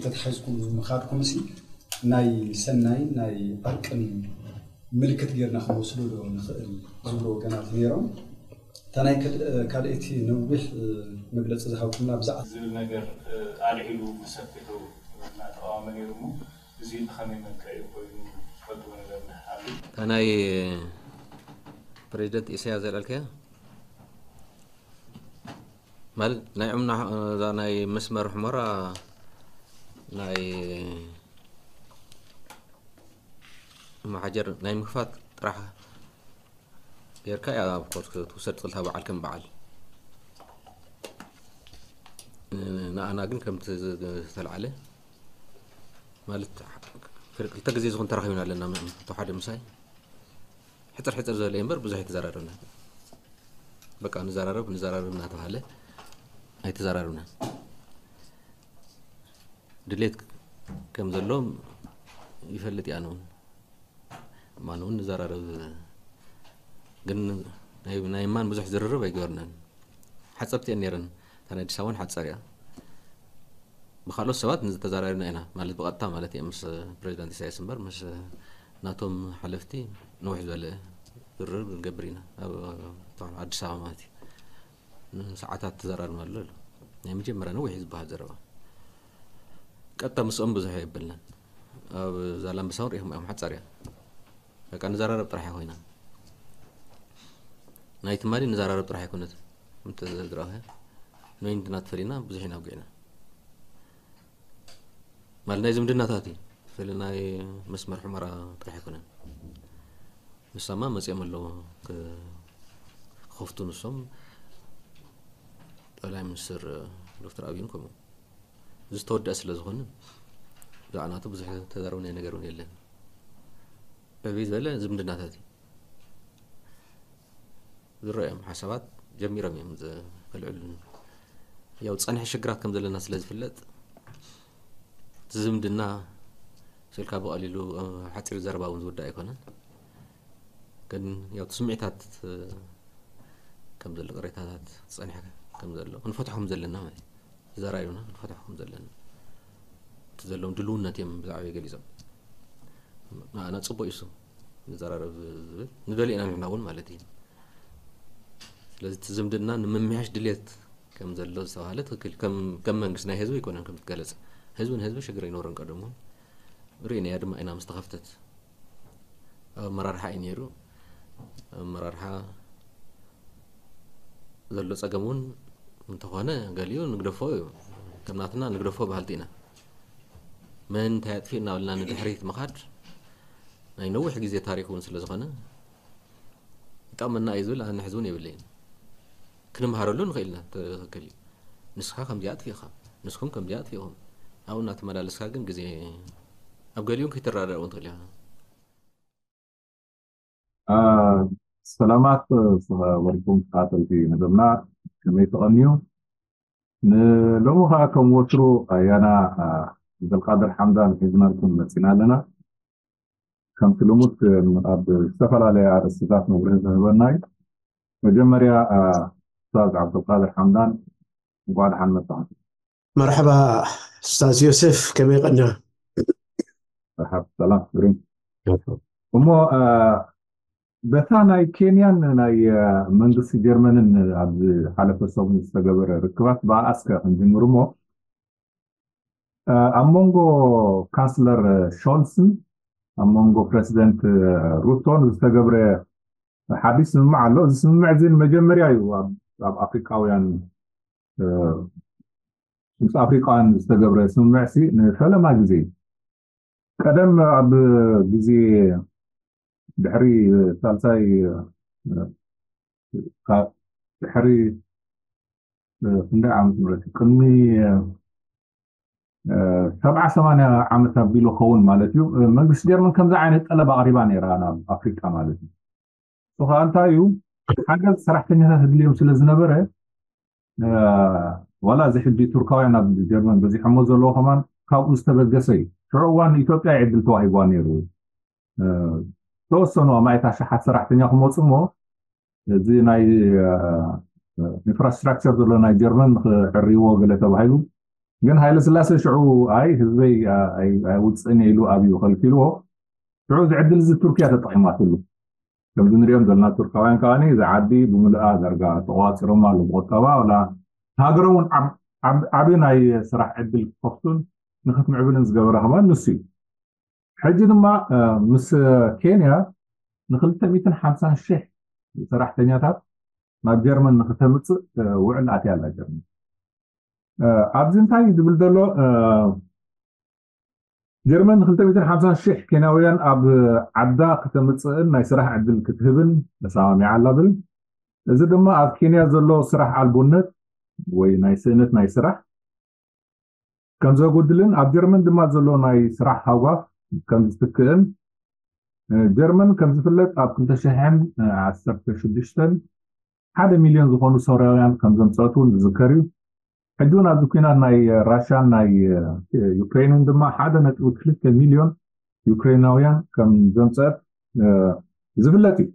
ተታሒዝኩም ምኻድኩምሲ ናይ ሰናይ ናይ ዕርቅን ምልክት ጌርና ክንወስዶ ዶ ንኽእል ዝብሉ ወገናት ነይሮም። እታ ናይ ከድ- ካልኣይቲ ነዊሕ መግለፂ ዝሃብኩምና ብዛዕባ ዝብል ነገር ኣልዒሉ ብሰፊሑ እናተቃወመ ነይሩ። እሞ እዚ ብኸመይ መልክዕ እዩ ኮይኑ ትፈልጥዎ ነገር እንድሕር ኣሎ? እታ ናይ ፕሬዚደንት ኢሳያስ ዘልዓልካያ ማለት ናይ ዕምና እዛ ናይ መስመር ሑመራ ናይ መሓጀር ናይ ምክፋት ጥራሕ ጌርካ እያ ኣብ ኮርስ ክትውሰድ ትኽእል እታ በዓል ከም በዓል። ንኣና ግን ከምቲ ዝተልዓለ ማለት ክልተ ግዜ ዝኾን ተራኺብና ኣለና። ም- እቶ ሓደ ምሳይ ሕፅር ሕፅር ዝበለ እምበር ብዙሕ ኣይተዘራረብና። በቃ ንዘራረብ ንዘራረብ እናተባሃለ ኣይተዘራረብና። ድሌት ከም ዘሎ ይፈልጥ እያ። ኣነ እውን ማን እውን ንዘራረብ ግን ናይ ናይ ማን ብዙሕ ዝርርብ ኣይገበርናን። ሓፀርቲ እየን ነይረን። እታ ናይ ኣዲስ ኣበባን ሓፃር እያ። ብካልኦት ሰባት ንዝተዘራሪብና ኢና ማለት ብቐጥታ ማለት እየ ምስ ፕሬዚዳንት ኢሳያስ እምበር ምስ ናቶም ሓለፍቲ ነዊሕ ዝበለ ዝርርብ ንገብር ኢና ኣብ ኣብ ኣዲስ ኣበባ ማለት እዩ። ንሰዓታት ተዘራርብና ኣሎ ኣሎ ናይ መጀመርያ ነዊሕ ዝበሃል ዘረባ ቀጥታ ምስኦም ብዙሕ የብልናን። ኣብ ዛላምበሳ እውን ሪኢኹም እዮም ሓፃር እያ። በቃ ንዘራረብ ጥራሕ ኮይና ናይ ትማሊ ንዘራረብ ጥራሕ ኣይኮነት። እንተ ዝረኸ ንወይን ድና ተፈሊና ብዙሕ ኢና ውግዕና ማለት ናይ ዝምድናታት እዩ። ፈሊ ናይ መስመር ሑመራ ጥራሕ ኣይኮነን። ንሳማ መፅኦም ኣለዎ ክኸፍቱ ንሶም ጠቅላይ ሚኒስትር ዶክተር ኣብይን ከምኡ ዝተወደአ ስለ ዝኾነ ብዛዕባ ናቱ ብዙሕ ተዛረብናዮ ነገር እውን የለን። ዕብይ ዝበለ ዝምድናታት እዩ ዝረኦም ሓሳባት ጀሚሮም እዮም ዝፈልዕሉ። ያው ፀንሐ ሽግራት ከም ዘለና ስለ ዝፍለጥ እቲ ዝምድና ስልካ ብቐሊሉ ሓፂር ዘረባ እውን ዝውዳእ ኣይኮነን። ግን ያው እቲ ስምዒታት ከም ዘሎ ቅሬታታት ፀንሐ ከም ዘሎ ክንፈትሖም ዘለና ማለት እዩ። ተዘራሪብና ክንፈትሖም ዘለና እቲ ዘለዎም ድልውነት እዮም ብዛዕባ ገሊፆም። ንኣና ፅቡቅ እዩ እሱ ንዘራረብ ዝብል ንደሊ ኢና ንሕና እውን ማለት እዩ። ስለዚ እቲ ዝምድና ንምምሕያሽ ድሌት ከም ዘሎ ዝተባሃለ ትክክል ከም ከም መንግስቲ ናይ ህዝቢ ኣይኮነን ከም ትገለፅ ህዝቢ ንህዝቢ ሽግር ኣይኖርን ቀደሙ ርእናያ ድማ ኢና ምስ ተኸፍተት ኣብ ኣመራርሓ እዩ ነይሩ ኣመራርሓ ዘሎ ፀገም እውን እንተኾነ ገሊኡ ንግደፎ እዩ ከም ናትና ንግደፎ በሃልቲ ኢና መን እንታይ ኣጥፊእ እናበልና ንድሕሪት ምኻድ ናይ ነዊሕ ግዜ ታሪክ እውን ስለ ዝኾነ ይጠቕመና እዩ ዝብል ኣነ ሕዚ እውን የብለይን ክንምሃረሉ ንኽእል ኢና ትኽክል እዩ ንስኻ ከምዚኣ ኣጥፊእኻ ንስኹም ከምዚኣ ኣጥፊእኹም ኣብኡ እናተመላለስካ ግን ግዜ ኣብ ገሊኡ ከይትረዳዳእ እውን ትኽእል ኢኻ ሰላማት ዝኸበርኩም ተኸታተልቲ መደብና ከመይ ተቐንዩ ንሎሚ ከዓ ከም ወትሩ ኣያና ዓብደልቃድር ሓምዳን ሒዝናልኩም መፂና ኣለና ከምቲ ልሙድ ኣብ ዝተፈላለየ ኣርእስትታት መብርሂ ዝህበና እዩ መጀመርያ ኡስታዝ ዓብደልቃድር ሓምዳን እንኳዕ ደሓን መጣ መርሐባ ኡስታዝ ዮሴፍ ከመይ ቀና መርሐብ ሰላም ግሩም እሞ በታ ናይ ኬንያን ናይ መንግስቲ ጀርመንን ኣብ ዝሓለፈ ሰሙን ዝተገበረ ርክባት ብኣኣስከ ክንጅምር እሞ ኣብ መንጎ ካንስለር ሾልስን ኣብ መንጎ ፕረዚደንት ሩቶን ዝተገብረ ሓዲስ ስምምዕ ኣሎ። እዚ ስምምዕ እዚ ንመጀመርያ እዩ ኣብ ኣፍሪቃውያን ምስ ኣፍሪቃውያን ዝተገብረ ስምምዕ ሲ ንፈለማ ግዜ ቀደም ኣብ ግዜ ድሕሪ ሳልሳይ ድሕሪ ክንደይ ዓመት ምረት ቅድሚ ሰብዓ ሰማንያ ዓመት ኣቢሉ ክኸውን ማለት እዩ። መንግስቲ ጀርመን ከምዚ ዓይነት ጠለብ ኣቕሪባ ነይራ ናብ ኣፍሪቃ ማለት እዩ። እሱ ከዓ እንታይ እዩ፣ ሓገዝ ሰራሕተኛታት ኣድልዮም ስለ ዝነበረ፣ ዋላ እዚ ሕጂ ቱርካውያን ኣብ ጀርመን በዚሖሞ ዘለዎ ከማን ካብኡ ዝተበገሰ እዩ። ሽዑ እዋን ኢትዮጵያ ዕድል ተዋሂብዋ ነይሩ። ዝተወሰኑ ኣማኢት ኣሽሓት ሰራሕተኛ ክመፁ እሞ፣ እዚ ናይ ኢንፍራስትራክቸር ዘሎ ናይ ጀርመን ንክዕርይዎ ገለ ተባሂሉ። ግን ሃይለ ስላሴ ሽዑ፣ ኣይ ህዝበይ ኣይውፅእን ኢሉ ኣብዩ ከልኪልዎ። ሽዑ እዚ ዕድል እዚ ቱርኪያ ተጠቂማትሉ። ከምዚ ንሪኦም ዘለና ቱርካውያን ከዓኒ እዚ ዓዲ ብምልኣ ዳርጋ ተቆፃፂሮም ኣሎ። ብቁጠባ ወላ ሃገሮም እውን ዓብ- ዓብ- ዓብዪ ናይ ስራሕ ዕድል ክከፍቱን ንክትምዕብልን ዝገበረ ከማን ንሱ እዩ። ሕጂ ድማ ምስ ኬንያ ንክልተ ሚእትን ሓምሳን ሺሕ ሰራሕተኛታት ናብ ጀርመን ንክተምፅእ ውዕል ኣትያ ኣላ ጀርመን። ኣብዚ እንታይ ዝብል ዘሎ፣ ጀርመን ንክልተ ሚእትን ሓምሳን ሺሕ ኬንያውያን ኣብ ዓዳ ክተምፅእን ናይ ስራሕ ዕድል ክትህብን ተሰማሚዓ ኣላ ብል። እዚ ድማ ኣብ ኬንያ ዘሎ ስራሕ ኣልቦነት ወይ ናይ ስእነት ናይ ስራሕ ከም ዘጎድልን ኣብ ጀርመን ድማ ዘሎ ናይ ስራሕ ሃጓፍ ከም ዝትክእን፣ ጀርመን ከም ዝፍለጥ ኣብ ክልተ ሽሕን ዓሰርተ ሽዱሽተን ሓደ ሚልዮን ዝኾኑ ሶርያውያን ከም ዘምፀአት እውን ዝዝከር እዩ። ሕጂ እውን ኣብዚ ኩናት ናይ ራሽያን ናይ ዩክሬንን ድማ ሓደ ነጥቢ ክልተ ሚልዮን ዩክሬናውያን ከም ዘምፀአት ዝፍለጥ እዩ።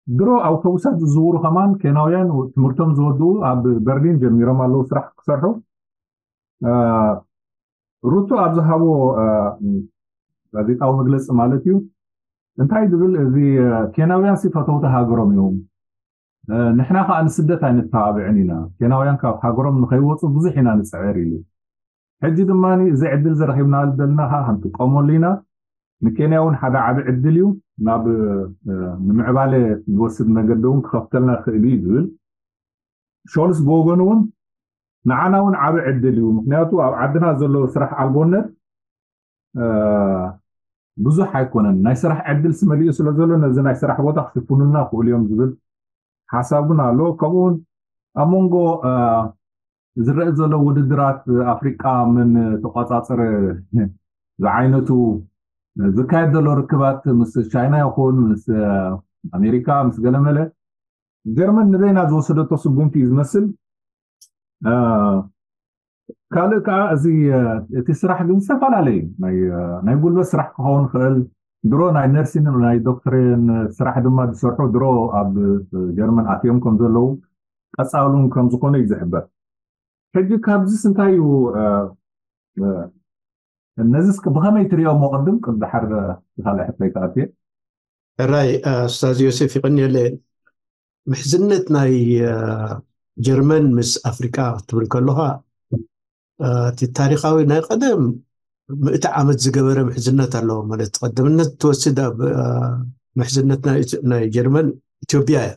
ድሮ ኣውቶቡሳት ዝዝውሩ ከማን ኬንያውያን ትምህርቶም ዝወድኡ ኣብ በርሊን ጀሚሮም ኣለዉ ስራሕ ክሰርሑ። ሩቶ ኣብ ዝሃቦ ጋዜጣዊ መግለፂ ማለት እዩ እንታይ ዝብል፣ እዚ ኬንያውያን ሲ ፈተውቲ ሃገሮም እዮም፣ ንሕና ከዓ ንስደት ኣይንተባብዕን ኢና። ኬንያውያን ካብ ሃገሮም ንከይወፁ ብዙሕ ኢና ንፅዕር ኢሉ። ሕጂ ድማ እዚ ዕድል ዝረኪብና ዘለና ከዓ ክንጥቀመሉ ኢና። ንኬንያ እውን ሓደ ዓቢ ዕድል እዩ። ናብ ንምዕባለ ዝወስድ መገዲ እውን ክኸፍተልና ይኽእል እዩ ዝብል ሾልስ ብወገኑ እውን ንዓና እውን ዓቢ ዕድል እዩ። ምክንያቱ ኣብ ዓድና ዘሎ ስራሕ ኣልቦነት ብዙሕ ኣይኮነን። ናይ ስራሕ ዕድል ስመሊኡ ስለ ዘሎ ነዚ ናይ ስራሕ ቦታ ክሽፍኑልና ክኽእሉ እዮም ዝብል ሓሳብ እውን ኣሎ። ከምኡውን ኣብ መንጎ ዝረአ ዘሎ ውድድራት ኣፍሪቃ ምን ተቋፃፀረ ዝዓይነቱ ዝካየድ ዘሎ ርክባት ምስ ቻይና ይኹን ምስ ኣሜሪካ ምስ ገለመለ ጀርመን ንበይና ዝወሰደቶ ስጉምቲ እዩ ዝመስል። ካልእ ከዓ እዚ እቲ ስራሕ ግን ዝተፈላለየ ናይ ጉልበት ስራሕ ክኸውን ይኽእል። ድሮ ናይ ነርሲን ናይ ዶክትሬን ስራሕ ድማ ዝሰርሑ ድሮ ኣብ ጀርመን ኣትዮም ከም ዘለዉ ቀፃሉን ከም ዝኾነ እዩ ዝሕበር። ሕጂ ካብዚስ እንታይ እዩ፣ ነዚስ ብኸመይ ትሪኦ? መቕድም ቅድሚ ሓር ካልእ ሕቶይ ክኣትየ። ሕራይ ኡስታዝ ዮሴፍ ይቐንየለ። ምሕዝነት ናይ ጀርመን ምስ ኣፍሪቃ ክትብል ከለኻ እቲ ታሪኻዊ ናይ ቀደም ምእቲ ዓመት ዝገበረ ምሕዝነት ኣለዎ። ማለት ቀደምነት ትወስድ ኣብ ምሕዝነት ናይ ጀርመን ኢትዮጵያ እያ።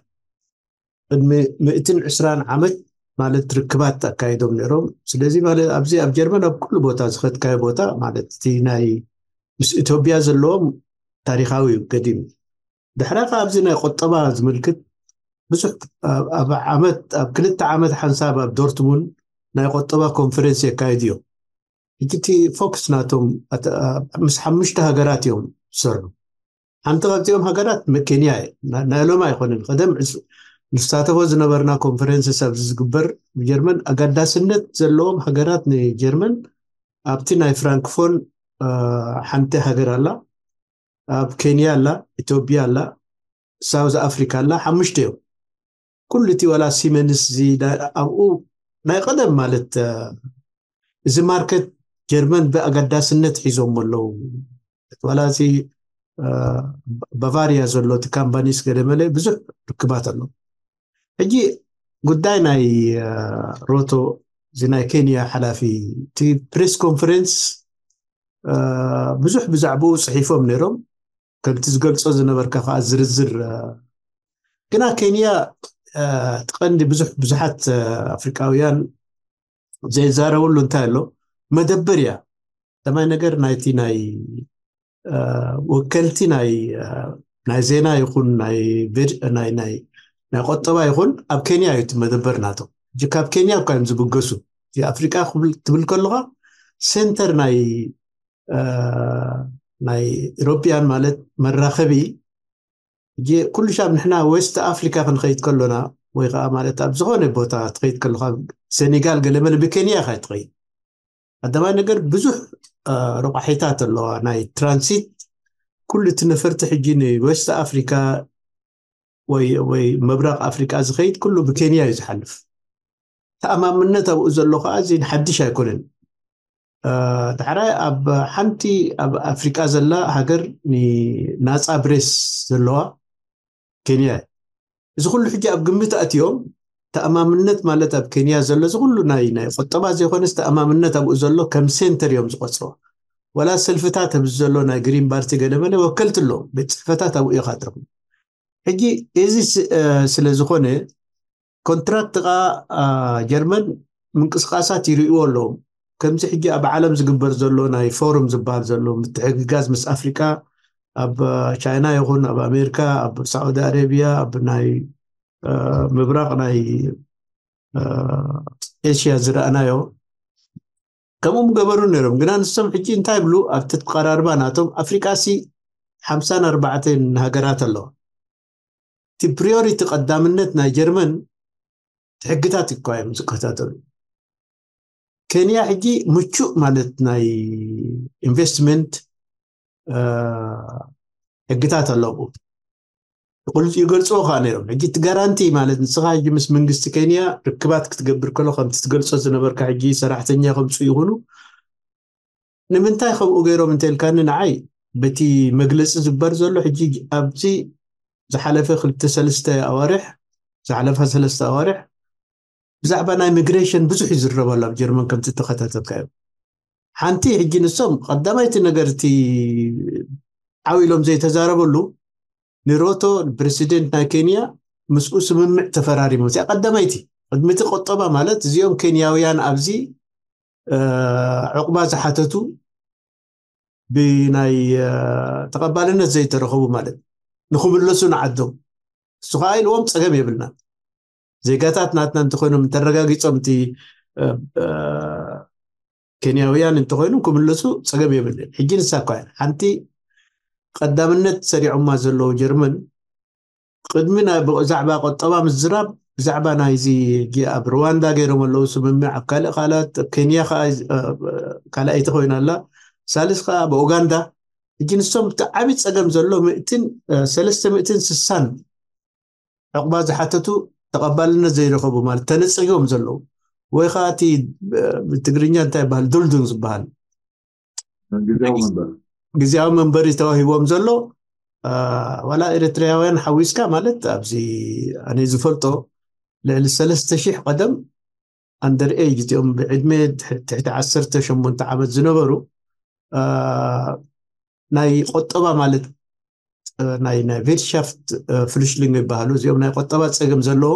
ቅድሚ ምእትን ዕስራን ዓመት ማለት ርክባት ኣካይዶም ነይሮም። ስለዚ ማለት ኣብዚ ኣብ ጀርመን ኣብ ኩሉ ቦታ ዝኸድካዮ ቦታ ማለት እቲ ናይ ምስ ኢትዮጵያ ዘለዎም ታሪኻዊ እዩ ገዲም። ድሕራ ከ ኣብዚ ናይ ቆጠባ ዝምልክት ብዙሕ ኣብ ዓመት ኣብ ክልተ ዓመት ሓንሳብ ኣብ ዶርትሙንድ ናይ ቆጠባ ኮንፈረንስ የካይድ እዮም። እቲ ፎክስ ናቶም ምስ ሓሙሽተ ሃገራት እዮም ዝሰርሑ። ሓንቲ ካብዚኦም ሃገራት ኬንያ እየ። ናይ ሎማ ኣይኮነን። ቀደም ንሳተፎ ዝነበርና ኮንፈረንስ ኣብዚ ዝግበር ብጀርመን ኣገዳስነት ዘለዎም ሃገራት ንጀርመን ኣብቲ ናይ ፍራንክፎን ሓንቲ ሃገር ኣላ፣ ኣብ ኬንያ ኣላ፣ ኢትዮጵያ ኣላ፣ ሳውዝ ኣፍሪካ ኣላ። ሓሙሽተ እዮም። ኩሉ እቲ ዋላ ሲመንስ እዚ ኣብኡ ናይ ቀደም ማለት እዚ ማርኬት ጀርመን ብኣገዳስነት ሒዞም ኣለዉ። ዋላ እዚ ባቫሪያ ዘሎ እቲ ካምፓኒስ ገለመለ ብዙሕ ርክባት ኣሎ። ሕጂ ጉዳይ ናይ ሮቶ እዚ ናይ ኬንያ ሓላፊ እቲ ፕሬስ ኮንፈረንስ ብዙሕ ብዛዕባኡ ፅሒፎም ነይሮም። ከምቲ ዝገልፆ ዝነበርካ ከዓ ዝርዝር ግና ኬንያ እቲ ቀንዲ ብዙሕ ብዙሓት ኣፍሪቃውያን ዘይዛረብሉ እንታይ ኣሎ፣ መደበር እያ። ቀዳማይ ነገር ናይቲ ናይ ወከልቲ ናይ ናይ ዜና ይኹን ናይ ናይ ናይ ቆጠባ ይኹን ኣብ ኬንያ እዩ እቲ መደበር ናቶም። ካብ ኬንያ እኳ እዮም ዝብገሱ። ኣፍሪቃ ትብል ከለካ ሴንተር ናይ ናይ ኢሮፒያን ማለት መራኸቢ እ ኩሉ ሻብ ንሕና ዌስት ኣፍሪካ ክንኸይድ ከሎና ወይ ከዓ ማለት ኣብ ዝኾነ ቦታ ትኸይድ ከለካ ሴኔጋል ገለመለ ብኬንያ ኢካ ትኸይድ። ቀዳማይ ነገር ብዙሕ ረቋሒታት ኣለዋ ናይ ትራንሲት። ኩሉ እቲ ነፈርቲ ሕጂ ንዌስት ኣፍሪካ ወይ ወይ ምብራቕ ኣፍሪቃ ዝኸይድ ኩሉ ብኬንያ እዩ ዝሓልፍ። ተኣማምነት ኣብኡ ዘሎ ከዓ እዚ ሓድሽ ኣይኮነን። ዳሕራይ ኣብ ሓንቲ ኣብ ኣፍሪቃ ዘላ ሃገር ናፃ ብሬስ ዘለዋ ኬንያ እዩ። እዚ ኩሉ ሕጂ ኣብ ግምት ኣትዮም ተኣማምነት ማለት ኣብ ኬንያ ዘሎ እዚ ኩሉ ናይ ናይ ቁጠባ ዘይኮነስ ተኣማምነት ኣብኡ ዘሎ ከም ሴንተር እዮም ዝቆፅሮ። ወላ ሰልፍታት ኣብዚ ዘሎ ናይ ግሪን ባርቲ ገለመለ ወከልቲ ኣለዎም። ቤት ፅሕፈታት ኣብኡ ኢካ ትረኽቡ። ሕጂ እዚ ስለ ዝኾነ ኮንትራክት ቃ ጀርመን ምንቅስቃሳት ይርእዎ ኣለዎም። ከምዚ ሕጂ ኣብ ዓለም ዝግበር ዘሎ ናይ ፎርም ዝበሃል ዘሎ ምትሕግጋዝ ምስ ኣፍሪቃ ኣብ ቻይና ይኹን ኣብ ኣሜሪካ ኣብ ሳዑዲ ኣረቢያ ኣብ ናይ ምብራቕ ናይ ኤሽያ ዝረኣናዮ ከምኡ ምገበሩ ነይሮም። ግና ንሶም ሕጂ እንታይ ይብሉ ኣብቲ ተቀራርባ ናቶም ኣፍሪቃ ሲ ሓምሳን ኣርባዕተን ሃገራት ኣለዋ። እቲ ፕሪዮሪቲ ቀዳምነት ናይ ጀርመን ሕግታት እኳ እዮም ዝከታተሉ። ኬንያ ሕጂ ምቹእ ማለት ናይ ኢንቨስትመንት ሕግታት ኣለዉ። ይገልፅዎ ከዓ ነይሮም። ሕጂ እቲ ጋራንቲ ማለት ንስኻ ሕጂ ምስ መንግስቲ ኬንያ ርክባት ክትገብር ከሎ ከምቲ ትገልፆ ዝነበርካ ሕጂ ሰራሕተኛ ከምፁ ይኹኑ ንምንታይ ከምኡ ገይሮም እንተልካኒ ንዓይ በቲ መግለፂ ዝበር ዘሎ ሕጂ ኣብዚ ዝሓለፈ ክልተ ሰለስተ ኣዋርሕ ዝሓለፈ ሰለስተ ኣዋርሕ ብዛዕባ ናይ ሚግሬሽን ብዙሕ ይዝረበሉ ኣብ ጀርመን ከምቲ ተኸታተልካዮ። ሓንቲ ሕጂ ንሶም ቀዳማይቲ ነገር እቲ ዓው ኢሎም ዘይተዛረበሉ ንሮቶ ፕሬሲደንት ናይ ኬንያ ምስኡ ስምምዕ ተፈራሪሞም። እዚኣ ቀዳማይቲ ቅድሚ እቲ ቆጠባ ማለት እዚኦም ኬንያውያን ኣብዚ ዕቁባ ዝሓተቱ ብናይ ተቐባልነት ዘይተረኸቡ ማለት ንክምለሱ ንዓዶም እሱ ከዓ ኢልዎም ፀገም የብልና። ዜጋታት ናትና እንተኮይኖም እንተረጋጊፆም እቲ ኬንያውያን እንተኮይኑ ክምለሱ ፀገም የብልን። ሕጂ ንሳ እኳ ሓንቲ ቀዳምነት ሰሪዖማ ዘለዉ ጀርመን ቅድሚ ብዛዕባ ቆጠባ ምዝራብ ብዛዕባ ናይዚ ኣብ ሩዋንዳ ገይሮም ኣለዉ ስምምዕ ኣብ ካልእ ካልኣት ኬንያ ከዓ ካልኣይቲ ኮይና ኣላ። ሳልስ ከዓ ብኡጋንዳ ሕጂ ንሶም እቲ ዓብዪ ፀገም ዘሎ ምእትን ሰለስተ ምእትን ስሳን ዕቑባ ዝሓተቱ ተቐባልነት ዘይረኸቡ ማለት ተነፂጎም ዘለዉ ወይ ከዓ እቲ ብትግርኛ እንታይ ይበሃል ዱልዱል ዝበሃል ግዝያዊ መንበሪ ተዋሂቦም ዘሎ ዋላ ኤርትራውያን ሓዊስካ ማለት ኣብዚ ኣነ ዝፈልጦ ልዕሊ ሰለስተ ሺሕ ቀደም ኣንደር ኤጅ እዚኦም ብዕድመ ትሕቲ ዓሰርተ ሸሞንተ ዓመት ዝነበሩ ናይ ቆጠባ ማለት ናይ ናይ ቬርትሻፍት ፍሉሽሊንግ ይበሃሉ እዚኦም ናይ ቆጠባ ፀገም ዘለዎ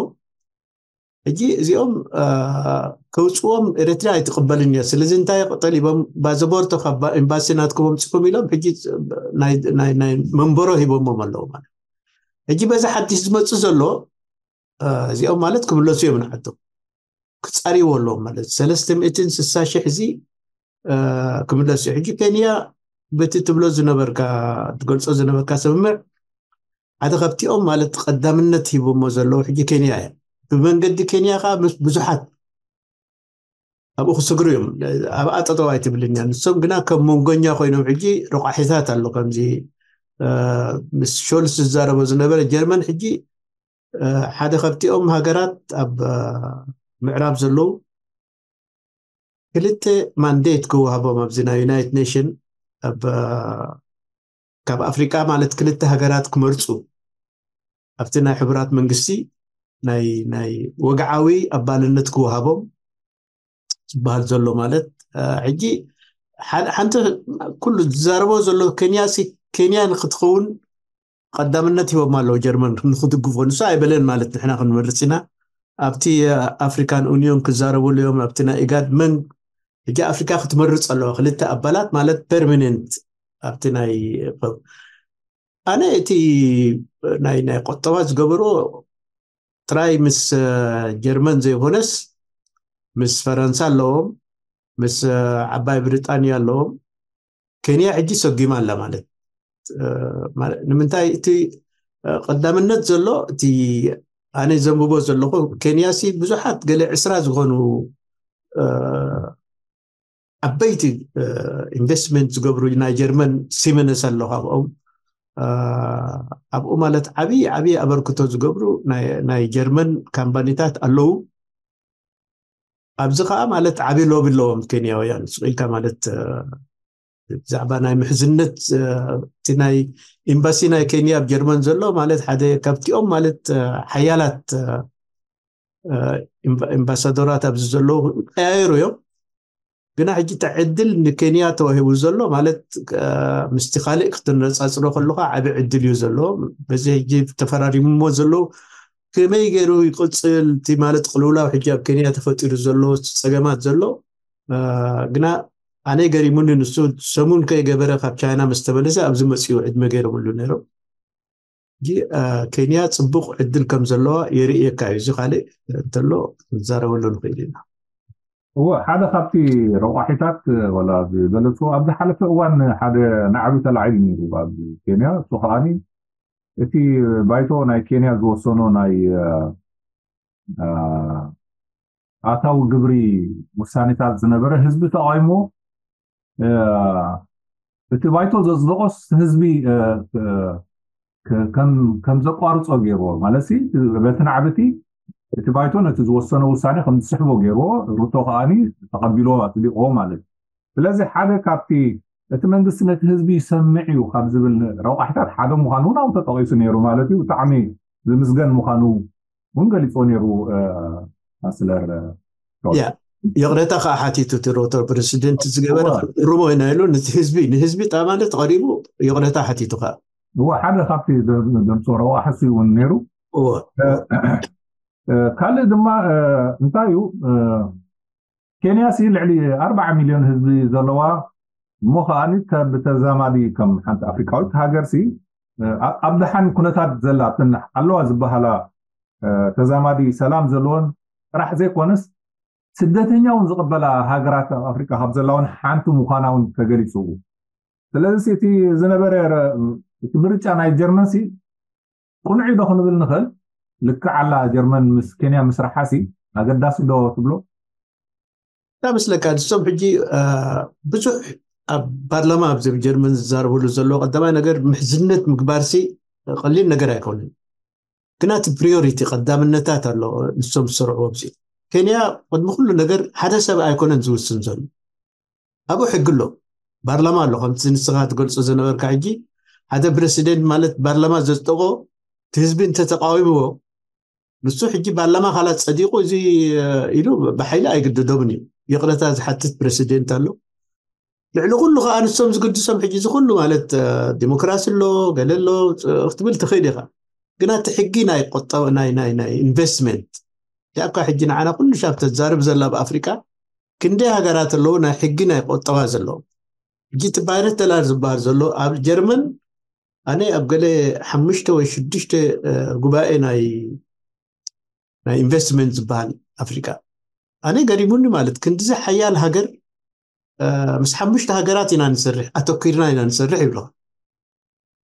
ሕጂ እዚኦም ከውፅዎም ኤርትራ ኣይትቕበልን እያ። ስለዚ እንታይ ጠሊቦም ባዘቦርቶ ካብ ኤምባሲ ናትኩም ኣምፅኩም ኢሎም ሕጂ ናይ መንበሮ ሂቦሞም ኣለዉ ማለት ሕጂ በዚ ሓድሽ ዝመፁ ዘሎ እዚኦም ማለት ክምለሱ እዮም ንዓዶም ክፃሪዎ ኣለዎም ማለት ሰለስተ ሚእትን ስሳ ሽሕ እዚ ክምለሱ እዩ። ሕጂ ኬንያ በቲ ትብሎ ዝነበርካ ትገልፆ ዝነበርካ ስምምዕ ሓደ ካብቲኦም ማለት ቀዳምነት ሂቦሞ ዘለዉ ሕጂ ኬንያ እያ። ብመንገዲ ኬንያ ከዓ ምስ ብዙሓት ኣብኡ ክስግሩ እዮም። ኣብኣ ጠጠው ኣይትብልን እያ። ንሶም ግና ከም መንጎኛ ኮይኖም ሕጂ ረቋሒታት ኣሎ ከምዚ ምስ ሾልስ ዝዛረቦ ዝነበረ ጀርመን ሕጂ ሓደ ካብቲኦም ሃገራት ኣብ ምዕራብ ዘለዉ ክልተ ማንዴት ክወሃቦም ኣብዚ ናይ ዩናይትድ ኔሽን ኣብ ካብ ኣፍሪቃ ማለት ክልተ ሃገራት ክመርፁ ኣብቲ ናይ ሕቡራት መንግስቲ ናይ ናይ ወግዓዊ ኣባልነት ክወሃቦም ዝበሃል ዘሎ ማለት ሕጂ ሓንቲ ኩሉ ዝዛረቦ ዘሎ ኬንያ ሲ ኬንያ ንክትኸውን ቀዳምነት ሂቦም ኣለዉ ጀርመን ንክድግፎ ንሱ ኣይበለን ማለት ንሕና ክንመርፅ ኢና ኣብቲ ኣፍሪካን ዩኒዮን ክዛረብሉ እዮም ኣብቲ ናይ ኢጋድ መን ሕጂ ኣፍሪካ ክትመርፅ ኣለዋ ክልተ ኣባላት ማለት ፐርማነንት ኣብቲ ናይ ኣነ እቲ ናይ ናይ ቆጠባ ዝገበርዎ ጥራይ ምስ ጀርመን ዘይኮነስ ምስ ፈረንሳ ኣለዎም፣ ምስ ዓባይ ብሪጣንያ ኣለዎም። ኬንያ ሕጂ ሰጊማ ኣላ ማለት ንምንታይ? እቲ ቀዳምነት ዘሎ እቲ ኣነ ዘንብቦ ዘለኹ፣ ኬንያ ሲ ብዙሓት ገለ ዕስራ ዝኾኑ ዓበይቲ ኢንቨስትመንት ዝገብሩ ናይ ጀርመን ሲመነስ ኣሎ ካብኦም። ኣብኡ ማለት ዓብዪ ዓብዪ ኣበርክቶ ዝገብሩ ናይ ጀርመን ካምፓኒታት ኣለዉ። ኣብዚ ከዓ ማለት ዓብዪ ሎቢ ኣለዎም ኬንያውያን። ስቕ ኢልካ ማለት ብዛዕባ ናይ ምሕዝነት እቲ ናይ ኤምባሲ ናይ ኬንያ ኣብ ጀርመን ዘሎ ማለት ሓደ ካብቲኦም ማለት ሓያላት ኤምባሳደራት ኣብዚ ዘለዉ ቀያየሩ እዮም። ግና ሕጂ እቲ ዕድል ንኬንያ ተዋሂቡ ዘሎ ማለት ምስቲ ካልእ ክትነፃፅሮ ከለካ ዓብዪ ዕድል እዩ ዘሎ። በዚ ሕጂ ተፈራሪምዎ ዘለዉ ከመይ ገይሩ ይቅፅል እቲ ማለት ቅልውላው ሕጂ ኣብ ኬንያ ተፈጢሩ ዘሎ ጸገማት ዘሎ ግና ኣነ ገሪሙኒ ንሱ ሰሙን ከይገበረ ካብ ቻይና ምስ ተመለሰ ኣብዚ መፅኡ ዕድመ ገይሮምሉ ነይሮም። ኬንያ ፅቡቅ ዕድል ከም ዘለዋ የርእየካ እዩ። እዚ ካልእ እንተሎ ክንዛረበሉ ንኽእል ኢና። እዎ ሓደ ካብቲ ረቋሒታት ወላ ዝበለፅዎ ኣብ ዝሓለፈ እዋን ሓደ ናዕቢ ተላዒሉ ነይሩ ኣብ ኬንያ። እሱ ከዓኒ እቲ ባይቶ ናይ ኬንያ ዝወሰኖ ናይ ኣታዊ ግብሪ ውሳኔታት ዝነበረ ህዝቢ ተቃይሞ እቲ ባይቶ ዘጽደቆስ ህዝቢ ከም ዘቋርጾ ገይርዎ ማለት በቲ ናዕብቲ እቲ ባይቶ ነቲ ዝወሰኖ ውሳኔ ከም ዝስሕቦ ገይርዎ። ሩቶ ከዓኒ ተቐቢልዎ ኣጽዲቕዎ ማለት እዩ። ስለዚ ሓደ ካብቲ እቲ መንግስቲ ነቲ ህዝቢ ይሰምዕ እዩ ካብ ዝብል ረቋሒታት ሓደ ምዃኑ እውን ኣብኡ ተጠቒሱ ነይሩ ማለት እዩ። ብጣዕሚ ዝምስገን ምዃኑ እውን ገሊፆ ነይሩ። ኣስለር ይቕሬታ ከዓ ሓቲቱ እቲ ሮተር ፕሬዚደንት ዝገበረ ርሞ ኢና ኢሉ ነቲ ህዝቢ ንህዝቢ ጣ ማለት ቀሪቡ ይቕሬታ ሓቲቱ ከዓ እዎ ሓደ ካብቲ ደምፆ ረዋሕሲ እውን ነይሩ። ካልእ ድማ እንታይ እዩ ኬንያ ሲ ልዕሊ ኣርባዓ ሚልዮን ህዝቢ ዘለዋ እሞ ከዓኒ ከም ብተዛማዲ ከም ሓንቲ ኣፍሪካዊት ሃገር ሲ ኣብ ደሓን ኩነታት ዘላ ትንሕ ኣለዋ ዝበሃላ ተዛማዲ ሰላም ዘለዎን ጥራሕ ዘይኮነስ ስደተኛ እውን ዝቕበላ ሃገራት ኣብ ኣፍሪካ ካብ ዘላ እውን ሓንቲ ምዃና እውን ተገሊፁ። ስለዚ እቲ ዝነበረ እቲ ምርጫ ናይ ጀርመን ሲ ቁኑዕ ዶ ክንብል ንኽእል? ልክዕ ኣላ ጀርመን ምስ ኬንያ ምስራሓ ሲ ኣገዳሲ ዶ ትብሎ? እንታይ መስለካ ንሶም ሕጂ ብዙሕ ኣብ ፓርላማ ኣብዚ ጀርመን ዝዛረብሉ ዘሎ ቀዳማይ ነገር ምሕዝነት ምግባር ሲ ቀሊል ነገር ኣይኮነን። ግና እቲ ፕሪዮሪቲ ቀዳምነታት ኣሎ ንሶም ዝሰርዕዎ ኣብዚ ኬንያ ቅድሚ ኩሉ ነገር ሓደ ሰብ ኣይኮነን ዝውስን ዘሎ ኣብኡ ሕጊ ኣሎ፣ ፓርላማ ኣሎ። ከምቲ ንስኻ ትገልጾ ዝነበርካ ሕጂ ሓደ ፕረሲደንት ማለት ፓርላማ ዘጽደቆ እቲ ህዝቢ እንተተቃዊምዎ ንሱ ሕጂ ፓርላማ ካላ ጸዲቁ እዚ ኢሉ ብሓይሊ ኣይግድዶምን እዩ። ይቕረታ ዝሓትት ፕረሲደንት ኣሎ። ልዕሊ ኩሉ ከዓ ንሶም ዝግድሶም ሕጂ እዚ ኩሉ ማለት ዲሞክራሲ ኣሎ ገለ ኣሎ ክትብል ትኽእል ኢኻ። ግና እቲ ሕጊ ናይ ቆጠባ ናይ ናይ ናይ ኢንቨስትመንት ያካ ሕጂ ንዓና ኩሉ ሻብ ተዛርብ ዘላ ኣብ ኣፍሪቃ ክንደይ ሃገራት ኣለዉ ናይ ሕጊ ናይ ቆጠባ ዘለዎም። ሕጂ እቲ ባይነት ተላር ዝበሃል ዘሎ ኣብ ጀርመን ኣነ ኣብ ገለ ሓሙሽተ ወይ ሽዱሽተ ጉባኤ ናይ ናይ ኢንቨስትመንት ዝበሃል ኣፍሪቃ ኣነ ገሪሙኒ ማለት ክንዲዚ ሓያል ሃገር ምስ ሓሙሽተ ሃገራት ኢና ንሰርሕ ኣተኪርና ኢና ንሰርሕ ይብለኻ።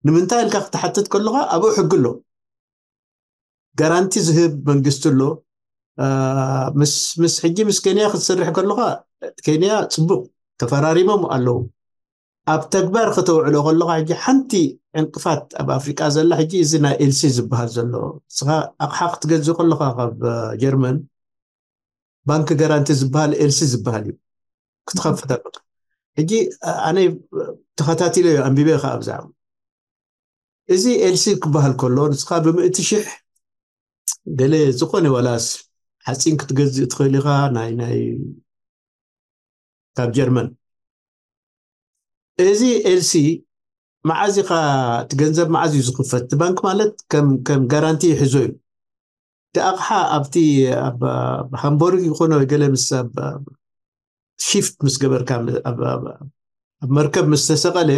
ንምንታይ ኢልካ ክትሓትት ከለኻ ኣብኡ ሕጊ ኣሎ። ጋራንቲ ዝህብ መንግስቲ ኣሎ። ምስ ሕጂ ምስ ኬንያ ክትሰርሕ ከለኻ ኬንያ ፅቡቅ ተፈራሪሞም ኣለዉ። ኣብ ተግባር ከተውዕሎ ከለኻ ሕጂ ሓንቲ ዕንቅፋት ኣብ ኣፍሪቃ ዘላ ሕጂ እዚ ናይ ኤልሲ ዝበሃል ዘሎ ንስኻ ኣቕሓ ክትገዝእ ከለኻ ካብ ጀርመን ባንክ ጋራንቲ ዝበሃል ኤልሲ ዝበሃል እዩ ክትኸፍት ኣለካ። ሕጂ ኣነ ተኸታቲለ እዩ ኣንቢበ ከዓ ብዛዕባ እዚ ኤልሲ ክበሃል ከሎ ንስኻ ብምእቲ ሽሕ ገለ ዝኾነ ዋላስ ሓፂን ክትገዝእ ትኽእል ኢኻ ናይ ናይ ካብ ጀርመን እዚ ኤልሲ መዓዝ ኢኻ እቲ ገንዘብ መዓዝ እዩ ዝኽፈት እቲ ባንክ ማለት ከም ከም ጋራንቲ ይሕዞ እዩ እቲ ኣቕሓ ኣብቲ ኣብ ሃምቦርግ ይኾነ ወይ ገለ ምስ ኣብ ሺፍት ምስ ገበርካ ኣብ መርከብ ምስ ተሰቐለ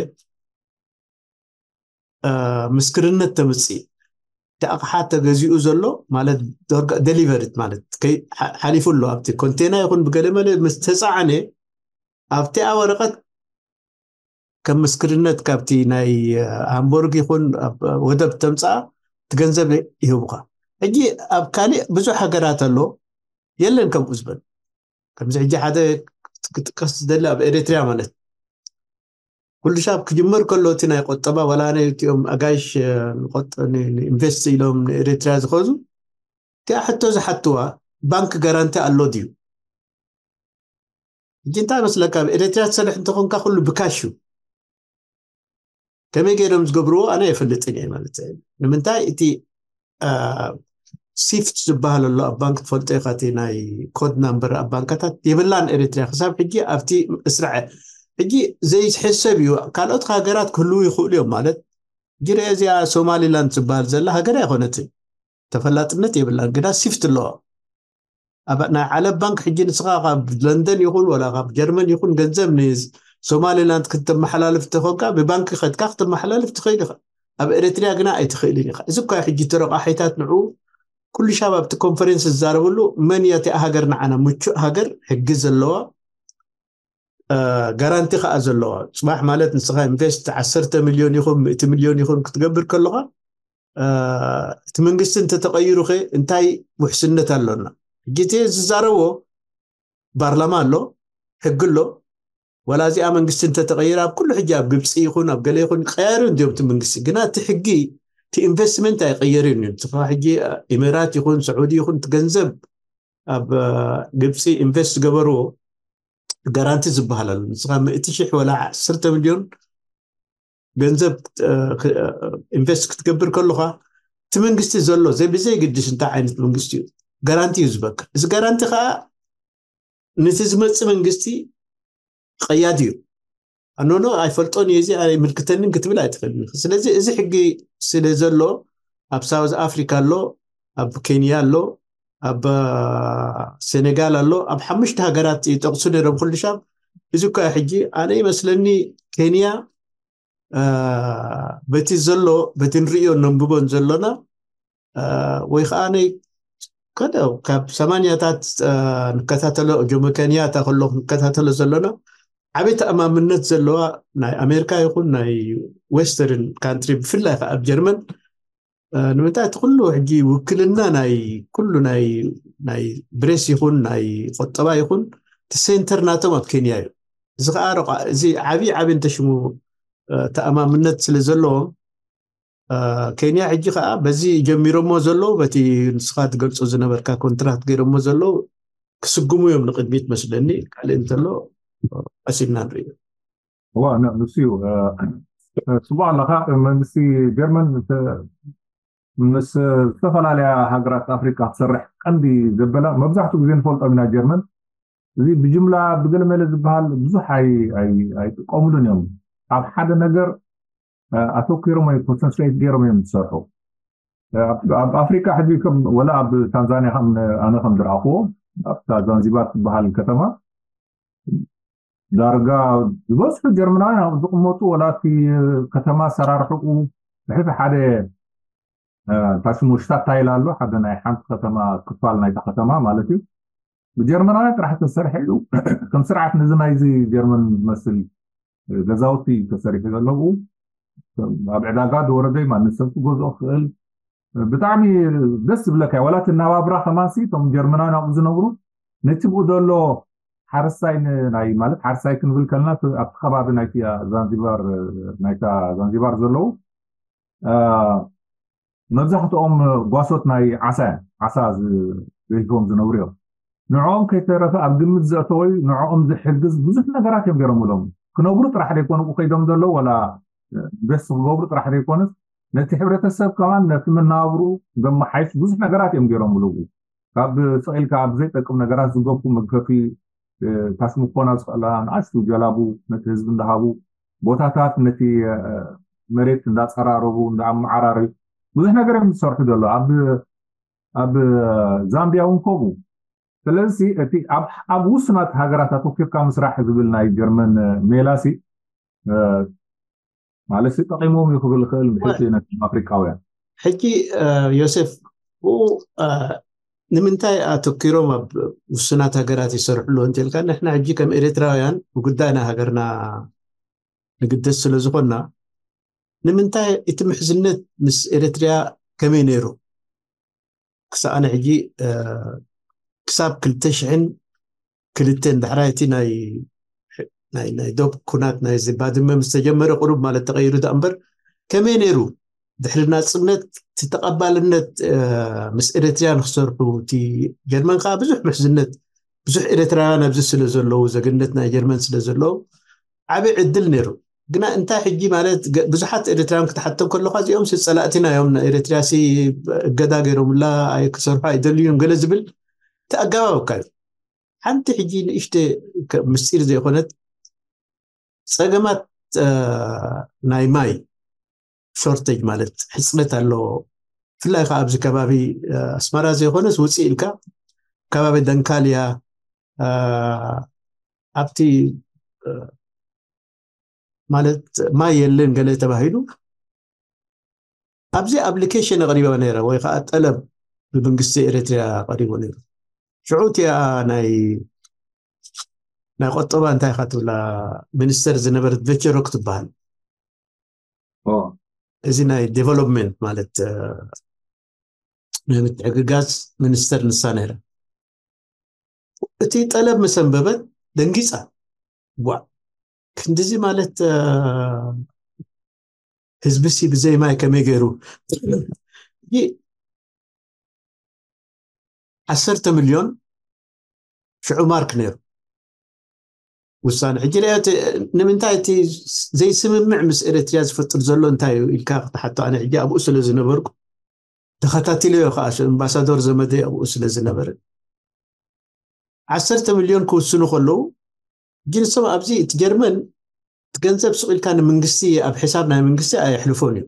ምስክርነት ተምፅእ እቲ ኣቕሓ ተገዚኡ ዘሎ ማለት ደሊቨርድ ማለት ሓሊፉ ኣሎ ኣብቲ ኮንቴና ይኹን ብገለ መለ ምስ ተፃዕነ ኣብቲኣ ወረቐት ከም ምስክርነት ካብቲ ናይ ሃምቦርግ ይኹን ወደብ ተምፃኣ እቲ ገንዘብ ይህቡካ። ሕጂ ኣብ ካሊእ ብዙሕ ሃገራት ኣሎ የለን ከምኡ ዝበል ከምዚ ሕጂ ሓደ ክትጥቀስ ዝደሊ ኣብ ኤሪትሪያ ማለት ኩሉ ሻብ ክጅመር ከሎ እቲ ናይ ቆጠባ ዋላ ነቲኦም ኣጋይሽ ኢንቨስት ኢሎም ንኤሪትሪያ ዝኸዙ እቲኣ ሕቶ ዝሓትዋ ባንክ ጋራንቲ ኣሎ ድዩ? ሕጂ እንታይ መስለካ ኣብ ኤሪትሪያ ትሰርሕ እንተኾንካ ኩሉ ብካሽ እዩ። ከመይ ገይሮም ዝገብርዎ ኣነ የፈልጥን እየ ማለት ንምንታይ እቲ ሲፍት ዝበሃል ኣሎ ኣብ ባንክ ትፈልጦ ኢኻ እቲ ናይ ኮድ ናምበር ኣብ ባንካታት የብላን ኤሪትሪያ ክሳብ ሕጂ ኣብቲ እስርዐ ሕጂ ዘይሕሰብ እዩ። ካልኦት ሃገራት ክህልው ይኽእሉ እዮም ማለት ሕጂ ርአ እዚኣ ሶማሊላንድ ዝበሃል ዘላ ሃገር ኣይኮነትን ተፈላጥነት የብላን ግና ሲፍት ኣለዋ። ኣብ ናይ ዓለም ባንክ ሕጂ ንስኻ ካብ ለንደን ይኹን ወላ ካብ ጀርመን ይኹን ገንዘብ ንሶማሊላንድ ክትመሓላልፍ ተኾንካ ብባንክ ከድካ ክትመሓላልፍ ትኽእል ኢኻ። ኣብ ኤሪትሪያ ግና ኣይትኽእልን ኢኻ። እዚ እኳ ሕጂ ተረቋሒታት ንዑ ኩሉ ሻብ ኣብቲ ኮንፈረንስ ዝዛረበሉ መን እያ እቲኣ ሃገር ንዓና ምቹእ ሃገር ሕጊ ዘለዋ ጋራንቲ ከዓ ዘለዋ ፅባሕ ማለት ንስኻ ኢንቨስት ዓሰርተ ሚሊዮን ይኹን ምእቲ ሚሊዮን ይኹን ክትገብር ከለኻ እቲ መንግስቲ እንተተቐይሩ ኸ እንታይ ውሕስነት ኣሎና? ሕጂ እቲ ዝዛረቦ ፓርላማ ኣሎ፣ ሕጊ ኣሎ። ዋላ እዚኣ መንግስቲ እንተተቐይራ ኣብ ኩሉ ሕጂ ኣብ ግብፂ ይኹን ኣብ ገለ ይኹን ቀያሪ እንዲዮም እቲ መንግስቲ ግና እቲ ሕጊ እቲ ኢንቨስትመንት ኣይቀየርን እዩ። ንስኻ ሕጂ ኢሜራት ይኹን ስዑዲ ይኹን እቲ ገንዘብ ኣብ ግብፂ ኢንቨስት ዝገበርዎ ጋራንቲ ዝበሃል ኣሎ። ንስኻ ምእቲ ሽሕ ወላ ዓሰርተ ሚሊዮን ገንዘብ ኢንቨስት ክትገብር ከለኻ እቲ መንግስቲ ዘሎ ብዘይግድስ እንታይ ዓይነት መንግስቲ እዩ ጋራንቲ እዩ ዝበካ። እዚ ጋራንቲ ከዓ ነቲ ዝመፅእ መንግስቲ ቀያዲ እዩ። ኣኖኖ ኣይፈልጦን እየ እዚ ኣይምልክተንን ክትብል ኣይትኽእልን። ስለዚ እዚ ሕጊ ስለ ዘሎ ኣብ ሳውዝ ኣፍሪካ ኣሎ፣ ኣብ ኬንያ ኣሎ፣ ኣብ ሴኔጋል ኣሎ፣ ኣብ ሓሙሽተ ሃገራት ይጠቕሱ ነይሮም ኩሉ ሻብ። እዚ እኳ ሕጂ ኣነ ይመስለኒ ኬንያ በቲ ዘሎ በቲ ንርእዮ ነንብቦን ዘሎና ወይ ከዓ ናይ ከደ ካብ ሰማንያታት ንከታተሎ ጆሞ ኬንያታ ከሎ ንከታተሎ ዘሎና ዓበይቲ ኣማምነት ዘለዋ ናይ ኣሜሪካ ይኹን ናይ ዌስተርን ካንትሪ ብፍላይ ከዓ ኣብ ጀርመን ንምንታይ እቲ ኩሉ ሕጂ ውክልና ናይ ኩሉ ናይ ናይ ብሬስ ይኹን ናይ ቆጠባ ይኹን እቲ ሴንተር ናቶም ኣብ ኬንያ እዩ። እዚ ከዓ እዚ ዓብዪ ዓብዪ እንተሽሙ ተኣማምነት ስለ ዘለዎም ኬንያ ሕጂ ከዓ በዚ ጀሚሮሞ ዘለዉ በቲ ንስኻ ትገልፆ ዝነበርካ ኮንትራክት ገይሮሞ ዘለዉ ክስጉሙ እዮም ንቅድሚት መስለኒ። ካልእ እንተሎ ቀሲልና ንርእዮ። እዋ ንሱ እዩ። ጽቡቕ ኣለኻ። መንግስቲ ጀርመን ምስ ዝተፈላለያ ሃገራት ኣፍሪቃ ክሰርሕ ቀንዲ ዘበላ መብዛሕትኡ ግዜ ንፈልጦም ኢና። ጀርመን እዚ ብጅምላ ብገለ መለ ዝበሃል ብዙሕ ኣይጥቀሙሉን እዮም። ኣብ ሓደ ነገር ኣተኪሮም ወይ ኮንሰንትሬት ገይሮም እዮም ዝሰርሑ። ኣብ ኣፍሪቃ ሕዚ ወላ ኣብ ታንዛኒያ ኣነ ከም ዝረኣኽዎ ኣብታ ዛንዚባር ትበሃል ከተማ ዳርጋ ዝበዝሑ ጀርመናውያን ኣብ ዝቕመጡ ወላ እቲ ከተማ ኣሰራርሕኡ ብሕፊ ሓደ ታሽሙ ሽታታይል ኣሎ ሓደ ናይ ሓንቲ ከተማ ክፋል ናይታ ከተማ ማለት እዩ። ብጀርመናውያን ጥራሕ ተሰርሐ እዩ። ከም ስርዓት ነዚ ናይዚ ጀርመን ዝመስል ገዛውቲ ተሰሪሑ ዘለዉ ኣብ ዕዳጋ ዝወረደ ማንም ሰብ ክገዝኦ ክኽእል ብጣዕሚ ደስ ዝብለካ እዩ። ዋላ እቲ ናባብራ ከማንሲ እቶም ጀርመናውያን ኣብኡ ዝነብሩ ነቲ ብኡ ዘሎ ሓረስታይ ናይ ማለት ሓረስታይ ክንብል ከለና ኣብቲ ከባቢ ናይ ዛንዚባር ናይታ ዛንዚባር ዘለዉ መብዛሕትኦም ጓሶት ናይ ዓሳ እዮም። ዓሳ ገዚፎም ዝነብሩ እዮም። ንዕኦም ከይተረፈ ኣብ ግምት ዘእተወዩ ንዕኦም ዝሕግዝ ብዙሕ ነገራት እዮም ገይሮምሎም። ክነብሩ ጥራሕ ዘይኮኑ ከይዶም ዘለዉ ዋላ ኢንቨስት ክገብሩ ጥራሕ ዘይኮነስ ነቲ ሕብረተሰብ ከማን ነቲ መናብሩ ዘመሓይሽ ብዙሕ ነገራት እዮም ገይሮምሉ። ካብ ስቕ ኢልካ ኣብ ዘይጠቅም ነገራት ዝገፉ መግፈፊ ታሽሙ ክኾና ዝኽእላ ንኣሽቱ ጀላቡ ነቲ ህዝቢ እንዳሃቡ ቦታታት ነቲ መሬት እንዳፀራረቡ እንዳኣመዓራረዩ ብዙሕ ነገር እዮም ዝሰርሑ ዘሎ። ኣብ ዛምቢያ እውን ከምኡ። ስለዚ እቲ ኣብ ውሱናት ሃገራት ኣተኪርካ ምስራሕ ዝብል ናይ ጀርመን ሜላሲ ማለት ጠቂሞም እዩ ክብል ይኽእል ምሕት ነቶም ኣፍሪቃውያን። ሕጂ ዮሴፍ፣ ብኡ ንምንታይ ኣተኪሮም ኣብ ውሱናት ሃገራት ይሰርሕሉ እንተልካ፣ ንሕና ሕጂ ከም ኤርትራውያን ብጉዳይ ናይ ሃገርና ንግደስ ስለ ዝኾንና፣ ንምንታይ እቲ ምሕዝነት ምስ ኤርትርያ ከመይ ነይሩ? ክሳብ ኣነ ሕጂ ክሳብ ክልተ ሽሕን ክልተን፣ ዳሕራይ እቲ ናይ ናይ ዶብ ኩናት ናይ ባድመ ምስ ተጀመረ፣ ቁሩብ ማለት ተቐይሩ ዳ እምበር፣ ከመይ ነይሩ ድሕሪ ናጽነት እቲ ተቐባልነት ምስ ኤርትርያ ንክሰርሑ? እቲ ጀርመን ከዓ ብዙሕ ምሕዝነት፣ ብዙሕ ኤርትራውያን ኣብዚ ስለ ዘለዉ፣ ዘግነት ናይ ጀርመን ስለ ዘለዉ፣ ዓቢ ዕድል ነይሩ። ግና እንታይ ሕጂ ማለት ብዙሓት ኤርትራውያን ክትሓቶም ከለካ፣ እዚኦም ሲ ጸላእትና እዮም፣ ኤርትርያ ሲ እገዳ ገይሮምላ፣ ክሰርሑ ኣይደልዩን ገለ ዝብል ተኣጋባብካ እዩ። ሓንቲ ሕጂ ንእሽተ ምስጢር ዘይኮነት፣ ጸገማት ናይ ማይ ሾርቴጅ ማለት ሕፅነት ኣሎ። ብፍላይ ከዓ ኣብዚ ከባቢ ኣስመራ ዘይኮነስ ውፅእ ኢልካ ከባቢ ደንካልያ፣ ኣብቲ ማለት ማይ የለን ገለ ተባሂሉ ኣብዚ ኣፕሊኬሽን ኣቕሪባ ነይረ፣ ወይ ከዓ ጠለብ ብመንግስቲ ኤርትርያ ቀሪቡ ነይሩ። ሽዑ እቲኣ ናይ ናይ ቆጠባ እንታይ ኢኻ ትብላ፣ ሚኒስተር ዝነበረት ቬቸሮ ክትበሃል። እዚ ናይ ዴቨሎፕመንት ማለት ናይ ምትሕግጋዝ ሚኒስተር ንሳ ነይራ። እቲ ጠለብ ምስ ኣንበበት ደንጊፃ። ዋ፣ ክንድዚ ማለት ህዝቢ ሲ ብዘይ ማይ ከመይ ገይሩ? ዓሰርተ ሚልዮን ሽዑ ማርክ ነይሩ ውሳነ። ሕጂ ሪኣ፣ ንምንታይ እቲ ዘይስምምዕ ምስ ኤርትርያ ዝፈጥር ዘሎ እንታይ እዩ ኢልካ ክትሓቶ፣ ኣነ ሕጂ ኣብኡ ስለ ዝነበርኩ ተኸታቲለዮ ከዓ፣ ኣምባሳዶር ዘመደይ ኣብኡ ስለ ዝነበረ፣ ዓሰርተ ሚልዮን ክውስኑ ከለዉ፣ ሕጂ ንሶም ኣብዚ እቲ ጀርመን እቲ ገንዘብ ስቕ ኢልካ ንመንግስቲ ኣብ ሕሳብ ናይ መንግስቲ ኣየሕልፎን እዩ።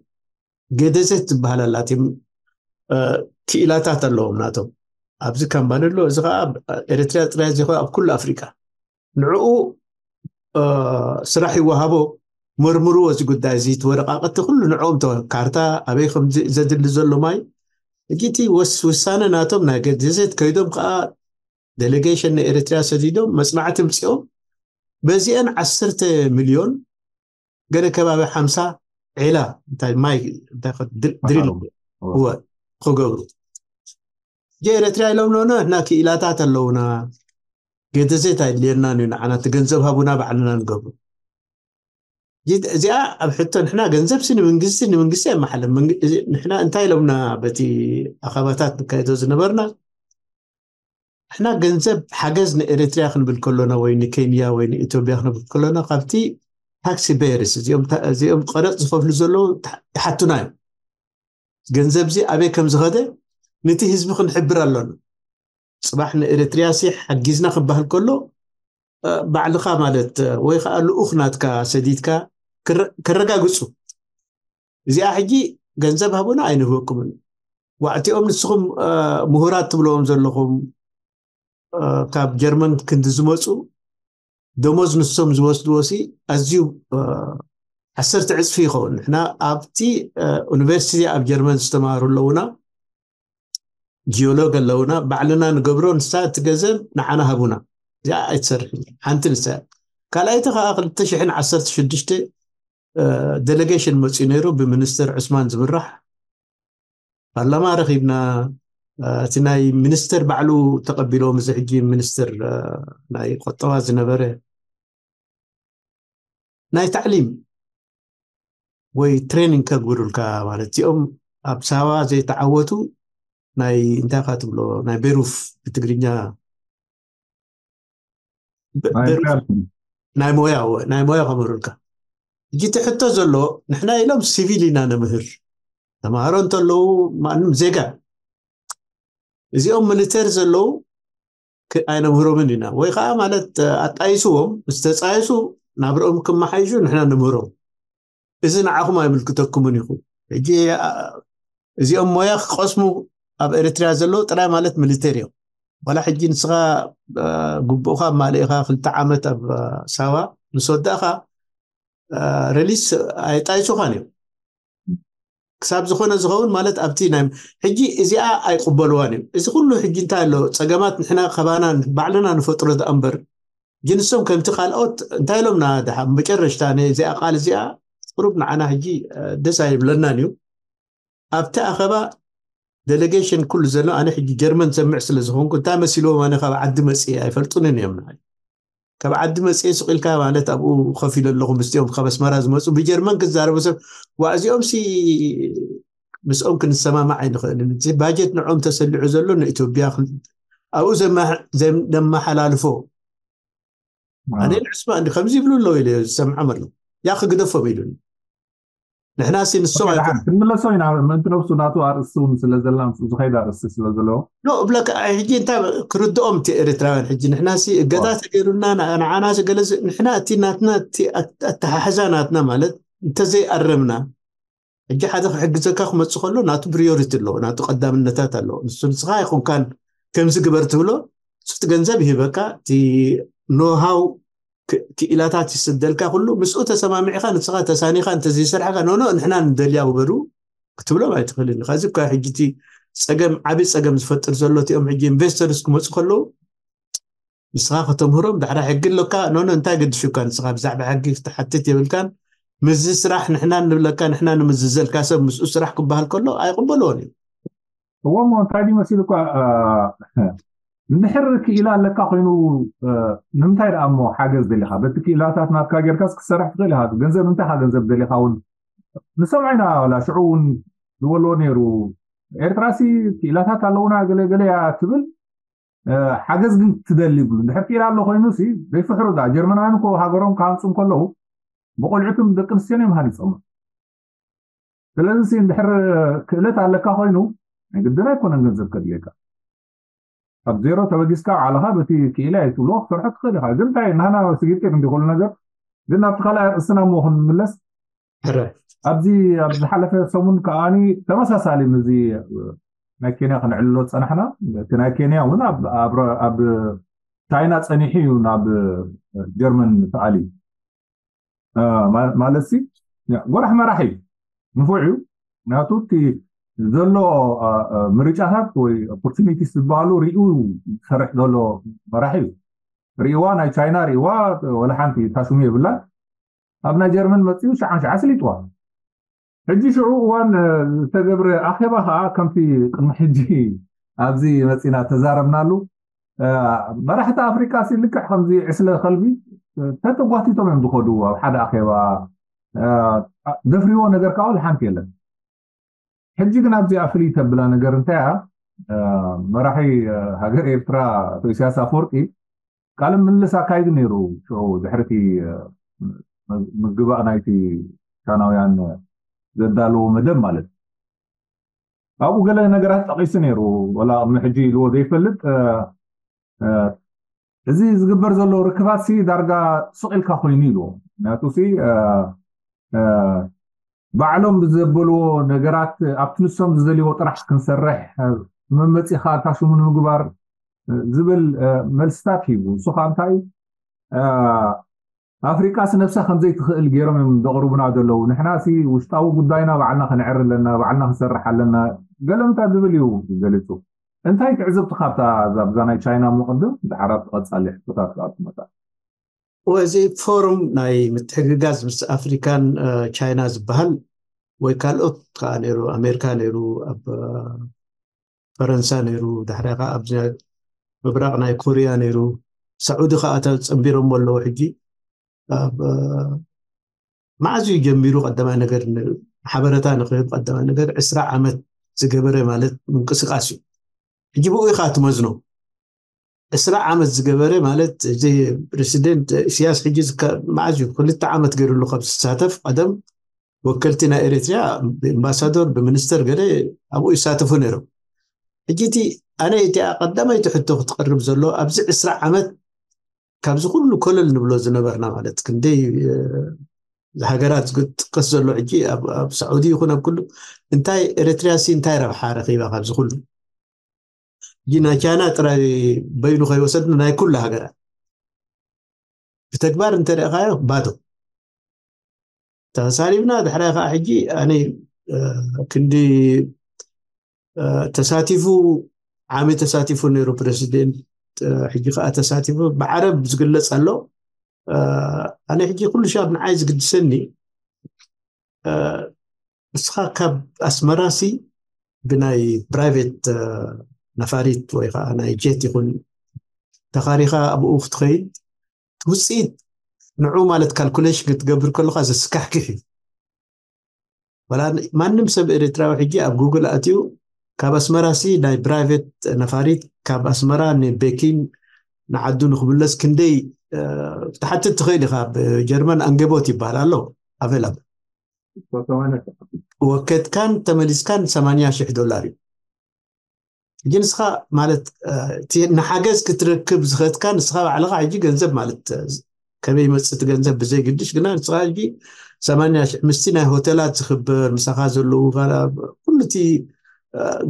ገደዘት ዝበሃል ኣላትም ክኢላታት ኣለዎም ናቶም። ኣብዚ ካምባኒ ኣሎ፣ እዚ ከዓ ኤርትርያ ጥራይ ዘይኮነ ኣብ ኩሉ ኣፍሪቃ። ንዕኡ ስራሕ ይወሃቦ፣ መርምርዎ እዚ ጉዳይ እዚ፣ እቲ ወረቃቅቲ ኩሉ ንዕኦም ተወ፣ ካርታ ኣበይ ከም ዘድሊ ዘሎ ማይ። ሕጂ እቲ ውሳነ ናቶም ናይ ገደዘት ከይዶም ከዓ ዴሌጌሽን ንኤርትርያ ሰዲዶም መፅናዕቲ ምፅኦም በዚአን ዓሰርተ ሚልዮን ገለ ከባቢ ሓምሳ ዒላ እንታይ ማይ ድሪል እወ ክገብሩ። ጀ ኤርትርያ ኢሎም ኖኖ እና ክኢላታት ኣለውና፣ ገደዘት ኣይድልየናን እዩ፣ ንዓና እቲ ገንዘብ ሃቡና ባዕልና ንገብሩ። እዚኣ ኣብ ሕቶ ንሕና ገንዘብ ሲ ንመንግስቲ ንመንግስቲ የመሓለ። ንሕና እንታይ ኢሎምና በቲ ኣኸባታት ንካየዶ ዝነበርና፣ ንሕና ገንዘብ ሓገዝ ንኤርትርያ ክንብል ከሎና ወይ ንኬንያ ወይ ንኢትዮጵያ ክንብል ከሎና ካብቲ ታክሲ ቤርስ እዚኦም ቀረፅ ዝኸፍሉ ዘለዉ ይሓቱና እዮም። ገንዘብ እዚ ኣበይ ከም ዝኸደ ነቲ ህዝቢ ክንሕብር ኣሎና። ፅባሕ ንኤርትርያ ሲ ሓጊዝና ክበሃል ከሎ ባዕልኻ ማለት ወይ ከዓ ልኡኽ ናትካ ሰዲድካ ከረጋግፁ። እዚኣ ሕጂ ገንዘብ ሃቡና ኣይንህበኩምን። ዋዕቲኦም ንስኹም ምሁራት ትብለዎም ዘለኹም ካብ ጀርመን ክንዲ ዝመፁ ደሞዝ ንሶም ዝወስድዎ ሲ ኣዝዩ ዓሰርተ ዕፅፊ ይኸውን። ንሕና ኣብቲ ዩኒቨርሲቲ ኣብ ጀርመን ዝተማሃሩ ኣለውና፣ ጂኦሎግ ኣለውና፣ ባዕልና ንገብሮ፣ ንሳ እቲ ገንዘብ ንዓና ሃቡና። እዚኣ ኣይትሰርሕን ሓንቲ ንሳ። ካልኣይቲ ከዓ ክልተ ሽሕን ዓሰርተ ሽዱሽተ ዴሌጌሽን መፅኡ ነይሩ ብሚኒስትር ዑስማን ዝምራሕ። ፓርላማ ረኺብና፣ እቲ ናይ ሚኒስትር ባዕሉ ተቐቢሎም፣ እዚ ሕጂ ሚኒስትር ናይ ቆጠባ ዝነበረ ናይ ታዕሊም ወይ ትሬኒንግ ከግብሩልካ ማለት እዚኦም ኣብ ሳዋ ዘይተዓወቱ ናይ እንታይ ካ ትብሎ ናይ ቤሩፍ ብትግርኛ ናይ ሞያ ናይ ሞያ ከምህሩልካ። ሕጂ እቲ ሕቶ ዘሎ ንሕና ኢሎም ሲቪል ኢና ነምህር ተምሃሮ እንተለዉ ማንም ዜጋ እዚኦም ሚሊተር ዘለዉ ኣይነምህሮምን ኢና ወይ ከዓ ማለት ኣጣይስዎም ዝተፃየሱ ናብርኦም ክመሓይሹ ንሕና ንምህሮም። እዚ ንዓኹም ኣይምልክተኩምን ኢኹም። ሕጂ እዚኦም ሞያ ክቀስሙ ኣብ ኤርትርያ ዘለዉ ጥራይ ማለት ሚሊተር እዮም። ዋላ ሕጂ ንስኻ ግቡእካ ማልእኻ ክልተ ዓመት ኣብ ሳዋ ምስ ወዳእኻ ረሊስ ኣይጣይሱኻን እዮም። ክሳብ ዝኾነ ዝኸውን ማለት ኣብቲ ናይ ሕጂ እዚኣ ኣይቅበልዋን እዮም። እዚ ኩሉ ሕጂ እንታይ ኣሎ ጸገማት ንሕና ከባና ባዕልና ንፈጥሮ ደኣ እምበር፣ ግን ንሶም ከምቲ ካልኦት እንታይ ኢሎምና ድሓ መጨረሽታ ነዚኣ ቃል እዚኣ ቁሩብ ንዓና ሕጂ ደስ ኣይብለናን እዩ። ኣብቲ ኣኸባ ዴሌጌሽን ኩሉ ዘሎ ኣነ ሕጂ ጀርመን ሰምዕ ስለ ዝኾንኩ እንታይ መሲልዎም ኣነ ካብ ዓዲ መፅእ ኣይፈልጡንን እዮም ንዓይ። ካብ ዓዲ መፅእ ስቕ ኢልካ ማለት ኣብኡ ኮፍ ኢለ ኣለኹ ምስኦም ካብ ኣስመራ ዝመፁ ብጀርመን ክዛረቡ ሰብ ዋ እዚኦም ሲ ምስኦም ክንሰማማዕ ኣይንኽእልን። እቲ ባጀት ንዕኦም ተሰሊዑ ዘሎ ንኢትዮጵያ ኣብኡ ዘመሓላልፎ ኣነ ንዕስማ እንዲ ከምዚ ይብሉ ኣለዉ ኢለ ዝሰምዖም ኣለዉ። ያ ክግደፎም ኢሉኒ። ንሕና ሲ ንሶም ኣይኮን ክንምለሶ ኢና ምእንቲ ነብሱ ናቱ ኣርእስቲ እውን ስለ ዘለና ምስኡ ዝኸይድ ኣርእስቲ ስለ ዘለዎ ኖ እብለካ ሕጂ እንታይ ክርድኦም እቲ ኤርትራውያን ሕጂ ንሕና ሲ እገዳ ተገይሩና ንዓና ሲ ገለ ንሕና እቲ ናትና እቲ ኣተሓሕዛ ናትና ማለት እንተዘይኣረምና ሕጂ ሓደ ክሕግዘካ ክመፅእ ከሎ ናቱ ፕሪዮሪቲ ኣለዎ ናቱ ቀዳምነታት ኣለዎ ንሱ ንስኻ ኣይኮንካን ከምዚ ግበር ትብሎ እቲ ገንዘብ ይህበካ እቲ ኖሃው ክኢላታት ይስደልካ ኩሉ ምስኡ ተሰማሚዕካ ንስኻ ተሳኒኻ እንተዘይሰርሕካ ኖኖ ንሕና ንደልያ ውበሩ ክትብሎም ኣይትኽእልን ኢኻ እዚ እኳ ሕጂ እቲ ፀገም ዓብዪ ፀገም ዝፈጥር ዘሎ እቲኦም ሕጂ ኢንቨስተርስ ክመፁ ከለዉ ንስኻ ከተምህሮም ዳሕራ ሕጊ ኣለካ ኖኖ እንታይ ገድሹካ ንስኻ ብዛዕባ ሕጊ ክትሓትት የብልካን ምዚ ስራሕ ንሕና ንብለካ ንሕና ንምዝዘልካ ሰብ ምስኡ ስራሕ ክበሃል ከሎ ኣይቕበልዎን እዩ እዎ እሞ እንታይ ድዩ መሲሉ እኳ እንድሕር ክኢላ ኣለካ ኮይኑ ንምንታይ ደኣ እሞ ሓገዝ ደሊኻ በቲ ክኢላታት ናትካ ጌርካስ ክሰርሕ ትኽእል ኢኻ ገንዘብ እንታይ ኢኻ ገንዘብ ደሊኻ እውን ንሰምዖ ኢና ዋላ ሽዑ እውን ዝበልዎ ነይሩ ኤርትራሲ ክኢላታት ኣለውና ገለ ገለ እያ ትብል ሓገዝ ግን ትደሊ ይብሉ እንድሕር ክኢላ ኣሎ ኮይኑ ሲ ዘይፍሕሩ ዳ ጀርመናውያን እኮ ሃገሮም ክሃንፁ እንከለዉ ብቆልዑትን ደቂ ኣንስትዮን እዮም ሃኒፆም ስለዚ ሲ እንድሕር ክእለት ኣለካ ኮይኑ ናይ ግድን ኣይኮነን ገንዘብ ከድልየካ ካብ ዜሮ ተበጊስካ ባዕልኻ በቲ ክኢላ እየ ትብሎ ክትሰርሖ ትኽእል ኢኻ ግን እንታይ ናህና ስጊጢር እንዲ ኩሉ ነገር ግን ናብቲ ካልኣይ ርእስና እሞ ክንምለስ ኣብዚ ኣብ ዝሓለፈ ሰሙን ከዓኒ ተመሳሳሊ ምዚ ናይ ኬንያ ክንዕልሎ ዝፀናሕና እቲ ናይ ኬንያ እውን ኣብ ቻይና ፀኒሑ እዩ ናብ ጀርመን ተኣልዩ ማለት ሲ ጎራሕ መራሕ እዩ ንፉዕ እዩ ምክንያቱ እቲ ዘሎ ምርጫታት ወይ ኦፖርቹኒቲስ ዝበሃሉ ሪኡ ዝሰርሕ ዘሎ መራሕ እዩ ሪእዋ ናይ ቻይና ሪእዋ ወላ ሓንቲ ታሽሙ የብላን ኣብ ናይ ጀርመን መፅኡ ሸዓ ሸዓ ስሊጥዋ ሕጂ ሽዑ እዋን ዝተገብረ ኣኼባ ከዓ ከምቲ ቅድሚ ሕጂ ኣብዚ መፂና ተዛረብናሉ መራሕቲ ኣፍሪቃ ሲ ልክዕ ከምዚ ዕስለ ከልቢ ተተጓቲቶም እዮም ዝኸዱ ኣብ ሓደ ኣኼባ ደፍሪዎ ነገር ከዓ ሓንቲ የለን ሕጂ ግን ኣብዚኣ ፍልይ ተብላ ነገር እንታይ እያ መራሒ ሃገር ኤርትራ ኣቶ ኢሳያስ ኣፈወርቂ ቃለ ምልልስ ኣካይዱ ነይሩ ሽዑ ድሕርቲ ምግባእ ናይቲ ቻናውያን ዘዳለዎ መደብ ማለት ኣብኡ ገለ ነገራት ጠቂሱ ነይሩ ወላ ቅድሚ ሕጂ ኢልዎ ዘይፈልጥ እዚ ዝግበር ዘሎ ርክባት ሲ ዳርጋ ስቕ ኢልካ ኮይኑ ኢልዎ ምክንያቱ ሲ ባዕሎም ብዘበልዎ ነገራት ኣብቲ ንሶም ዝደልዎ ጥራሕ ክንሰርሕ መመፂኻ እታ ሽሙ ንምግባር ዝብል መልስታት ሂቡ ንሱ ከዓ እንታይ ኣፍሪቃ ሲ ነብሳ ከምዘይትኽእል ገይሮም እዮም ዘቕርቡና ዘለዉ ንሕና ሲ ውሽጣዊ ጉዳይና ባዕልና ከነዕሪ ኣለና ባዕልና ክንሰርሕ ኣለና ገለምታ ዝብል እዩ ገሊፁ እንታይ ትዕዝብቲ ካብታ ዛብዛ ናይ ቻይና ምቕድም ድሓር ኣብቲ ቀፃሊ ሕቶታት ከዓ ትመጣ ወዚ ፎርም ናይ ምትሕግጋዝ ምስ ኣፍሪካን ቻይና ዝበሃል ወይ ካልኦት ከዓ ነይሩ ኣሜሪካ ነይሩ ኣብ ፈረንሳ ነይሩ ዳሕሪያ ከዓ ኣብ ምብራቅ ናይ ኮሪያ ነይሩ ሳዑዲ ከዓ ተፀንቢሮም ኣለዉ ሕጂ ኣብ መዓዝ እዩ ጀሚሩ ቀዳማይ ነገር ሓበረታ ንክህብ ቀዳማይ ነገር ዕስራ ዓመት ዝገበረ ማለት ምንቅስቃስ እዩ ሕጂ ብኡ ኢካ ትመዝኖ ዕስራ ዓመት ዝገበረ ማለት እዚ ፕሬሲደንት ኢሳያስ ሕጂ መዓዝ እዩ ክልተ ዓመት ገይሩሉ ካብ ዝሳተፍ ቀደም ወከልቲ ናይ ኤርትርያ ብኤምባሳዶር ብሚኒስተር ገለ ኣብኡ ይሳተፉ ነይሮም ሕጂ እቲ ኣነ እቲኣ ቀዳማይቲ ሕቶ ክትቀርብ ዘሎ ኣብዚ ዕስራ ዓመት ካብዚ ኩሉ ኮለል ንብሎ ዝነበርና ማለት ክንደይ ሃገራት ዝጥቀስ ዘሎ ሕጂ ኣብ ሳዑዲ ይኹን ኣብ ኩሉ እንታይ ኤርትርያ ሲ እንታይ ረብሓ ረኺባ ካብዚ ኩሉ ሕጂ ናይ ቻይና ጥራይ በይኑ ከይወሰድና ናይ ኩሉ ሃገራት ብተግባር እንተሪእኻዮ ባዶ ተሳሪብና ድሕራይ ከዓ ሕጂ ኣነ ክንዲ ተሳቲፉ ዓሚ ተሳቲፉ ነይሩ ፕሬዚደንት። ሕጂ ከዓ ተሳቲፉ ብዓረብ ዝግለፅ ኣሎ። ኣነ ሕጂ ኩሉ ሻብ ንዓይ ዝግድሰኒ፣ ንስኻ ካብ ኣስመራሲ ብናይ ፕራይቬት ነፋሪት ወይ ከዓ ናይ ጀት ይኹን ተኻሪኻ ኣብኡ ክትኸይድ ውፅኢት ንዑ ማለት ካልኩሌሽን ክትገብር ከለካ ዘስካሕክሕ እዩ። ማንም ሰብ ኤርትራዊ ሕጂ ኣብ ጉግል ኣትዩ ካብ ኣስመራሲ ናይ ፕራይቬት ነፋሪት ካብ ኣስመራ ንቤኪን ንዓዱ ንክምለስ ክንደይ ክትሓትት ትኽእል ኢኻ። ብጀርመን ኣንገቦት ይበሃል ኣሎ ኣቬላብ ወከትካን ተመሊስካን ሰማንያ ሽሕ ዶላር እዩ። ሕጂ ንስኻ ማለት እቲ ንሓገዝ ክትረክብ ዝኸትካ ንስኻ ባዕልኻ ሕጂ ገንዘብ ማለት ከመይ ይመፅእ እቲ ገንዘብ ብዘይግድሽ ግና ንስኻ ሕጂ ሰማንያ ሽሕ ምስቲ ናይ ሆቴላት ዝኽበር ምሳኻ ዘለዉ ኩሉ እቲ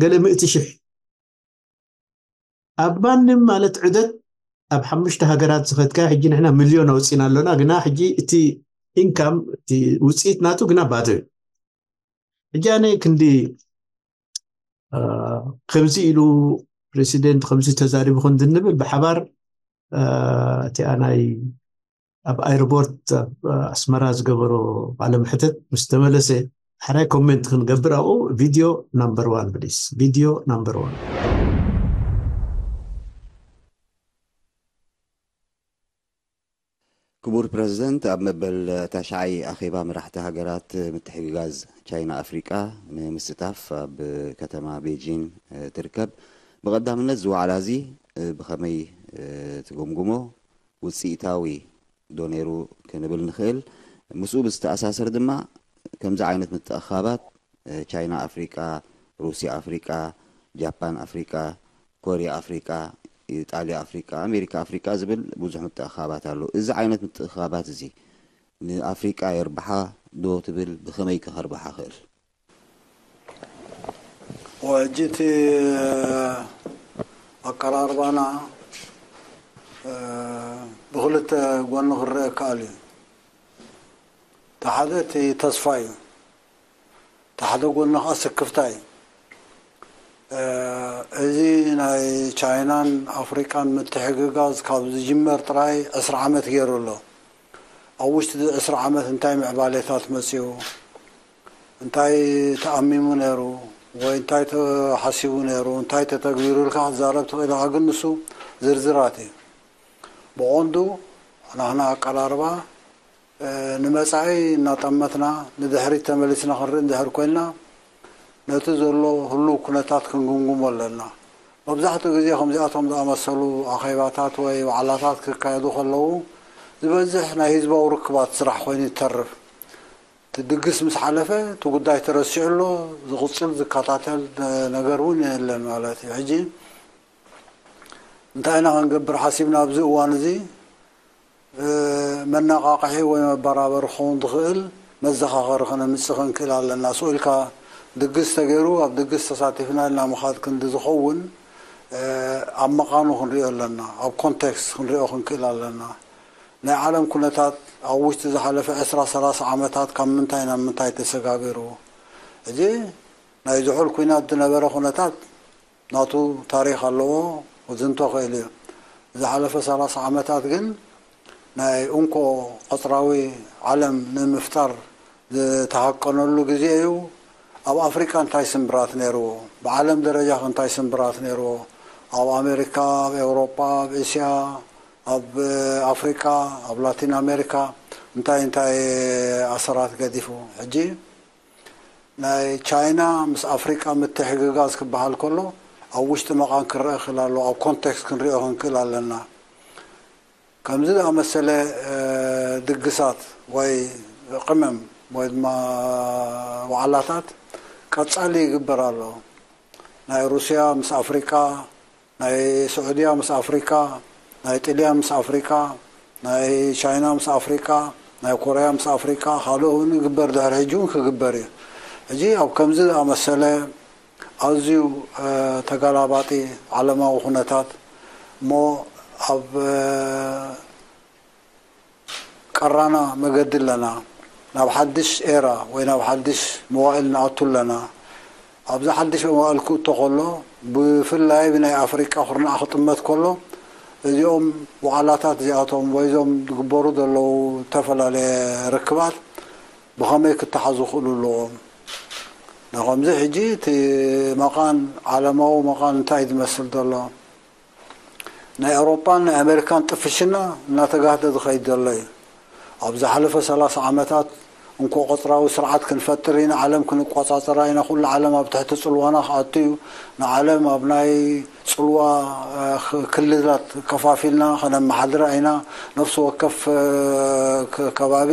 ገለ ምእቲ ሽሕ ኣብ ማንም ማለት ዕደት ኣብ ሓሙሽተ ሃገራት ዝኸድካ ሕጂ ንሕና ሚልዮን ኣውፂና ኣሎና ግና ሕጂ እቲ ኢንካም እቲ ውፅኢት ናቱ ግና ባዶ እዩ። ሕጂ ኣነ ክንዲ ከምዚ ኢሉ ፕሬሲደንት ከምዚ ተዛሪቡ ክንዲ ንብል ብሓባር እቲኣ ናይ ኣብ ኣይርቦርት ኣብ ኣስመራ ዝገበሮ ቃለ መሕተት ምስ ተመለሰ ሓራይ ኮሜንት ክንገብር ኣብኡ ቪድዮ ናምበር ዋን ፕሊስ ቪድዮ ናምበር ዋን። ክቡር ፕረዚደንት፣ ኣብ መበል ታሽዓይ ኣኼባ መራሕቲ ሃገራት ምትሕግጋዝ ቻይና ኣፍሪቃ ንምስታፍ ኣብ ከተማ ቤጂን ትርከብ። ብቐዳምነት እዚ ዋዕላ እዚ ብኸመይ ትገምግሞ? ውፅኢታዊ ዶ ነይሩ ክንብል ንኽእል? ምስኡ ብዝተኣሳሰር ድማ ከምዚ ዓይነት ምትእኻባት ቻይና ኣፍሪቃ፣ ሩስያ ኣፍሪቃ፣ ጃፓን ኣፍሪቃ፣ ኮርያ ኣፍሪቃ፣ ኢጣልያ ኣፍሪቃ፣ ኣሜሪካ ኣፍሪቃ ዝብል ብዙሕ ምትእኻባት ኣሎ። እዚ ዓይነት ምትእኻባት እዚ ንኣፍሪቃ የርብሓ ዶ ትብል? ብኸመይ ከ ከርብሓ ክእል? ሕጂ እቲ ኣቀራርባና ብክልተ ጎኒ ክረአ ይከኣል እዩ። እቲ ሓደ እቲ ተስፋ እዩ። እቲ ሓደ ጎኒ ከዓ ስክፍታ እዩ። እዚ ናይ ቻይናን ኣፍሪቃን ምትሕግጋዝ ካብ ዝጅመር ጥራይ ዕስራ ዓመት ገይሩ ኣሎ። ኣብ ውሽጢ እዚ ዕስራ ዓመት እንታይ ምዕባሌታት መፅኡ፣ እንታይ ተኣሚሙ ነይሩ ወይ እንታይ ተሓሲቡ ነይሩ፣ እንታይ ተተግቢሩ ኢልካ ክትዛረብ ትኽእል ኢኻ። ግን ንሱ ዝርዝራት እዩ። ብቐንዱ ናህና ኣቀራርባ ንመጻኢ እናጠመትና ንድሕሪት ተመሊስና ክንርኢ እንድሕር ኮይንና ነቲ ዘሎ ህሉው ኩነታት ክንግምግሞ ኣለና። መብዛሕትኡ ግዜ ከምዚኣቶም ዝኣመሰሉ ኣኼባታት ወይ ዋዕላታት ክካየዱ ከለዉ ዝበዝሕ ናይ ህዝባዊ ርክባት ስራሕ ኮይኑ ይተርፍ። እቲ ድግስ ምስ ሓለፈ እቲ ጉዳይ ተረሲዑ ኣሎ፣ ዝቕጽል ዝከታተል ነገር እውን የለን ማለት እዩ። ሕጂ እንታይ ኢና ክንገብር ሓሲብና ኣብዚ እዋን እዚ? መነቓቕሒ ወይ መበራበሪ ክኸውን ዝኽእል መዘኻኸሪ ከነምጽእ ክንክእል ኣለና። ስቕ ኢልካ ድግስ ተገይሩ ኣብ ድግስ ተሳቲፍና ኢልና ምኻድ ክንዲ ዝኸውን ኣብ መቓኑ ክንሪኦ ኣለና፣ ኣብ ኮንቴክስት ክንሪኦ ክንክእል ኣለና። ናይ ዓለም ኩነታት ኣብ ውሽጢ ዝሓለፈ ዕስራ ሰላሳ ዓመታት ካብ ምንታይ ናብ ምንታይ ተሰጋገሩ? ሕጂ ናይ ዝሑል ኲናት ዝነበረ ኩነታት ናቱ ታሪኽ ኣለዎ፣ ክዝንቶ ክእል እዩ። ዝሓለፈ ሰላሳ ዓመታት ግን ናይ እንኮ ቀጽራዊ ዓለም ንምፍጣር ዝተሃቀነሉ ግዜ እዩ። ኣብ ኣፍሪቃ እንታይ ስምብራት ነይርዎ? ብዓለም ደረጃ ከ እንታይ ስምብራት ነይርዎ? ኣብ ኣሜሪካ፣ ኣብ ኤውሮጳ፣ ኣብ እስያ፣ ኣብ ኣፍሪቃ፣ ኣብ ላቲን ኣሜሪካ እንታይ እንታይ ኣሰራት ገዲፉ? ሕጂ ናይ ቻይና ምስ ኣፍሪቃ ምትሕግጋዝ ክበሃል ከሎ ኣብ ውሽጢ መቓን ክረአ ክእል ኣለዎ። ኣብ ኮንቴክስት ክንሪኦ ክንክእል ኣለና። ከምዚ ዝኣመሰለ ድግሳት ወይ ቅመም ወይ ድማ ዋዕላታት ቀጻሊ ይግበር ኣሎ። ናይ ሩስያ ምስ ኣፍሪቃ፣ ናይ ስዑድያ ምስ ኣፍሪቃ፣ ናይ ጥልያን ምስ ኣፍሪቃ፣ ናይ ቻይና ምስ ኣፍሪቃ፣ ናይ ኮርያ ምስ ኣፍሪቃ፣ ካልእ እውን ይግበር፣ ድሕሪ ሕጂ እውን ክግበር እዩ። ሕጂ ኣብ ከምዚ ዝኣመሰለ ኣዝዩ ተገላባጢ ዓለማዊ ኩነታት እሞ ኣብ ቀራና መገዲ ኣለና። ናብ ሓድሽ ኤራ ወይ ናብ ሓድሽ መዋእል ንኣቱ ኣለና። ኣብዚ ሓድሽ መዋእል ክእቶ ከሎ፣ ብፍላይ ብናይ ኣፍሪቃ ኩርናዕ ክጥመት ከሎ፣ እዚኦም ዋዕላታት እዚኣቶም ወይ እዞም ዝግበሩ ዘለዉ ዝተፈላለየ ርክባት ብኸመይ ክተሓዙ ክእሉ ኣለዎም? ንኸምዚ ሕጂ እቲ መቓን፣ ዓለማዊ መቓን እንታይ ዝመስል ዘሎ? ናይ ኣውሮጳን ናይ ኣሜሪካን ጥፍሽና እናተጋህደ ዝኸይድ ዘሎ እዩ። ኣብ ዝሓለፈ ሰላሳ ዓመታት እንኮ ቆጽራዊ ስርዓት ክንፈጥር ኢና፣ ዓለም ክንቆጻጸራ ኢና፣ ኩሉ ዓለም ኣብ ትሕቲ ጽልዋና ክኣቱ እዩ፣ ንዓለም ኣብ ናይ ጽልዋ ክልላት ከፋፊልና ከነመሓድራ ኢና፣ ነፍሲ ወከፍ ከባቢ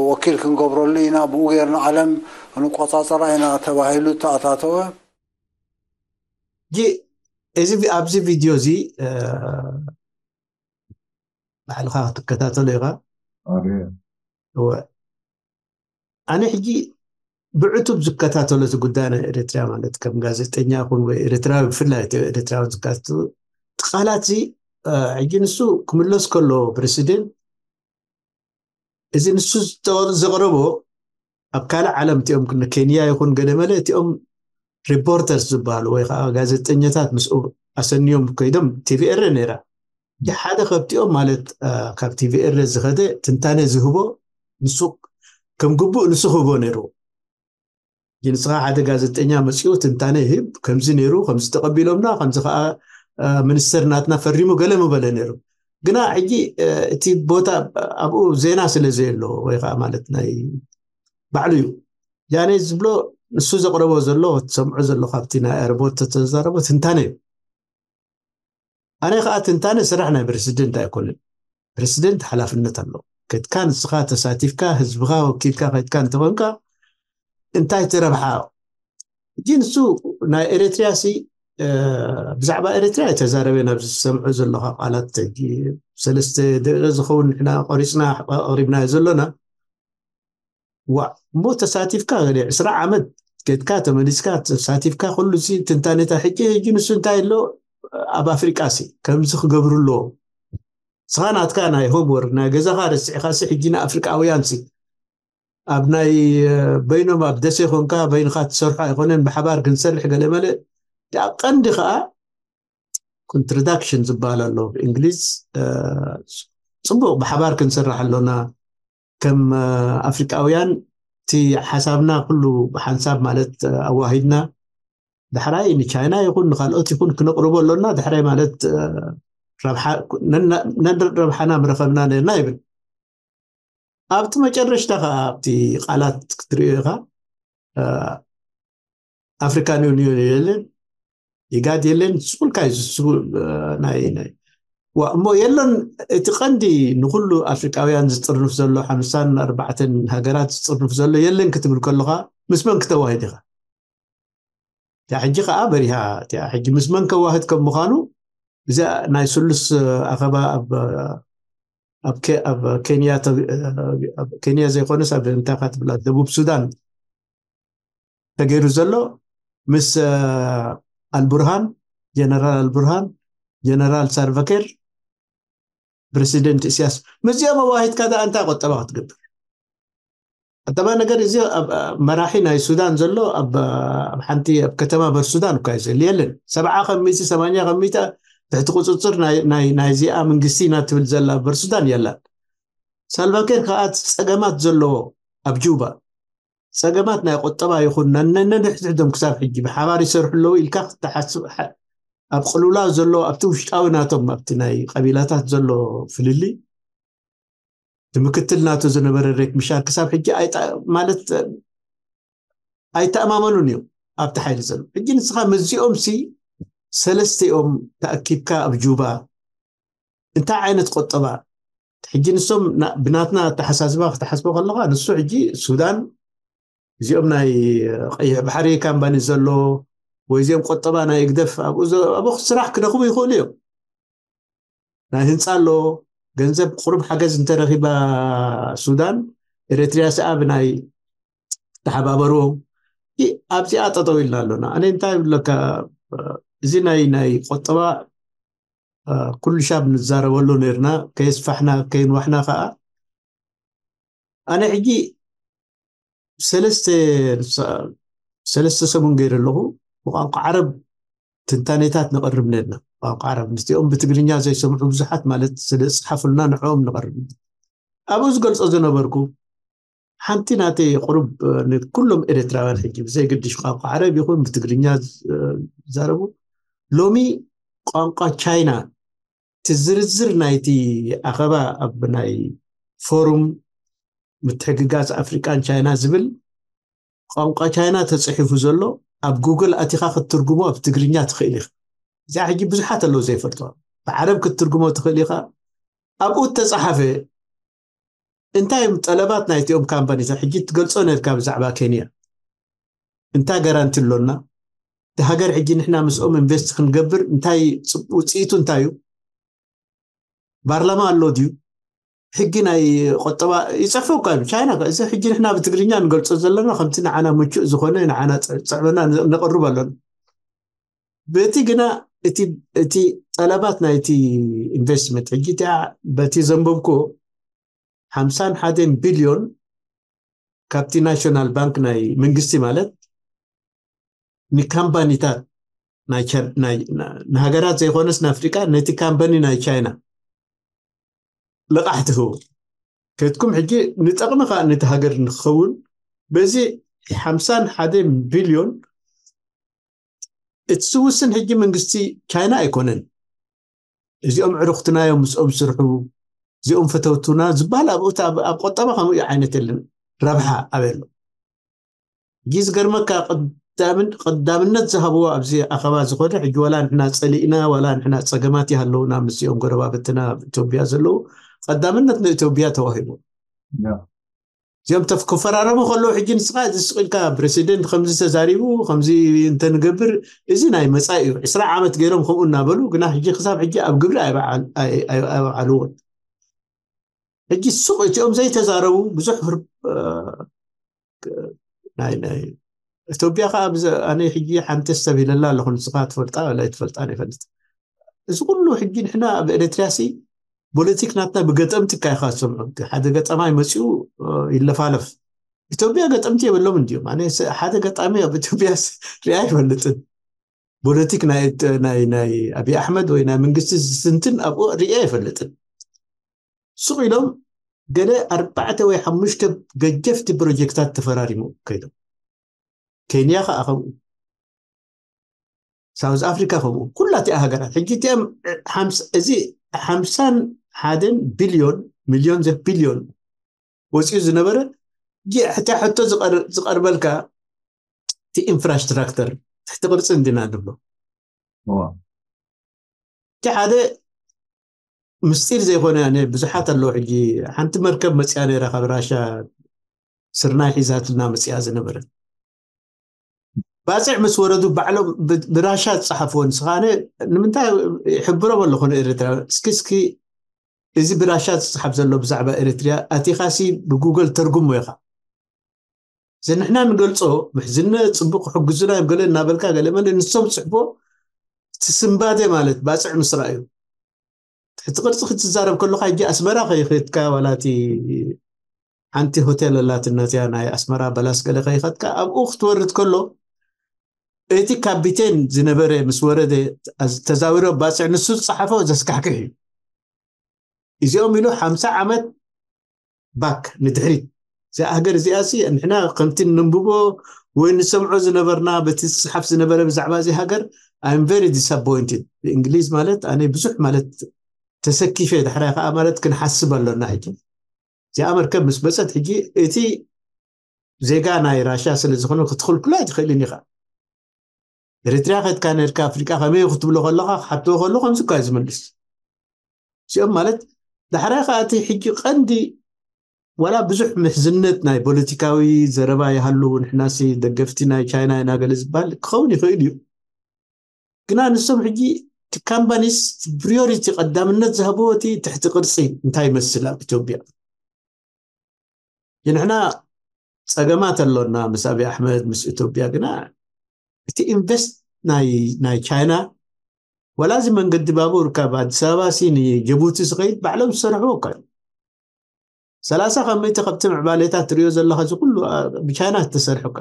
ወኪል ክንገብረሉ ኢና፣ ብኡ ጌርና ዓለም ክንቆጻጸራ ኢና ተባሂሉ ተኣታተወ። እዚ ኣብዚ ቪድዮ እዚ ባዕልኻ ክትከታተሎ ኢኻ። እወ፣ ኣነ ሕጂ ብዕቱብ ዝከታተሎ እቲ ጉዳይ ናይ ኤርትራ፣ ማለት ከም ጋዜጠኛ ይኹን ወይ ኤርትራዊ፣ ብፍላይ እቲ ኤርትራዊ ዝከታተሎ፣ እቲ ቃላት እዚ ሕጂ ንሱ ክምለስ ከሎ ፕረሲደንት፣ እዚ ንሱ ዘቕረቦ ኣብ ካልእ ዓለም እቲኦም ኬንያ ይኹን ገለ መለ እቲኦም ሪፖርተርስ ዝበሃሉ ወይ ከዓ ጋዜጠኛታት ምስኡ ኣሰንዮም ከይዶም፣ ቲቪ ኤረ ነይራ። ሓደ ካብቲኦም ማለት ካብ ቲቪ ኤረ ዝኸደ ትንታነ ዝህቦ ንሱ ከም ግቡእ ንሱ ክህቦ ነይሩ። ንስኻ ሓደ ጋዜጠኛ መፂኡ ትንታነ ይህብ፣ ከምዚ ነይሩ፣ ከምዚ ተቐቢሎምና፣ ከምዚ ከዓ ሚኒስተር ናትና ፈሪሙ ገለ ምበለ ነይሩ። ግና ሕጂ እቲ ቦታ ኣብኡ ዜና ስለ ዘየሎ ወይ ከዓ ማለት ናይ ባዕሉ እዩ ጃኔ ዝብሎ፣ ንሱ ዘቕረቦ ዘሎ፣ ትሰምዖ ዘሎ ካብቲ ናይ ኣረቦት ተተዛረቦ ትንታነ እዩ። ኣነ ከዓ ትንታነ ስራሕ ናይ ፕረሲደንት ኣይኮነን። ፕረሲደንት ሓላፍነት ኣሎ። ከድካ ንስኻ ተሳቲፍካ፣ ህዝብኻ ወኪልካ ከድካ እንተኾንካ እንታይ ትረብሓ? ሕጂ ንሱ ናይ ኤርትራ ሲ ብዛዕባ ኤርትራ የተዛረበ፣ ናብ ዝሰምዑ ዘለኻ ቃላት ሰለስተ ደቂቀ ዝኸውን ንሕና ቆሪፅና ኣቕሪብናዮ ዘሎና። ዋ እሞ ተሳቲፍካ ገለ ዕስራ ዓመት ከድካ ተመሊስካ ተሳቲፍካ ኩሉ ሲ ትንታኔታ ሕጂ ሕጂ ንሱ እንታይ ኣሎ ኣብ ኣፍሪቃ ሲ ከምዚ ክገብሩ ኣለዎም። ስኻ ናትካ ናይ ሆምወርክ ናይ ገዛኻ ረሲዕኻ ሲ ሕጂ ንኣፍሪቃውያን ሲ ኣብ ናይ በይኖም ኣብ ደሴ ኮንካ በይንኻ ትሰርሖ ኣይኮነን፣ ብሓባር ክንሰርሕ ገለ መለ። ቀንዲ ከዓ ኮንትራዳክሽን ዝበሃል ኣሎ ብእንግሊዝ። ፅቡቅ ብሓባር ክንሰርሕ ኣሎና ከም ኣፍሪቃውያን፣ እቲ ሓሳብና ኩሉ ብሓንሳብ ማለት ኣዋሂድና ዳሕራይ ንቻይና ይኹን ንካልኦት ይኹን ክነቕርቦ ኣሎና። ዳሕራይ ማለት ረብሓና ምረኸብና ነርና ይብል። ኣብቲ መጨረሽታ ከዓ ኣብቲ ቃላት ክትሪኦ ኢኻ፣ ኣፍሪካን ዩኒዮን የለን፣ ኢጋድ የለን። ስቁልካ እዩ ዝስጉ ናይ ናይ ዋ እሞ የለን። እቲ ቀንዲ ንኩሉ ኣፍሪቃውያን ዝጥርንፍ ዘሎ ሓምሳን ኣርባዕተን ሃገራት ዝጥርንፍ ዘሎ የለን ክትብል ከለካ ምስ መን ክተዋሂድ ኢኻ? እቲኣ ሕጂ ከዓ በሪሃ እቲኣ ሕጂ ምስ መን ከዋህድ ከም ምዃኑ እዚኣ ናይ ስሉስ ኣኸባ ኣብ ኣብ ኬንያ ኬንያ ዘይኮነስ ኣብ እንታይ ትብላ ደቡብ ሱዳን ተገይሩ ዘሎ ምስ ኣልቡርሃን ጀነራል ኣልቡርሃን ጀነራል ሳልቫኪር ፕረሲደንት እስያስ ምስዚኦም ኣዋሂድካ ደኣ እንታይ ቆጠባ ክትገብር? ቀዳማይ ነገር እዚ መራሒ ናይ ሱዳን ዘሎ ኣብ ሓንቲ ኣብ ከተማ በርሱዳን እኳ እዩ ዘሎ የለን። ሰብዓ ከሚቲ ሰማንያ ከሚቲ ትሕቲ ቁፅፅር ናይዚኣ መንግስቲ ኢና ትብል ዘላ በርሱዳን የላን። ሳልቫኪር ከዓ እቲ ፀገማት ዘለዎ ኣብ ጁባ ፀገማት ናይ ቆጠባ ይኹን ነነድሕድሕዶም ክሳብ ሕጂ ብሓባር ይሰርሑ ኣለዉ ኢልካ ክትሓስብ ኣብ ቅልውላው ዘሎ ኣብቲ ውሽጣዊ ናቶም ኣብቲ ናይ ቀቢላታት ዘሎ ፍልልይ እቲ ምክትል ናቱ ዝነበረ ሬክ ምሻር ክሳብ ሕጂ ማለት ኣይተኣማመኑን እዮም ኣብቲ ሓይሊ ዘሎ። ሕጂ ንስኻ ምስዚኦም ሲ ሰለስቲኦም ተኣኪብካ ኣብ ጁባ እንታይ ዓይነት ቆጠባ ሕጂ ንሶም ብናትና ኣተሓሳስባ ክትሓስቦ ከለካ ንሱ ሕጂ ሱዳን እዚኦም ናይ ቀይሕ ባሕሪ ካምባኒ ዘሎ ወይ እዚኦም ቆጠባ ናይ እግደፍ ኣብኡ ስራሕ ክረኽቡ ይኽእሉ እዮም። ናይ ህንፃ ኣሎ ገንዘብ ቁሩብ ሓገዝ እንተረኺባ ሱዳን ኤረትርያ ሰኣ ብናይ ተሓባበርዎም ኣብዚኣ ጠጠው ኢልና ኣሎና። ኣነ እንታይ ይብለካ እዚ ናይ ናይ ቆጠባ ኩሉ ሻብ ንዛረበሉ ነርና ከየስፋሕና ከይንዋሕና ከዓ ኣነ ሕጂ ሰለስተ ሰለስተ ሰሙን ገይረ ኣለኹ። ብቋንቋ ዓረብ ትንታኔታት ነቕርብ ነርና። ቋንቋ ዓረብ ምስኦም ብትግርኛ ዘይሰምዑ ብዙሓት ማለት ስለ ዝፅሓፉልና ንዕኦም ነቕርብ። ኣብኡ ዝገልጾ ዝነበርኩ ሓንቲ ናተይ ቁሩብ ንኩሎም ኤርትራውያን ሕጂ ብዘይገድሽ ቋንቋ ዓረብ ይኹን ብትግርኛ ዝዛረቡ ሎሚ ቋንቋ ቻይና እቲ ዝርዝር ናይቲ ኣኸባ ኣብ ናይ ፎሩም ምትሕግጋዝ ኣፍሪቃን ቻይና ዝብል ቋንቋ ቻይና ተፅሒፉ ዘሎ ኣብ ጉግል ኣቲኻ ክትትርጉሞ ኣብ ትግርኛ ትኽእል ኢኻ። እዚኣ ሕጂ ብዙሓት ኣለዉ ዘይፈልጥዋ። ብዓረብ ክትትርጉሞ ትኽእል ኢኻ። ኣብኡ ተፃሓፈ እንታይ እዮም ጠለባት ናይቲኦም ካምፓኒታት ሕጂ ትገልፆ ነርካ ብዛዕባ ኬንያ እንታይ ጋራንቲ ኣሎና? እቲ ሃገር ሕጂ ንሕና ምስኦም ኢንቨስት ክንገብር እንታይ ውፅኢቱ እንታይ እዩ? ፓርላማ ኣሎ ድዩ? ሕጊ ናይ ቆጠባ ይፅሕፉ እኳ ቻይና እዚ ሕጂ ንሕና ብትግርኛ ንገልፆ ዘለና ከምቲ ንዓና ምቹእ ዝኾነ ንዓና ፅዕበና ነቕርብ ኣለና። በቲ ግና እቲ ጠለባት ናይቲ ኢንቨስትመንት ሕጂ እቲኣ በቲ ዘንበብኩ ሓምሳን ሓደን ቢልዮን ካብቲ ናሽናል ባንክ ናይ መንግስቲ ማለት ንካምፓኒታት ንሃገራት ዘይኮነስ ንኣፍሪቃ ነቲ ካምፓኒ ናይ ቻይና ልቓሕ ትህቡ ከድኩም ሕጂ ንጠቕሚ ከዓ ነቲ ሃገር ንክኸውን በዚ ሓምሳን ሓደን ቢልዮን እቲ ዝውስን ሕጂ መንግስቲ ቻይና ኣይኮነን። እዚኦም ዕሩኽትና እዮም ምስኦም ስርሑ፣ እዚኦም ፈተውቱና ዝበሃል ኣብኡ ኣብ ቆጠባ ከምኡ ዓይነት የለን። ረብሓ ኣበይ ኣሎ? ሕጂ ዝገርመካ ቀዳምነት ዝሃብዎ ኣብዚ ኣኸባ ዝኾነ ሕጂ ዋላ ንሕና ፀሊእና ዋላ ንሕና ፀገማት ይሃለውና ምስዚኦም ጎረባብትና ኣብ ኢትዮጵያ ዘለዉ ቀዳምነት ንኢትዮጵያ ተዋሂቡ። እዚኦም ተፍ ክፈራረሙ ከለዉ ሕጂ ንስኻ እዚ ስቕ ኢልካ ፕሬሲደንት ከምዚ ተዛሪቡ ከምዚ እንተንገብር እዚ ናይ መፃኢ እዩ። ዕስራ ዓመት ገይሮም ከምኡ እናበሉ ግና ሕጂ ክሳብ ሕጂ ኣብ ግብሪ ኣይበዓልዎን። ሕጂ ሱቕ እቲኦም ዘይተዛረቡ ብዙሕ ናይ ናይ ኢትዮጵያ ከዓ ኣነ ሕጂ ሓንቲ ሰብ ኢለላ ኣለኹ ንስኻ ትፈልጣ ወላ ኣይትፈልጣን ይፈልጥ። እዚ ኩሉ ሕጂ ንሕና ኣብ ኤርትርያ ሲ ፖለቲክ ናትና ብገጠምቲ እካ ኢኻ ትሰምዖ። ሓደ ገጠማይ መፂኡ ይለፋለፍ። ኢትዮጵያ ገጠምቲ የብሎም እንዲዮም። ኣነ ሓደ ገጣሚ ኣብ ኢትዮጵያ ሪኣ ኣይፈልጥን። ፖለቲክ ናይ ናይ ናይ ኣብይ ኣሕመድ ወይ ናይ መንግስቲ ዝትንትን ኣብኡ ሪአ ኣይፈልጥን። ሱቕ ኢሎም ገለ ኣርባዕተ ወይ ሓሙሽተ ገጀፍቲ ፕሮጀክታት ተፈራሪሙ ከይዶም። ኬንያ ከዓ ከምኡ፣ ሳውዝ ኣፍሪካ ከምኡ፣ ኩላቲኣ ሃገራት ሕጂ እቲኦም እዚ ሓምሳን ሓደን ቢልዮን ሚልዮን ዘ ቢልዮን ወፂኡ ዝነበረ ሕታ ሕቶ ዝቐርበልካ እቲ ኢንፍራስትራክተር ትሕቲ ቅርፂ እንዲና ንብሎ። እቲ ሓደ ምስጢር ዘይኮነ ኣነ ብዙሓት ኣለዉ። ሕጂ ሓንቲ መርከብ መፅያ ነይራ ካብ ራሻ ስርናይ ሒዛትልና መፅያ ዝነበረት ባፅዕ ምስ ወረዱ ባዕሎም ብራሻ ዝፀሓፍዎ ንስኻነ ንምንታይ ይሕብሮም ኣለኹ ንኤርትራ እስኪ እስኪ እዚ ብራሻ ዝፀሓፍ ዘሎ ብዛዕባ ኤርትርያ ኣቲኻሲ ብጉግል ተርጉሞ ኢኻ። እዚ ንሕና ንገልፆ ምሕዝነ ፅቡቅ ክሕግዙና እዮም ገለ እናበልካ ገለ መለ ንሶም ፅሕፎ እቲ ስንባደ ማለት ባፅዕ ምስራ እዩ። ትሕቲ ቅርፂ ክትዛረብ ከለካ ሕጂ ኣስመራ ከይኸድካ ዋላ እቲ ሓንቲ ሆቴል ኣላትነትያ ናይ ኣስመራ በላስ ገለ ከይኸድካ ኣብኡ ክትወርድ ከሎ እቲ ካቢቴን ዝነበረ ምስ ወረደ ተዛዊሮ ባፅዕ ንሱ ዝፀሓፎ ዘስካሕክሕ እዩ። እዚኦም ኢሉ ሓምሳ ዓመት ባክ ንድሕሪት እዚኣ ሃገር እዚኣ ሲ ንሕና ከምቲ ነንብቦ ወይ ንሰምዖ ዝነበርና በቲ ዝፅሓፍ ዝነበረ ብዛዕባ እዚ ሃገር I'm very disappointed ብእንግሊዝ ማለት ኣነ ብዙሕ ማለት ተሰኪፈ ዳሕራይ ከዓ ማለት ክንሓስብ ኣሎና ሕጂ እዚኣ መርከብ ምስ መፀት ሕጂ እቲ ዜጋ ናይ ራሽያ ስለ ዝኾነ ክትኽልክሎ ኣይትኽእልን ኢኻ። ኤርትርያ ከድካ ነርካ ኣፍሪቃ ከመይ ክትብሎ ከለካ ክሓትዎ ከሎ ከምዚ እኳ ዝመልስ እዚኦም ማለት ዳሕራይ ከዓ እቲ ሕጂ ቀንዲ ዋላ ብዙሕ ምሕዝነት ናይ ፖለቲካዊ ዘረባ ይሃሉ ንሕናሲ ደገፍቲ ናይ ቻይና ኢና ገለ ዝበሃል ክኸውን ይኽእል እዩ። ግና ንሶም ሕጂ እቲ ካምፓኒስ ፕሪዮሪቲ ቀዳምነት ዝሃብዎ እቲ ትሕቲ ቅርፂ እንታይ ይመስል ኣብ ኢትዮጵያ ንሕና ፀገማት ኣሎና ምስ ኣብይ ኣሕመድ ምስ ኢትዮጵያ ግና እቲ ኢንቨስት ናይ ቻይና ዋላ እዚ መንገዲ ባቡር ካብ ኣዲስ ኣበባ ሲ ንጀቡቲ ዝኸይድ ባዕሎም ዝሰርሕዎ እኳ ሰላሳ ካብ ሚእቲ ካብቲ ምዕባሌታት ትሪኦ ዘለኻ እዚ ኩሉ ብቻይና ዝተሰርሑ ከ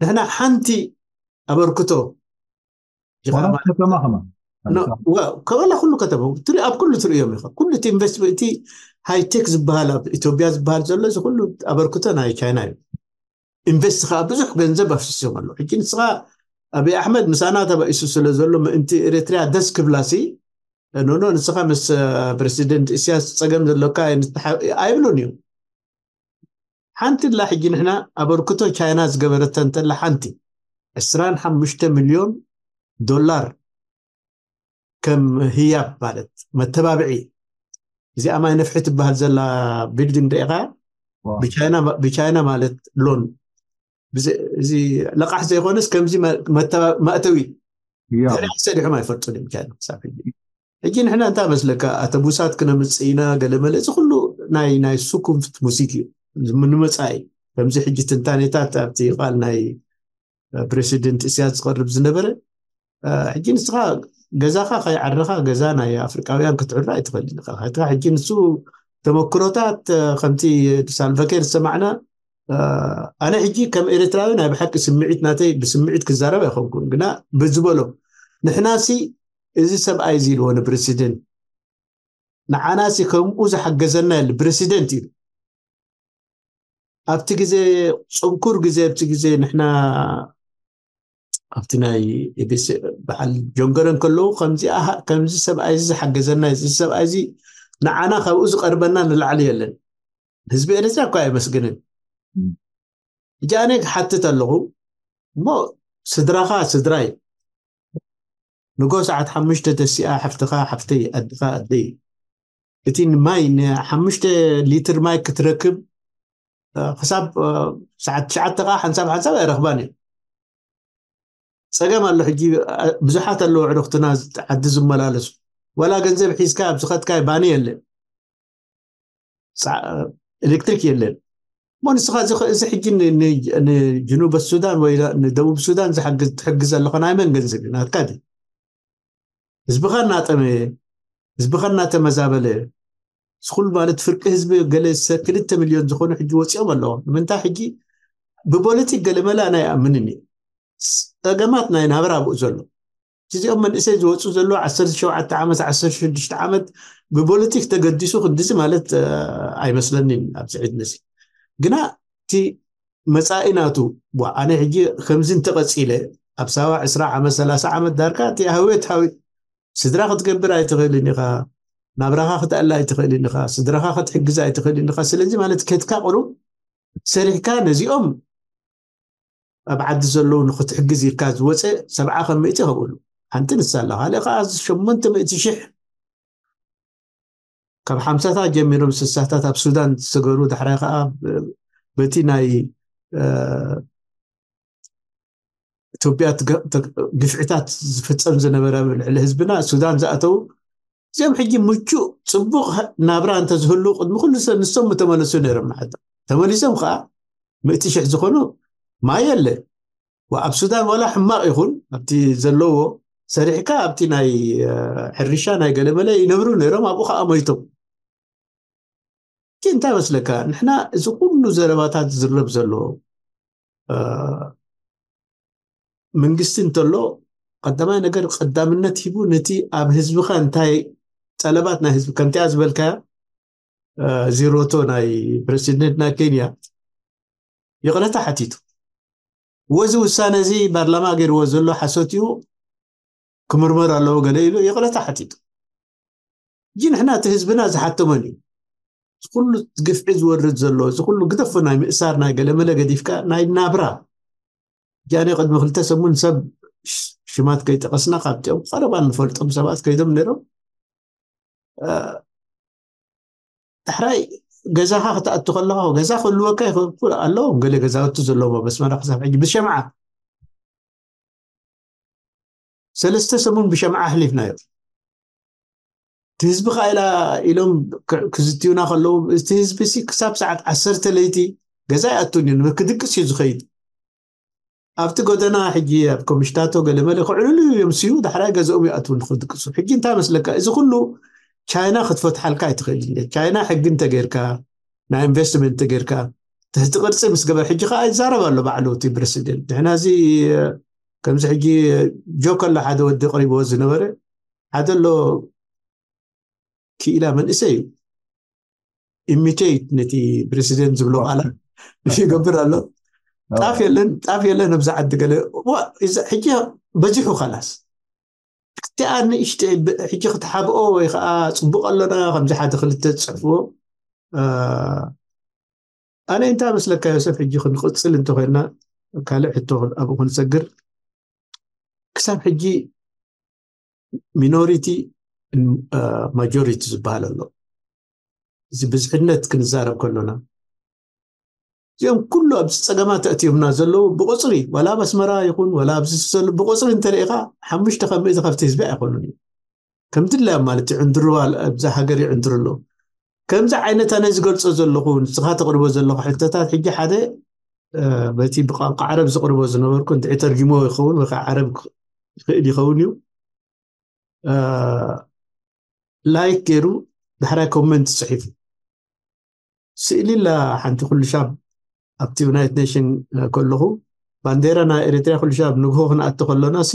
ንሕና ሓንቲ ኣበርክቶ ዋላ ከተማ ከማን ከበላ ኩሉ ከተማ ትሪ ኣብ ኩሉ ትርእዮም ኢኻ። ኩሉ እቲ ኢንቨስትመንት እቲ ሃይቴክ ዝበሃል ኣብ ኢትዮጵያ ዝበሃል ዘሎ እዚ ኩሉ ኣበርክቶ ናይ ቻይና እዩ። ኢንቨስት ከዓ ብዙሕ ገንዘብ ኣፍሲሶም ኣሎ። ሕጂ ንስኻ ኣብይ ኣሕመድ ምሳና ተባኢሱ ስለ ዘሎ ምእንቲ ኤርትርያ ደስ ክብላሲ ኖኖ ንስኻ ምስ ፕሬዚደንት እስያስ ፀገም ዘሎካ ኣይብሉን እዩ። ሓንቲ ላ ሕጂ ንሕና ኣበርክቶ ቻይና ዝገበረተ እንተላ ሓንቲ ዕስራን ሓሙሽተ ሚልዮን ዶላር ከም ህያብ ማለት መተባብዒ እዚኣ ማይ ነፍሒ ትበሃል ዘላ ቢልዲንግ ደቂኻ ብቻይና ማለት ሎን እዚ ለቃሕ ዘይኮነስ ከምዚ ማእተዊ ድሕሪ ሰዲሖም ኣይፈልጡን እዮም ቻይና ክሳብ ሕጂ። ሕጂ ንሕና እንታይ መስለካ ኣተቡሳት ክነምፅእ ኢና ገለመለ እዚ ኩሉ ናይ ናይ ሱኩምፍት ሙዚክ እዩ። ንምፃኢ ከምዚ ሕጂ ትንታኔታት ኣብቲ ቃል ናይ ፕሬሲደንት እስያስ ዝቐርብ ዝነበረ ሕጂ ንስኻ ገዛኻ ከይዓረኻ ገዛ ናይ ኣፍሪቃውያን ክትዕሮ ኣይትኽእል ኢኻ። ሕጂ ንሱ ተመክሮታት ከምቲ ሳልቫኬር ዝሰማዕና ኣነ ሕጂ ከም ኤርትራዊ ናይ ብሓቂ ስምዒት ናተይ ብስምዒት ክዛረብ ኣይኮንኩን ግና ብዝበሎ ንሕናሲ እዚ ሰብኣይ እዚ ኢልዎ ንፕሬሲደንት ንዓናሲ ከምኡ ዝሓገዘና የለ ፕሬሲደንት ኢሉ ኣብቲ ግዜ ፅንኩር ግዜ ኣብቲ ግዜ ንሕና ኣብቲ ናይ ኤቤስ በዓል ጆንገረን ከለዉ ከምዚ ሰብኣይ እዚ ዝሓገዘና እዚ ሰብኣይ እዚ ንዓና ካብኡ ዝቀርበና ንላዕሊ የለን። ህዝቢ ኤርትራ እኳ ኣየመስግንን። ሕጂ ኣነ ክሓትት ኣለኹ እሞ ስድራኻ ስድራይ ንጎ ሰዓት ሓሙሽተ ተሲኣ ሓፍትኻ ሓፍተይ ኣድኻ ኣደይ እቲ ማይ ንሓሙሽተ ሊትር ማይ ክትረክብ ክሳብ ሰዓት ትሽዓተ ከዓ ሓንሳብ ሓንሳብ ኣይረኽባን እዩ። ፀገም ኣሎ ሕጂ ብዙሓት ኣለዉ ዕርክትና ዓዲ ዝመላለሱ ዋላ ገንዘብ ሒዝካ ኣብ ዝኸትካይ ባኒ የለን ኤሌክትሪክ የለን። እሞ ንስኻ እዚ ሕጂ ንጅኑበ ሱዳን ወይ ንደቡብ ሱዳን ዝሓግዝ ትሕግዝ ኣለኻ ናይ መን ገንዘብ እዩ ናትካ ድዩ? ህዝብኻ እናጠመየ ህዝብኻ እናተመዛበለ ስኩል ማለት ፍርቂ ህዝቢ ገለ ክልተ ሚልዮን ዝኾኑ ሕጂ ወፂኦም ኣለዎም። ንምንታይ ሕጂ ብፖለቲክ ገለ መላ ናይ ኣምንን እዩ ፀገማት ናይ ናብራ ኣብኡ ዘሎ እዚኦም መንእሰይ ዝወፁ ዘለዉ ዓሰርተ ሸውዓተ ዓመት ዓሰርተ ሽዱሽተ ዓመት ብፖለቲክ ተገዲሱ ክንድዚ ማለት ኣይመስለኒን ኣብዚ ዕድመ እዚ ግና እቲ መፃኢ ናቱ ኣነ ሕጂ ከምዚ እንተቀፂለ ኣብ ሳባ ዕስራ ዓመት ሰላሳ ዓመት ዳርካ እቲ ሃዌት ሃዊ ስድራ ክትገብር ኣይትኽእልን ኢኻ ናብራኻ ክትኣላ ኣይትኽእልን ኢኻ ስድራኻ ክትሕግዝ ኣይትኽእልን ኢኻ ስለዚ ማለት ከድካ ቁሩብ ሰሪሕካ ነዚኦም ኣብ ዓዲ ዘለዉ ንክትሕግዝ ኢልካ ዝወፀ ሰብዓ ከም ምእቲ ይኸብሉ ሓንቲ ንሳ ኣላ ካልእ ከዓ ሸሞንተ ምእቲ ሽሕ ካብ ሓምሳታት ጀሚሮም ስሳታት ኣብ ሱዳን ዝሰገሩ ዳሕራይ ከዓ በቲ ናይ ኢትዮጵያ ግፍዕታት ዝፍፀም ዝነበረ ልዕሊ ህዝብና ሱዳን ዝኣተው እዚኦም ሕጂ ምቹእ ፅቡቕ ናብራ እንተዝህሉ ቅድሚ ኩሉ ሰብ ንሶም ምተመለሱ ነይሮም ንዓዶም ተመሊሶም ከዓ ምእቲ ሽሕ ዝኾኑ ማይ የለ ኣብ ሱዳን ዋላ ሕማቕ ይኹን ኣብቲ ዘለዎ ሰሪሕካ ኣብቲ ናይ ሕርሻ ናይ ገለመለ ይነብሩ ነይሮም ኣብኡ ከዓ ሞይቶም እንታይ መስለካ ንሕና እዚ ኩሉ ዘረባታት ዝዝረብ ዘሎ መንግስቲ እንተሎ ቀዳማይ ነገር ቀዳምነት ሂቡ ነቲ ኣብ ህዝብኻ እንታይ ጠለባት ናይ ህዝቢ ከምቲኣ ዝበልካያ ዚሮቶ ናይ ፕሬሲደንት ናይ ኬንያ ይቕረታ ሓቲቱ ወዚ ውሳነ እዚ ፓርላማ ገይርዎ ዘሎ ሓሶት እዩ ክምርመር ኣለዎ ገለ ኢሉ ይቕረታ ሓቲቱ እጂ ንሕና እቲ ህዝብና ዝሓተመን እዩ ዝኩሉ ግፍዒ ዝወርድ ዘሎ ዝኩሉ ግደፎ ናይ ምእሳር ናይ ገለመለ ገዲፍካ ናይ ናብራ ጃኒ ቅድሚ ክልተ ሰሙን ሰብ ሽማት ከይጠቀስና ካብቲኦም ቀረባ ንፈልጦም ሰባት ከይዶም ነይሮም ዳሕራይ ገዛኻ ክትኣቱ ከለኻ ገዛ ክህልወካ ይኽእል ኣለዎም ገለ ገዛውቲ ዘለዎም ኣብ ኣስመራ ክሳብ ሕጂ ብሸምዓ ሰለስተ ሰሙን ብሸምዓ ኣሕሊፍናዮ እቲ ህዝቢ ከዓ ኢላ ኢሎም ክዝትዩና ከለዉ እቲ ህዝቢ ሲ ክሳብ ሰዓት ዓሰርተ ለይቲ ገዛ ይኣቱን እዩ ክድቅስ እዩ ዝኸይድ ኣብቲ ጎደና ሕጂ ኣብ ኮምሽታቶ ገለመለ ክዕልሉ እዮም ስዩ ዳሕራይ ገዝኦም ይኣትዉ ንክድቅሱ ሕጂ እንታይ መስለካ እዚ ኩሉ ቻይና ክትፈትሓልካ ኣይትኽእል ቻይና ሕጊ እንተገይርካ ናይ ኢንቨስትመንት ጌርካ ትሕቲ ቅርፂ ምስ ገበር ሕጂ ከዓ ይዛረብ ኣሎ ባዕሉ እቲ ፕረሲደንት። ንሕና እዚ ከምዚ ሕጂ ጆክ ኣሎ ሓደ ወዲ ቅሪብዎ ዝነበረ ሓደ ኣሎ ክኢላ መንእሰይ እዩ። ኢሚቴት ነቲ ፕረሲደንት ዝብሎ ቃላት ይገብር ኣሎ። ጣፍ የለን ጣፍ የለን ኣብዚ ዓዲ ገለ ሕጂ በዚሑ ካላስ ክቲኣ ንእሽተ ሕጂ ክትሓብኦ ወይ ከዓ ፅቡቅ ኣሎና ከምዚ ሓደ ክልተ ትፅሕፍዎ። ኣነ እንታይ መስለካ ዮሰፍ፣ ሕጂ ክንቅፅል እንተኮይና ካልእ ሕቶ ኣብኡ ክንሰግር። ክሳብ ሕጂ ሚኖሪቲ ማጆሪቲ ዝበሃል ኣሎ። እዚ ብዝሕነት ክንዛረብ ከሎና እዚኦም ኩሉ ኣብዚ ፀገማት ኣእትዮምና ዘለዉ ብቁፅሪ፣ ዋላ ኣብ ኣስመራ ይኹን ዋላ ኣብዚ ዘሎ ብቁፅሪ እንተሪኢኻ ሓሙሽተ ካብ ሚእቲ ካብቲ ህዝቢ ኣይኮኑን እዩ። ከም ድላዮም ማለት ይዕንድርዋ ኣብዛ ሃገር ይዕንድሩ ኣለዉ። ከምዚ ዓይነት ኣነ ዝገልፆ ዘለኹ ንስኻ ተቕርቦ ዘለኹ ሕቶታት ሕጂ ሓደ በቲ ብቋንቋ ዓረብ ዝቕርቦ ዝነበርኩ እንተ ተርጊሞ ይኸውን ወይ ከዓ ዓረብ ይኽእል ይኸውን እዩ። ላይክ ገይሩ ዳሕራይ ኮመንት ፅሒፉ ስእሊ ላ ሓንቲ ኩሉ ሻብ ኣብቲ ዩናይትድ ኔሽን ከለኹ ባንዴራ ናይ ኤርትራ ኩሉ ሻብ ንግሆ ክንኣቲ ከሎና ሲ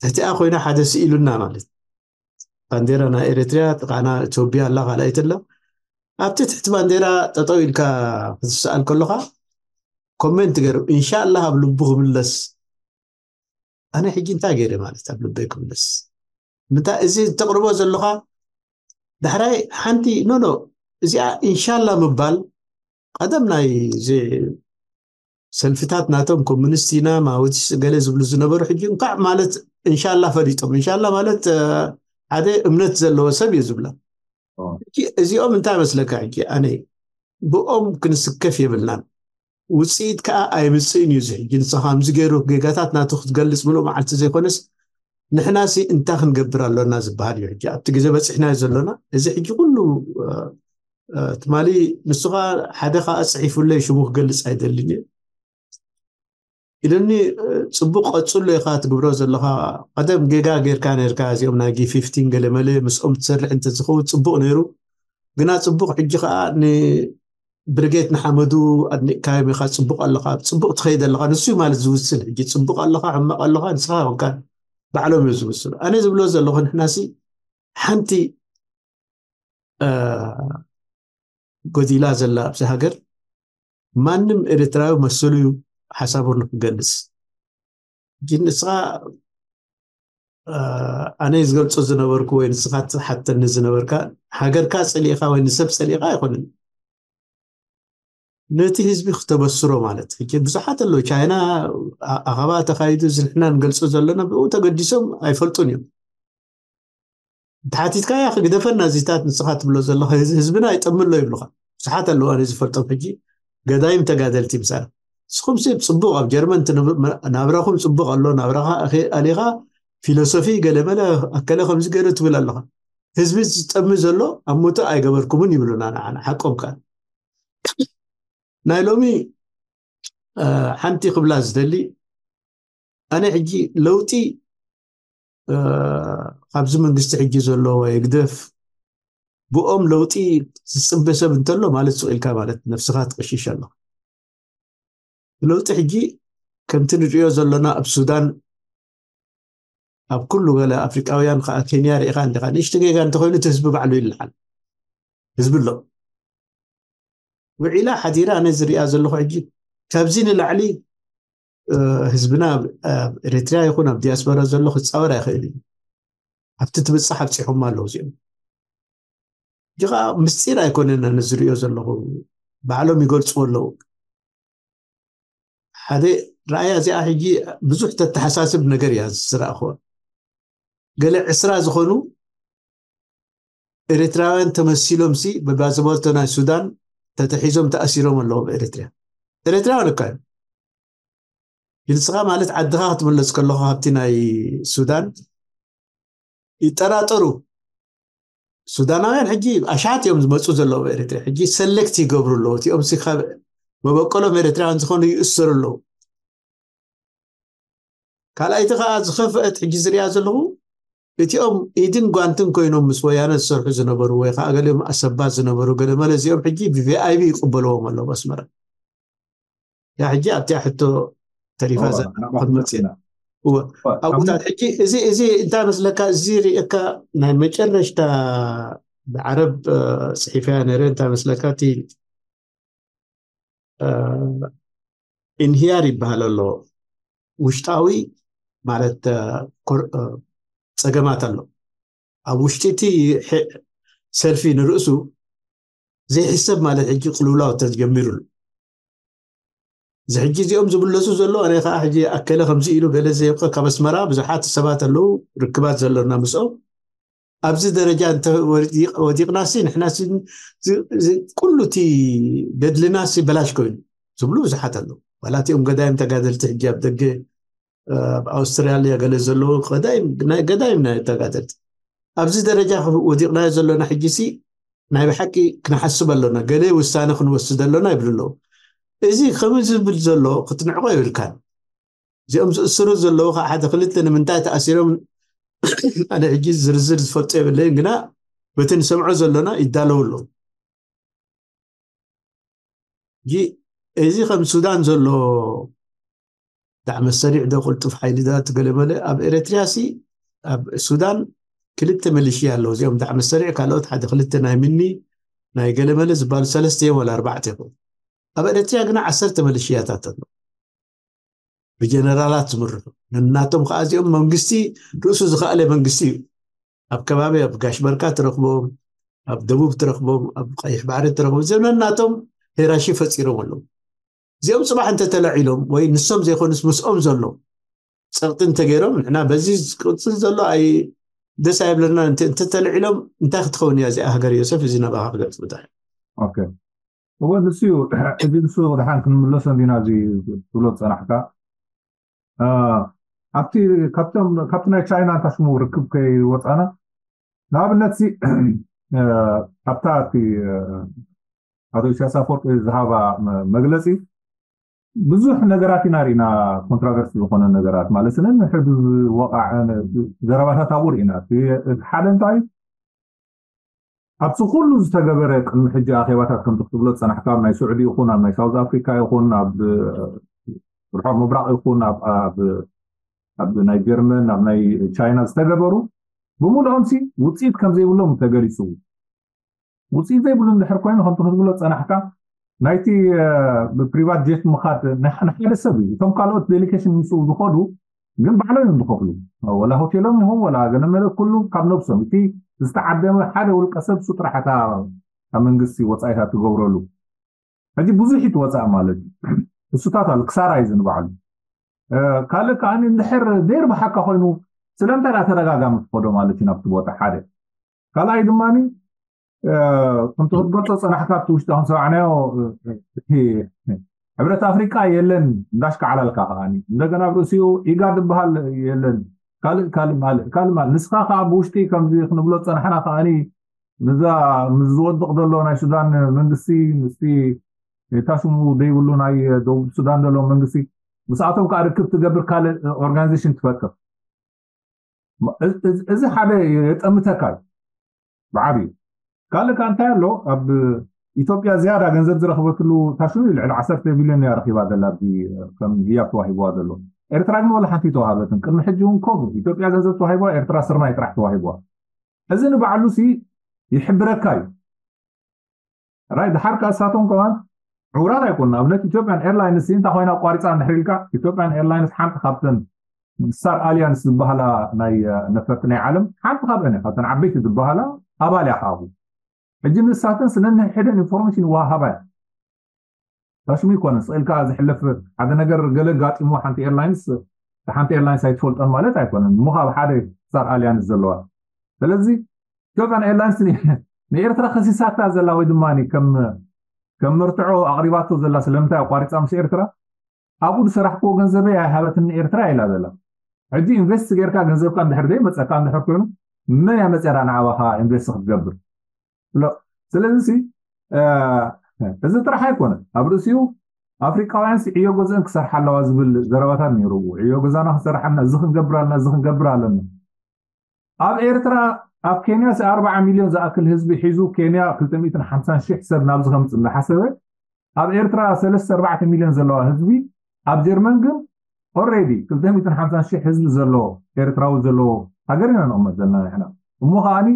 ትሕቲኣ ኮይና ሓደ ስኢሉና ማለት ባንዴራ ናይ ኤርትራ ጥቃና ኢትዮጵያ ኣላ ካልኣይት ኣላ ኣብቲ ትሕቲ ባንዴራ ጠጠው ኢልካ ክትስኣል ከለካ ኮሜንት ገይሩ ኢንሻላህ ኣብ ልቡ ክምለስ ኣነ ሕጂ እንታይ ገይረ ማለት ኣብ ልበይ ክምለስ ምንታይ እዚ ተቕርቦ ዘለኻ ዳሕራይ ሓንቲ ኖኖ እዚኣ ኢንሻላ ምባል ቀደም ናይ እዚ ሰልፍታት ናቶም ኮሙኒስት ኢና ማወቲስ ገለ ዝብሉ ዝነበሩ ሕጂ እንኳዕ ማለት እንሻላ ፈሊጦም እንሻላ ማለት ሓደ እምነት ዘለዎ ሰብ እዩ ዝብላ እዚኦም እንታይ መስለካ ሕጂ ኣነ ብኦም ክንስከፍ የብልናን ውፅኢት ከዓ ኣይምፅእን እዩ ዝሕጂ ንስኻ ከምዚ ገይሩ ጌጋታት ናቱ ክትገልፅ ምሉእ መዓልቲ ዘይኮነስ ንሕናሲ እንታይ ክንገብር ኣሎና ዝበሃል እዩ ሕጂ ኣብቲ ግዜ በፂሕናዮ ዘሎና እዚ ሕጂ ኩሉ ትማሊ ንሱኻ ሓደ ከዓ ፅሒፉለይ ሽሙ ክገልፅ ኣይደልን እዩ ኢለኒ ፅቡቅ ቀፅሎ ኢኻ ትግብሮ ዘለኻ ቀደም ጌጋ ጌርካ ነርካ እዚኦም ናይ ጊ ፊፍቲን ገለመለ ምስኦም ትሰርሕ እንተዝኸውን ፅቡቅ ነይሩ ግና ፅቡቅ ሕጂ ከዓ ንብርጌት ንሓመዱ ኣድኒቅካዮም ኢኻ ፅቡቅ ኣለኻ ፅቡቅ ትኸይድ ኣለኻ ንሱ ማለት ዝውስን ሕጂ ፅቡቅ ኣለኻ ሕማቅ ኣለኻ ንስኻ ኮንካ ባዕሎም እዮም ዝውስኑ ኣነ ዝብሎ ዘለኹ ንሕናሲ ሓንቲ ጎዲላ ዘላ ኣብዚ ሃገር ማንም ኤርትራዊ መሰሉ እዩ ሓሳቡ ንክገልፅ ግን ንስኻ ኣነ ዝገልፆ ዝነበርኩ ወይ ንስኻ ትሓተኒ ዝነበርካ ሃገርካ ፀሊእካ ወይ ንሰብ ፀሊእካ ኣይኮነን ነቲ ህዝቢ ክተበስሮ ማለት ሕጂ ብዙሓት ኣለዉ ቻይና ኣኸባ ተካይዱ እዚ ንሕና ንገልፆ ዘለና ብኡ ተገዲሶም ኣይፈልጡን እዮም እንተሓቲትካያ ክግደፈና እዚታት ንስኻ ትብሎ ዘለኻ ህዝብና ይጠሚ ኣሎ ይብሉኻ ብዙሓት ኣለዉ ኣነ ዝፈልጦም ሕጂ ገዳይም ተጋደልቲ ምሳና ንስኹም ሲ ፅቡቅ ኣብ ጀርመን ናብራኹም ፅቡቅ ኣሎ ናብራኻ ኣሊኻ ፊሎሶፊ ገለመለ ኣከለ ከምዚ ገይሩ ትብል ኣለኻ ህዝቢ ዝጠሚ ዘሎ ኣብ ሞቶ ኣይገበርኩምን ይብሉና ንዓና ሓቆም ከኣ ናይ ሎሚ ሓንቲ ክብላ ዝደሊ ኣነ ሕጂ ለውጢ ካብዚ መንግስቲ ሕጂ ዘሎ ወይ ግደፍ ብኦም ለውጢ ዝፅበ ሰብ እንተሎ ማለት ሱቕ ኢልካ ማለት ነብስኻ ትቅሽሽ ኣሎ ለውጢ ሕጂ ከምቲ ንሪኦ ዘሎና ኣብ ሱዳን ኣብ ኩሉ ገለ ኣፍሪቃውያን ከዓ ኬንያ ርኢኻ እንዲኻ ንእሽቶ ጌጋ እንተኮይኑ እቲ ህዝቢ ባዕሉ ይልዓል ህዝቢ ኣሎ ውዒላ ሓዲራ ኣነ ዝሪኣ ዘለኹ ሕጂ ካብዚ ንላዕሊ ህዝብና ኣብ ኤርትራ ይኹን ኣብ ዲያስፖራ ዘሎ ክፃወር ኣይኽእል እዩ ኣብቲ ትብፃሕ ኣብፂሖማ ኣለዉ እዚኦም እዚ ከዓ ምስጢር ኣይኮነን ኣነ ዝሪኦ ዘለኹ ባዕሎም ይገልፅዎ ኣለዉ ሓደ ረኣያ እዚኣ ሕጂ ብዙሕ ተተሓሳስብ ነገር እያ ዝረኣኽዋ ገለ ዕስራ ዝኾኑ ኤርትራውያን ተመሲሎም ሲ በባዝበልቶ ናይ ሱዳን ተተሒዞም ተኣሲሮም ኣለዉ ኤርትራ ኤርትራውያን እካ እዮም ንስኻ ማለት ዓድኻ ክትምለስ ከለኹ ካብቲ ናይ ሱዳን ይጠራጠሩ ሱዳናውያን ሕጂ ኣሽሓት እዮም ዝመፁ ዘለዉ ኤርትራ ሕጂ ሰሌክት ይገብሩ ኣለዉ እቲኦም ካብ መበቀሎም ኤርትራውያን ዝኾኑ ይእሰሩ ኣለዉ ካልኣይቲ ከዓ ዝኸፍአት ሕጂ ዝሪኣ ዘለኹ እቲኦም ኢድን ጓንትን ኮይኖም ምስ ወያነ ዝሰርሑ ዝነበሩ ወይ ከዓ ገሊኦም ኣሰባት ዝነበሩ ገለመለ እዚኦም ሕጂ ብቪኣይቢ ይቅበልዎም ኣለዉ ኣስመራ። ያ ሕጂ ኣብቲኣ ሕቶ ተሪፋ እዋ፣ ዘላ ናባኹም ክንመጽእ መጺእና። እወ። እዋ፣ ኣብ ኣብኡ ቦታት ሕጂ እዚ እዚ እንታይ መስለካ፣ እዚ ርእየካ ናይ መጨረሽታ ብዓረብ ጽሒፈያ ነረ እንታይ መስለካ፣ እቲ ኢንሂያር ይበሃል ኣሎ። ውሽጣዊ ማለት ጸገማት ኣሎ ኣብ ውሽጢ እቲ ሰልፊ ንርእሱ ዘይሕሰብ ማለት ሕጂ ቅልውላው ተጀሚሩሉ። እዚ ሕጂ እዚኦም ዝብለሱ ዘሎ ኣነ ከዓ ሕጂ ኣከለ ከምዚ ኢሉ ገለ ዘይብቀ ካብ ኣስመራ ብዙሓት ሰባት ኣለዉ ርክባት ዘሎና ምስኦም ኣብዚ ደረጃ እንተ ወዲቕናሲ ንሕና ኩሉ እቲ ገድልናሲ በላሽ ኮይኑ ዝብሉ ብዙሓት ኣለዉ። ዋላ እቲኦም ገዳይም ተጋደልቲ ሕጂ ኣብ ደገ ኣብ ኣውስትራልያ ገለ ዘለዉ ገዳይም ናይ ተጋደልቲ ኣብዚ ደረጃ ወዲቕናዮ ዘሎና ሕጂሲ ናይ ብሓቂ ክንሓስብ ኣሎና፣ ገለ ውሳነ ክንወስድ ኣሎና ይብሉ ኣለዉ። እዚ ከምኡ ዝብል ዘሎ ክትንዕቆ የብልካን። እዚኦም ዝእስሩ ዘለዉ ከዓ ሓደ ክልተ ንምንታይ ተኣሲሮም ኣነ ሕጂ ዝርዝር ዝፈልጦ የብለይን፣ ግና በቲ ንሰምዖ ዘሎና ይዳለዉ ኣለዉ። ሕጂ እዚ ከም ሱዳን ዘሎ ዳዕ መሰሪዕ ዶ ቅልጡፍ ሓይሊ ዶ ትገለመለ ኣብ ኤረትርያ ሲ ኣብ ሱዳን ክልተ ሚሊሽያ ኣለዉ። እዚኦም ዳዕ መሰሪዕ ካልኦት ሓደ ክልተ ናይ ምኒ ናይ ገለመለ ዝበሃሉ ሰለስተ እዮም ወላ ኣርባዕተ ይኹን። ኣብ ኤረትርያ ግና ዓሰርተ ሚሊሽያታት ኣለዉ ብጀነራላት ዝምርሑ። ነናቶም ከዓ እዚኦም መንግስቲ ርእሱ ዝኸኣለ መንግስቲ እዩ። ኣብ ከባቢ ኣብ ጋሽ በርካ ትረኽቦም፣ ኣብ ደቡብ ትረኽቦም፣ ኣብ ቀይሕ ባሕሪ ትረኽቦም። እዚኦም ነናቶም ሄራሺ ፈፂሮም ኣለዉ። እዚኦም ፅባሕ እንተተለዒሎም ወይ ንሶም ዘይኮኑስ ምስኦም ዘሎ ፀቕጢ እንተገይሮም ንሕና በዚ ቅፅል ዘሎ ኣይ ደስ ኣይብለና እንተ- እንተተለዒሎም እንታይ ክትኸውን እያ እዚኣ ሃገር ዮሰፍ? እዚ ናባኻ ክገልፅ ብጣዕሚ ኦኬ። እወ ንሱ እዩ። እዚ ንሱ ድሓን ክንምለሶ እንዲና እዚ ትብሎ ዝፀናሕካ እ፣ ኣብቲ ካብቶም ካብቲ ናይ ቻይና እንታይ ሽሙ ርክብ ከይወፃና ንኣብነት ሲ እ፣ ኣብታ እቲ እ፣ ኣቶ ኢሳያስ ኣፈወርቂ ዝሃባ መ- መግለፂ ብዙሕ ነገራት ኢና ርኢና። ኮንትራቨርሲ ዝኾነ ነገራት ማለት ነንሕዱ ዝወቃዐ ዘረባታት ኣብኡ ርኢና። እቲ እቲ ሓደ እንታይ ኣብቲ ኩሉ ዝተገበረ ቅድሚ ሕጂ ኣኼባታት ከምቲ ክትብሎ ዝፀናሕካ ኣብ ናይ ስዑዲ ይኹን ኣብ ናይ ሳውዝ ኣፍሪካ ይኹን ኣብ ርሑቕ ምብራቕ ይኹን ኣብ ኣብ ኣብ ናይ ጀርመን ኣብ ናይ ቻይና ዝተገበሩ ብምልኦም ሲ ውፅኢት ከም ዘይብሎም ተገሊፁ። ውፅኢት ዘይብሉ እንድሕር ኮይኑ ከምቲ ክትብሎ ዝፀናሕካ ናይቲ ብፕሪቫት ጀት ምኻድ ንሓደ ሰብ እዩ። እቶም ካልኦት ዴሊጌሽን ምስኡ ዝኸዱ ግን ባዕሎም እዮም ዝኸፍሉ። ወላ ሆቴሎም ይኹን ወላ ገለመለ ኩሉ ካብ ነብሶም። እቲ ዝተዓደመ ሓደ ውልቀ ሰብ እሱ ጥራሕ እታ ካብ መንግስቲ ወፃኢታት ትገብረሉ። ሕጂ ብዙሕ እዩ እቲ ወፃኢ ማለት እዩ። እሱታት ኣሎ ክሳራ እዩ ዝንባዕሉ። ካልእ ከዓ እንድሕር ዘይርብሓካ ኮይኑ ስለምንታይ ደኣ ተደጋጋሚ ትኸዶ ማለት እዩ ናብቲ ቦታ ሓደ። ካልኣይ ድማ ከምቲ ክትገልፆ ፀናሕካ ኣብቲ ውሽጢ ከም ሰማዕናዮ እቲ ሕብረት ኣፍሪቃ የለን እንዳሽካዓላልካ ከዓ እንደገና ኣብ ርእሲኡ ኢጋድ ዝበሃል የለን ካልእ ካልእ ማልእ ካልእ ማልእ ንስኻ ከዓ ብውሽጢ ከምዚ ክንብሎ ዝፀናሕና ከዓ ንዛ ምስ ዝወድቕ ዘሎ ናይ ሱዳን መንግስቲ ምስቲ ታሽሙ ዘይብሉ ናይ ደቡብ ሱዳን ዘሎ መንግስቲ ምስኣቶም ከዓ ርክብ ትገብር ካልእ ኦርጋናይዜሽን ትፈጥር እዚ ሓደ የጠምተካ እዩ ብዓብዩ ካልእ ከዓ እንታይ ኣሎ ኣብ ኢትዮጵያ ዝያዳ ገንዘብ ዝረኽበትሉ ታሽሙ ልዕሊ ዓሰርተ ቢልዮን እያ ረኪባ ዘላ ከም ህያብ ተዋሂብዋ ዘሎ ኤርትራ ግን ወላ ሓንቲ ተዋሃበትን ቅድሚ ሕጂ እውን ከምኡ ኢትዮጵያ ገንዘብ ተዋሂብዋ ኤርትራ ስርናይ ጥራሕ ተዋሂብዋ እዚ ንባዕሉ ሲ ይሕብረካ እዩ ራይ ድሓር ከኣ እሳቶም ከማን ዕውራት ኣይኮኑ ኣብነት ኢትዮጵያን ኤርላይንስ እንታይ ኮይና ኣቋሪፃ እንድሕር ኢልካ ኢትዮጵያን ኤርላይንስ ሓንቲ ካብተን ስታር ኣሊያንስ ዝበሃላ ናይ ነፈርቲ ናይ ዓለም ሓንቲ ካብአን እያ ካብተን ዓበይቲ ዝበሃላ ኣባል እያ ከኣቡ ሕጂ ንሳተን ስለንሕሕደን ኢንፎርሜሽን ይወሃሃባ እያ ታሽሙ ይኮነ ስቕ ኢልካ ዝሕለፍ ሓደ ነገር ገለ ጋጢሞ ሓንቲ ኤርላይንስ ሓንቲ ኤርላይንስ ኣይትፈልጦን ማለት ኣይኮነን እሞ ካብ ሓደ ስታር ኣሊያንስ ዘለዋ ስለዚ ኢትዮጵያን ኤርላይንስ ንኤርትራ ከሲሳታ ዘላ ወይ ድማ ከም ከም መርትዖ ኣቕሪባቶ ዘላ ስለምንታይ ኣቋሪፃ ምስ ኤርትራ ኣብኡ ዝሰራሕክዎ ገንዘበይ ኣይሃበትኒ ኤርትራ ኢላ ዘላ ሕጂ ኢንቨስት ጌርካ ገንዘብካ እንድሕር ዘይ መፀካ እንድሕር ኮይኑ መን እያ መፅያ ንዓባኻ ኢንቨስት ክትገብር ስለዚ እዚ ጥራሕ ኣይኮነ ኣብ ርእሲኡ ኣፍሪቃውያን ዕዮ ገዝአን ክሰርሓ ኣለዋ ዝብል ዘረባታት ነይሩ ዕዮ ገዛና ክሰርሓና እዚ ክንገብር ኣለና እዚ ክንገብር ኣለና ኣብ ኤርትራ ኣብ ኬንያ ኣርባዓ ሚልዮን ዝኣክል ህዝቢ ሒዙ፣ ኬንያ ክልተ ሚእትን ሓምሳን ሺሕ ሰብ ናብዚ ከምፅእ እናሓሰበ፣ ኣብ ኤርትራ ሰለስተ ኣርባዕተ ሚልዮን ዘለዋ ህዝቢ፣ ኣብ ጀርመን ግን ኦልሬዲ ክልተ ሚእትን ሓምሳን ሺሕ ህዝቢ ዘለዎ፣ ኤርትራዊ ዘለዎ ሃገር ኢና ንቕመጥ ዘለና ንሕና። እሞ ከዓኒ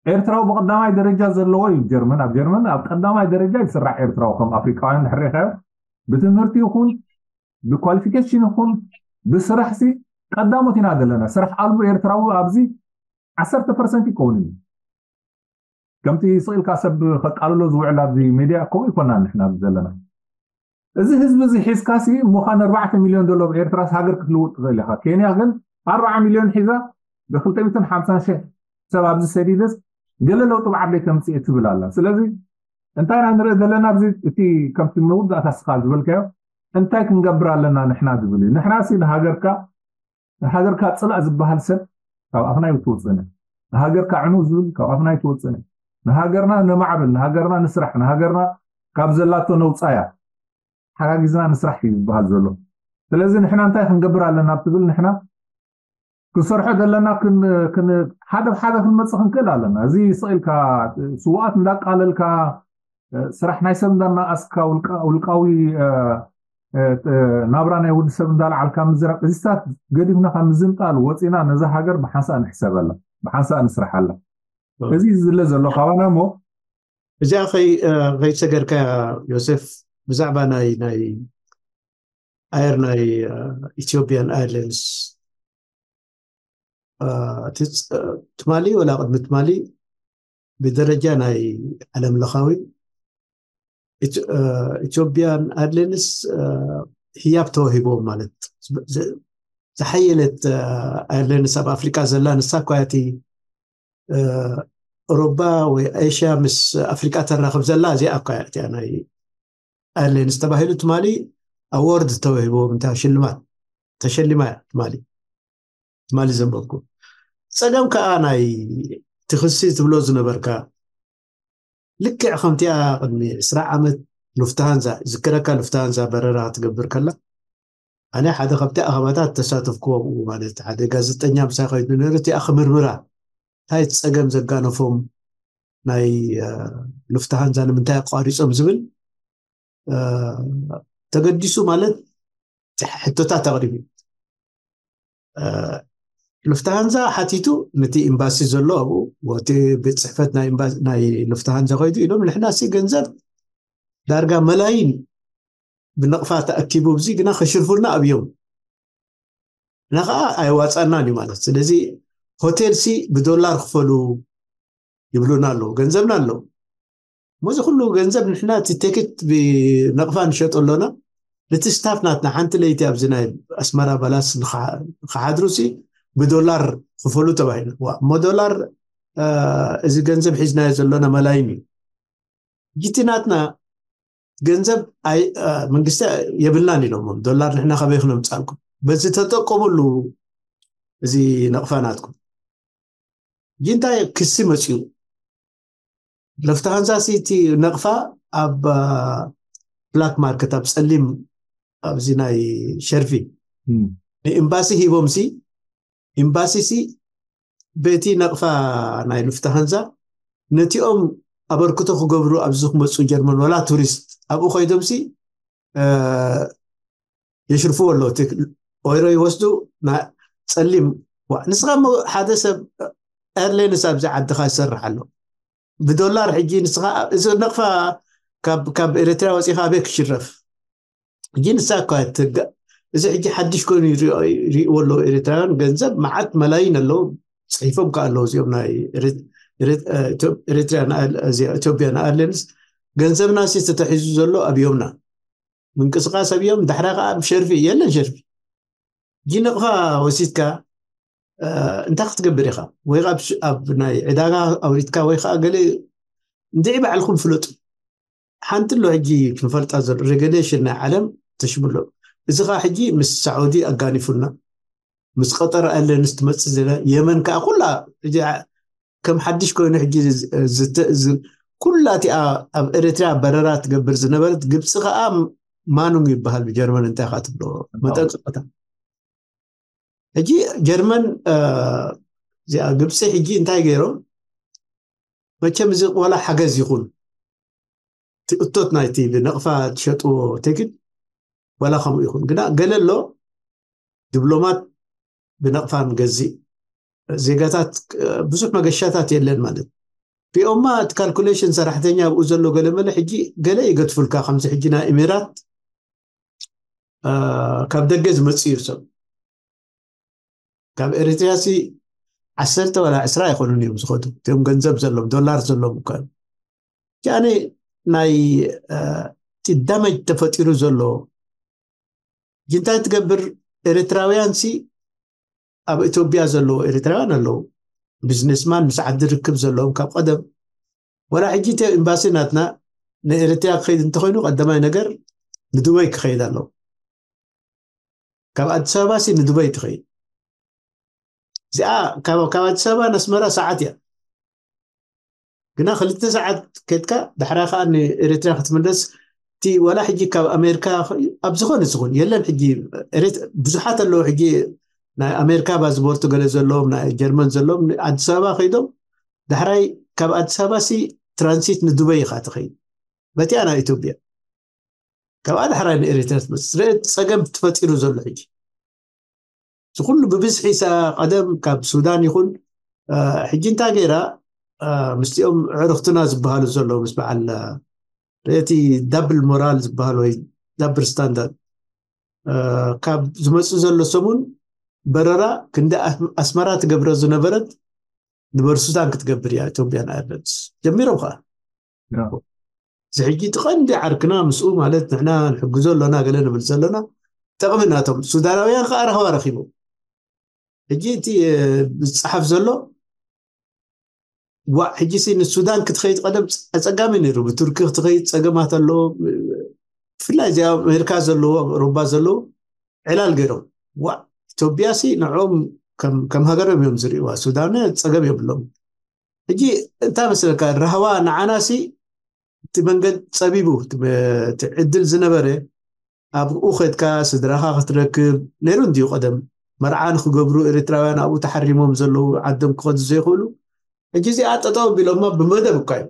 ኤርትራዊ ብቀዳማይ ደረጃ ዘለዎ እዩ ጀርመን። ኣብ ጀርመን ኣብ ቀዳማይ ደረጃ ይስራሕ ኤርትራዊ። ከም ኣፍሪቃውያን ድሕሬኻ ብትምህርቲ ይኹን ብኳሊፊኬሽን ይኹን ብስራሕ ሲ ቀዳሞት ኢና ዘለና። ስራሕ ኣልቡ ኤርትራዊ ኣብዚ ዓሰርተ ፐርሰንት ይከውን እዩ። ከምቲ ስቕ ኢልካ ሰብ ከቃልሎ ዝውዕል ኣብዚ ሚድያ ከምኡ ይኮና ንሕና ኣብዚ ዘለና። እዚ ህዝቢ እዚ ሒዝካ ሲ ምዃን ኣርባዕተ ሚልዮን ዘሎ ኣብ ኤርትራስ ሃገር ክትልውጥ ትኽእል ኢኻ። ኬንያ ግን ኣርባዓ ሚልዮን ሒዛ ብክልተ ሚእትን ሓምሳን ሺሕ ሰብ ኣብዚ ሰዲደስ ገለ ለውጢ ብዓደይ ከምፅእ ትብል ኣላ። ስለዚ እንታይ ኢና ንርኢ ዘለና ኣብዚ እቲ ከምቲ መወዳእታ ስኻ ዝበልካዮ እንታይ ክንገብር ኣለና ንሕና ዝብል እዩ። ንሕና ሲ ንሃገርካ ንሃገርካ ፅላእ ዝበሃል ሰብ ካብ ኣፍና ይትወፅእነ። ንሃገርካ ዕኑ ዝብል ካብ ኣፍና ይትወፅእነ። ንሃገርና ነማዕብል፣ ንሃገርና ንስራሕ፣ ንሃገርና ካብ ዘላቶ ነውፃያ፣ ሓጋጊዝና ንስራሕ እዩ ዝበሃል ዘሎ። ስለዚ ንሕና እንታይ ክንገብር ኣለና ብትብል ንሕና ክንሰርሖ ዘለና ክን- ክን- ሓደ ብሓደ ክንመፅእ ክንክእል ኣለና። እዚ ስቕ ኢልካ ስውኣት እንዳቃለልካ ስራሕ ናይ ሰብ እንዳናኣስካ ውልቃ- ውልቃዊ ናብራ ናይ ወዲ ሰብ እንዳልዓልካ ምዝራብ፣ እዚታት ገዲፍና ካብ ምዝንጣል ወፂና ነዛ ሃገር ብሓንሳእ ንሕሰበላ፣ ብሓንሳእ ንስርሓላ። እዚ ዝለ ዘሎ ካባና እሞ እዚኣ ከይ- ከይሰገርካ ዮሴፍ፣ ብዛዕባ ናይ ናይ ኣየር ናይ ኢትዮጵያን ኣየርላይንስ ትማሊ ወላ ቅድሚ ትማሊ ብደረጃ ናይ ዓለም ለኻዊ ኢትዮጵያን ኣየርላይንስ ህያብ ተዋሂቦም ማለት ዝሓየለት ኣየርላይንስ ኣብ ኣፍሪካ ዘላ ንሳ እኳ እቲ ሮባ ወይ ኤሽያ ምስ ኣፍሪካ ተራኽብ ዘላ እዚኣ እኳ እያ ናይ ኣየርላይንስ ተባሂሉ ትማሊ ኣዎርድ ተዋሂቦም እንታይ ሽልማት ተሸሊማ እያ ትማሊ ትማሊ ዘንበብኩ። ፀገም ከዓ ናይ ትኽሲ ትብሎ ዝነበርካ ልክዕ ከምቲኣ ቅድሚ ዕስራ ዓመት ሉፍታሃንዛ ዝክረካ ሉፍታሃንዛ በረራ ክትገብር ከላ ኣነ ሓደ ካብቲ ኣኸባታት ተሳተፍኩዎ ማለት ሓደ ጋዜጠኛ ምሳይ ከይዱ ነሩ እቲኣ ክምርምራ እንታይ ፀገም ዘጋነፎም ናይ ሉፍታሃንዛ ንምንታይ ኣቋሪፆም ዝብል ተገዲሱ ማለት ሕቶታት ኣቕሪቡ ሉፍታሃንዛ ሓቲቱ ነቲ ኤምባሲ ዘሎ ኣብኡ እቲ ቤት ፅሕፈት ናይ ሉፍታሃንዛ ከይዱ ኢሎም ንሕና ሲ ገንዘብ ዳርጋ መላይን ብነቕፋ ተኣኪቡ እዚ ግና ከሽርፉልና ኣብዮም እና ከዓ ኣይዋፃናን እዩ ማለት ስለዚ ሆቴል ሲ ብዶላር ክፈሉ ይብሉና ኣለዉ ገንዘብና ኣለዉ እሞዚ ኩሉ ገንዘብ ንሕና እቲ ቴክት ብነቕፋ ንሸጦ ኣሎና ነቲ ስታፍ ናትና ሓንቲ ለይቲ ኣብዚ ናይ ኣስመራ ባላስ ንክሓድሩ ሲ ብዶላር ክፈሉ ተባሂሉ እሞ ዶላር እዚ ገንዘብ ሒዝናዮ ዘሎና መላይን እዩ ጊቲ ናትና ገንዘብ መንግስቲ የብልናን ኢሎሞም ዶላር ንሕና ካበይ ክነምፃልኩም በዚ ተጠቀሙሉ እዚ ነቕፋ ናትኩም ጊንታይ ክሲ መፅኡ ለፍታሃንዛ ሲ እቲ ነቕፋ ኣብ ብላክ ማርኬት ኣብ ፀሊም ኣብዚ ናይ ሸርፊ ንኤምባሲ ሂቦም ሲ ኤምባሲ ሲ በቲ ነቕፋ ናይ ሉፍታሃንዛ ነቲኦም ኣበርክቶ ክገብሩ ኣብዚ ክመፁ ጀርመን ወላ ቱሪስት ኣብኡ ኮይዶም ሲ የሽርፍዎ ኣለዉ ኦይሮ ይወስዱ ጸሊም ንስኻ ሓደ ሰብ ኤርሌንስ ኣብዚ ዓድኻ ዝሰርሕ ኣሎ ብዶላር ሕጂ ንስኻ እዚ ነቕፋ ካብ ኤርትራ ወፂኻ ኣበይ ክሽረፍ ሕጂ ንሳ እኳ ትርጋእ እዚ ሕጂ ሓድሽ ኮይኑ ይሪእዎ ኣለዉ ኤርትራውያን ገንዘብ መዓት መላይን ኣለዉ ፅሒፎም ከዓ ኣለዉ እዚኦም ናይ ኤርትራ ኢትዮጵያ ንኣርሌንስ ገንዘብና ሲ ተተሒዙ ዘሎ ኣብዮምና ምንቅስቃስ ኣብዮም ዳሕራ ከዓ ብሸርፊ የለን ሸርፊ ጂ ነቕፋ ወሲድካ እንታይ ክትገብር ኢኻ ወይ ኣብ ናይ ዕዳጋ ኣውሪድካ ወይ ከዓ ገለ እንድዒ ባዕልኩም ፍለጡ ሓንቲ ኣሎ ሕጂ ክንፈልጣ ዘሎ ሬጉሌሽን ናይ ዓለም ተሽምሎ እዚ ከዓ ሕጂ ምስ ሳዑዲ ኣጋኒፉና ምስ ቀጠር ኣለንስ ትመፅእ ዘለ የመን ከዓ ኩላ ከም ሓድሽ ኮይኑ ሕጂ ኩላ እቲኣ ኣብ ኤርትራ በረራ ትገብር ዝነበረት ግብፂ ከዓ ማኑም ይበሃል ብጀርመን እንታይ ከዓ ትብሎ መጠንቀቕታ ሕጂ ጀርመን እዚኣ ግብፂ ሕጂ እንታይ ገይሮም? መቸም እዚ ዋላ ሓገዝ ይኹን እቲ እቶት ናይቲ ብነቕፋ ትሸጥዎ ቴክን ዋላ ከምኡ ይኹን፣ ግና ገለ ኣሎ ድብሎማት ብነቕፋ ንገዝእ ዜጋታት ብዙሕ መገሻታት የለን ማለት ፒኦማ እቲ ካልኩሌሽን ሰራሕተኛ ኣብኡ ዘሎ ገለመለ ሕጂ ገለ ይገድፉልካ። ከምዚ ሕጂ ናይ ኤሚራት ካብ ደገ ዝመፅእ እዩ ሰብ ካብ ኤሪትርያ ሲ ዓሰርተ ወላ ዕስራ ኣይኮኑን እዮም ዝኸዱ እቲኦም ገንዘብ ዘለዎም ዶላር ዘለዎም እኳ እዮም። ኣነ ናይ እቲ ዳመጅ ተፈጢሩ ዘሎ እንታይ ትገብር? ኤርትራውያን ሲ ኣብ ኢትዮጵያ ዘለዉ ኤርትራውያን ኣለዉ ቢዝነስማን ምስ ዓዲ ርክብ ዘለዎም ካብ ቀደም ወላ ሕጂ እቲ ኤምባሲ ናትና ንኤርትራ ክኸይድ እንተኮይኑ ቀዳማይ ነገር ንዱበይ ክኸይድ ኣለዎ። ካብ ኣዲስ ኣበባ ሲ ንዱበይ ትኸይድ እዚኣ ካብ ኣዲስ ኣበባ ነስመራ ሰዓት እያ። ግና ክልተ ሰዓት ከድካ ዳሕራ ከዓ ንኤርትራ ክትምለስ እቲ ዋላ ሕጂ ካብ ኣሜሪካ ኣብ ዝኾነ ዝኹን የለን ሕጂ ብዙሓት ኣለዉ ሕጂ ናይ ኣሜሪካ ባዝቦርት ገለ ዘለዎም ናይ ጀርመን ዘለዎም ኣዲስ ኣበባ ከይዶም ዳሕራይ ካብ ኣዲስ ኣበባ ሲ ትራንሲት ንዱበይ ኢኻ ትኸይድ በቲያ ናይ ኢትዮጵያ ካብኣ ዳሕራይ ንኤርትራ ትመፅእ ስለ ፀገም ተፈጢሩ ዘሎ ሕጂ እዚ ኩሉ ብብዝሒ ቀደም ካብ ሱዳን ይኹን ሕጂ እንታይ ገይራ ምስቲኦም ዕርኽትና ዝበሃሉ ዘለዉ ምስ በዓል እቲ ዳብል ሞራል ዝበሃል ወይ ዳብል ስታንዳርድ ካብ ዝመፅእ ዘሎ ሰሙን በረራ ክንዲ ኣስመራ ትገብረ ዝነበረት ንበር ሱዳን ክትገብር እያ ኢትዮጵያን ኣየርላይንስ ጀሚሮም ከዓ እዚ ሕጂ እቲ ቀንዲ ዓርክና ምስኡ ማለት ንሕና ንሕግዞ ኣሎና ገለ ንብል ዘለና ጠቕሚ ናቶም ሱዳናውያን ከዓ ረኸባ ረኪቦም ሕጂ እቲ ዝፀሓፍ ዘሎ ዋዕ ሕጂ ሲ ንሱዳን ክትኸይድ ቀደም ኣፀጋሚ ነይሩ ብቱርኪ ክትኸይድ ፀገማት ኣለዎ ብፍላይ እዚኣ ኣሜሪካ ዘለዎ ኣብ ኣውሮባ ዘለዉ ዕላል ገይሮም ዋዕ ኢትዮጵያ ሲ ንዕኦም ከም ሃገሮም እዮም ዝርእዋ ሱዳን ፀገም የብሎም ሕጂ እንታይ መስለካ ራህዋ ንዓና ሲ እቲ መንገድ ፀቢቡ እቲ ዕድል ዝነበረ ኣብኡ ከድካ ስድራኻ ክትረክብ ነይሩ እንድዩ ቀደም መርዓ ንክገብሩ ኤርትራውያን ኣብኡ ተሓሪሞም ዘለዉ ዓዶም ክኸዱ ዘይኽእሉ ሕጂ እዚኣ ጠጠው ኣቢሎማ ብመደብ እኳ እዩ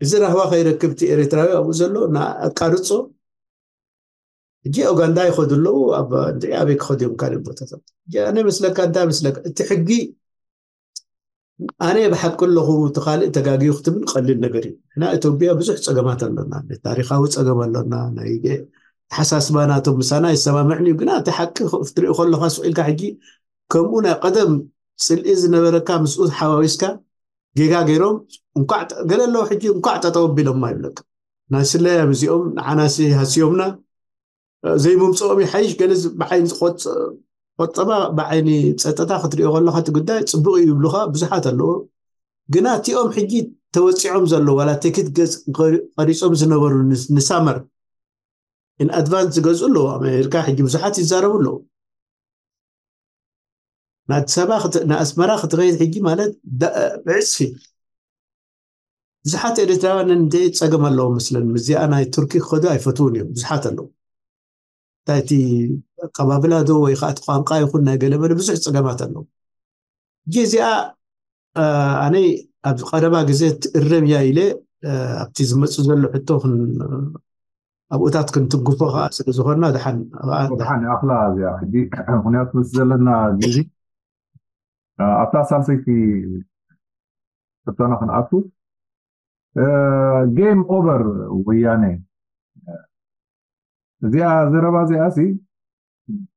እዚ ራህዋ ከይረክብ እቲ ኤርትራዊ ኣብኡ ዘሎ ኣቃርፆ ሕጂ ኡጋንዳ ይኸዱ ኣለዉ ኣበይ ክኸዱ እዮም ካልእ ቦታታት ኣነ መስለካ እንታይ መስለካ እቲ ሕጊ ኣነ ብሓቂ ኣለኹ እቲ ካልእ ተጋግዩ ክትብል ቀሊል ነገር እዩ ንሕና ኢትዮጵያ ብዙሕ ፀገማት ኣሎና ናይ ታሪካዊ ፀገም ኣሎና ናይ ተሓሳስባ ናቶም ምሳና ይሰማምዕን እዩ ግና እቲ ሓቂ ክትሪኦ ከለካ ስቕ ኢልካ ሕጂ ከምኡ ናይ ቀደም ፅልኢ ዝነበረካ ምስኡ ሓዋዊስካ ጌጋ ገይሮም እንኳዕ ገለ ኣለዉ ሕጂ እንኳዕ ጠጠው ኣቢሎማ ይብለካ ናይ ስለያ ብዚኦም ንዓናሲ ሃስዮምና ዘይምምፅኦም ይሓይሽ ገለ ብዓይኒ ቆጠባ ብዓይኒ ፀጥታ ክትሪኦ ከለካ እቲ ጉዳይ ፅቡቅ እዩ ይብሉካ ብዙሓት ኣለዎ ግና እቲኦም ሕጂ ተወፂዖም ዘለዉ ዋላ ቴክት ገፅ ቀሪፆም ዝነበሩ ንሳመር ኢን ኣድቫንስ ዝገዝኡ ኣለዉ ኣሜሪካ ሕጂ ብዙሓት ይዛረቡ ኣለዉ ንኣዲስ ኣበባ ንኣስመራ ክትኸይድ ሕጂ ማለት ብዕፅፊ ብዙሓት ኤርትራውያን እንደ ፀገም ኣለዎ መስለን ምስዚኣ ናይ ቱርኪ ክኸዱ ኣይፈትውን እዮም ብዙሓት ኣለዉ እንታይ እቲ ኣቀባብላ ዶ ወይ ከዓ ቋንቋ ይኹን ናይ ገለመለ ብዙሕ ፀገማት ኣለዉ ሕጂ እዚኣ ኣነ ኣብ ቀረባ ግዜ ትእረም እያ ኢለ ኣብቲ ዝመፅእ ዘሎ ሕቶ ኣብኡታት ክንትንክፎ ከዓ ስለ ዝኾንና ድሓን ኣብኣ ድሓን ይኣኽላ እዚኣ ሕጂ ምክንያቱ ምስ ዘለና ግዜ ኣብታ ሳልሰይቲ ሕቶና ክንኣቱ game over ወያነ እዚኣ ዘረባ እዚኣ ሲ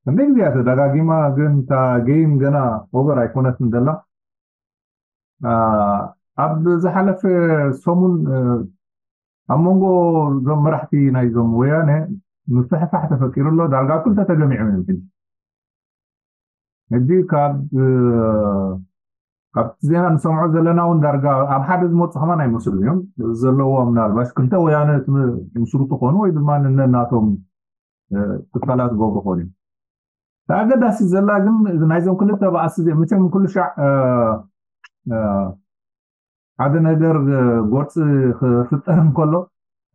ክንደይ ግዜ እያ ተደጋጊማ ግን እታ game ገና over ኣይኮነትን ዘላ ኣብ ዝሓለፈ ሰሙን ኣብ መንጎ እዞም መራሕቲ ናይዞም ወያነ ምፍሕፋሕ ተፈጢሩ ኣሎ ዳርጋ ኩልተ ተገሚዖም እዮም ሕጂ ሕጂ ካብ ካብቲ ዜና ንሰምዖ ዘለና እውን ዳርጋ ኣብ ሓደ ዝመፁ ከማን ኣይመስሉ እዮም ዘለዎም ምናልባሽ ክልተ ወያነ ምስሩ ትኾኑ ወይ ድማ ንነናቶም ክፋላት ገብሩ ኾኑ እዮም ኣገዳሲ ዘላ ግን ናይዞም ክልተ በኣሲ መቸም ኩሉ ሻዕ ሓደ ነገር ጎርፂ ክፍጠር እንከሎ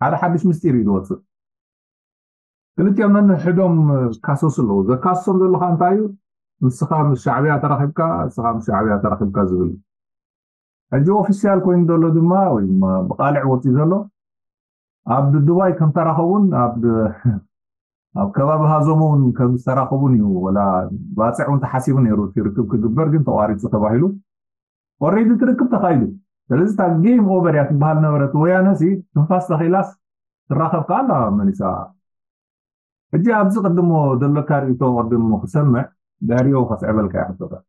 ሓደ ሓድሽ ምስጢር እዩ ዝወፅእ ክልቲኦም ነንሕዶም ካሰሱ ኣለዉ ዘካስሶም ዘሎ ከዓ እንታይ እዩ ንስኻ ምስ ሻዕብያ ተራኺብካ፣ ንስኻ ምስ ሻዕብያ ተራኺብካ ዝብል። ሕጂ ኦፊሻል ኮይኑ ዘሎ ድማ፣ ወይ ድማ ብቃልዕ ወፂኡ ዘሎ፣ ኣብ ዱባይ ከም ተራኸቡን ኣብ ኣብ ከባቢ ሃዞም እውን ከም ዝተራኸቡን እዩ። ወላ ባፅዕ እውን ተሓሲቡ ነይሩ እቲ ርክብ ክግበር፣ ግን ተቋሪፁ ተባሂሉ። ኦሬዲ እቲ ርክብ ተኻይዱ። ስለዚ እታ ጌም ኦቨር እያ ትበሃል ነበረት። ወያነ ሲ ትንፋስ ተኺላስ ትራኸብ ከኣ ኣላ መሊሳ። ሕጂ ኣብዚ ቅድሞ ዘለካ ርእቶ ቅድም ክሰምዕ፣ ዳሪዮ ከስዕበልካ እያ ሕቶታት።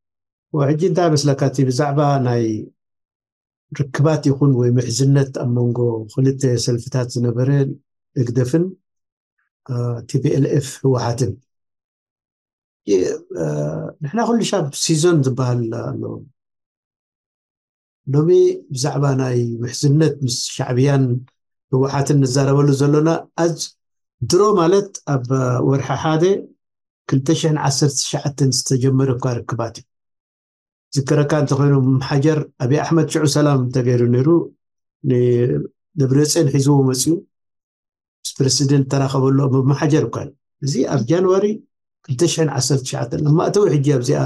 ሕጂ እንታይ መስለካ፣ እቲ ብዛዕባ ናይ ርክባት ይኹን ወይ ምሕዝነት ኣብ መንጎ ክልተ ሰልፍታት ዝነበረ፣ ህግደፍን ቲፒኤልኤፍ ህወሓትን፣ ንሕና ኩሉ ሻብ ሲዞን ዝበሃል ኣሎ። ሎሚ ብዛዕባ ናይ ምሕዝነት ምስ ሻዕብያን ህወሓትን ንዛረበሉ ዘሎና፣ ኣዝ ድሮ ማለት ኣብ ወርሒ ሓደ ክልተ ሽሕን ዓሰርተ ትሽዓተን ዝተጀመረ እኳ ርክባት እዩ። ዝከረካ እንተኮይኑ፣ መሓጀር ኣብይ ኣሕመድ ሽዑ ሰላም እንተገይሩ ነይሩ፣ ንደብረፅዮን ሒዝዎ መፅዩ ምስ ፕረሲደንት ተራኸበሉ። መሓጀር እኳ እዩ። እዚ ኣብ ጃንዋሪ ክልተ ሽሕን ዓሰርተ ትሽዓተን ኣብ ማእተዊ፣ ሕጂ ኣብዚኣ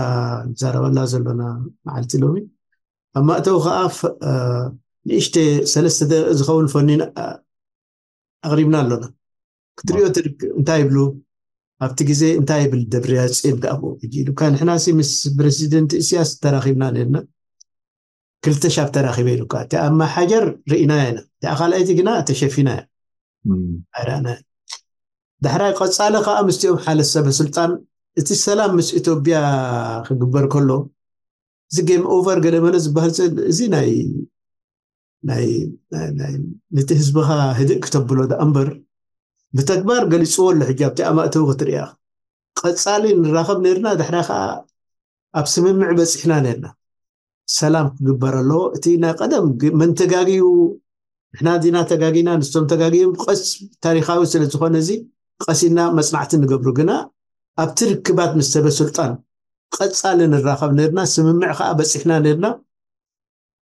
ንዛረበላ ዘሎና መዓልቲ ሎሚ፣ ኣብ ማእተዊ ከዓ ንእሽተ ሰለስተ ደቂቕ ዝኸውን ፈኒን ኣቕሪብና ኣሎና። ክትሪኦ ትድክ እንታይ ይብሉ ኣብቲ ግዜ፣ እንታይ ይብል ደብረፅዮን ከኣ ብኡ ሕጂ ኢሉካ። ንሕና ሲ ምስ ፕረሲደንት እስያስ ተራኺብና ነርና፣ ክልተ ሻብ ተራኺበ ኢሉካ። እቲ ኣብ መሓጀር ርኢናያ ኢና፣ እቲኣ ካልኣይቲ ግና ተሸፊና እያ፣ ኣይረኣናያ። ዳሕራይ ቀጻሊ ከኣ ምስቲኦም ሓደ ሰበ ስልጣን፣ እቲ ሰላም ምስ ኢትዮጵያ ክግበር ከሎ፣ እዚ ጌም ኦቨር ገለ መለ ዝበሃል፣ እዚ ናይ ናይ ነቲ ህዝብኻ ህድእ ክተብሎ ደኣ እምበር፣ ብተግባር ገሊፅዎ ኣሎ። ሕጂ ኣብቲ ኣማእተዊ ክትሪኣ፣ ቀፃሊ ንራኸብ ነርና፣ ድሕራ ከዓ ኣብ ስምምዕ በፂሕና ነርና። ሰላም ክግበር ኣለዎ። እቲ ናይ ቀደም መን ተጋግዩ፣ ንሕና ዲና ተጋጊና፣ ንሶም ተጋግዮም፣ ቀስ ታሪካዊ ስለዝኾነ እዚ ቀሲና መፅናዕቲ ንገብሩ። ግና ኣብቲ ርክባት ምስ ሰበ ስልጣን ቀፃሊ ንራኸብ ነርና፣ ስምምዕ ከዓ በፂሕና ነርና።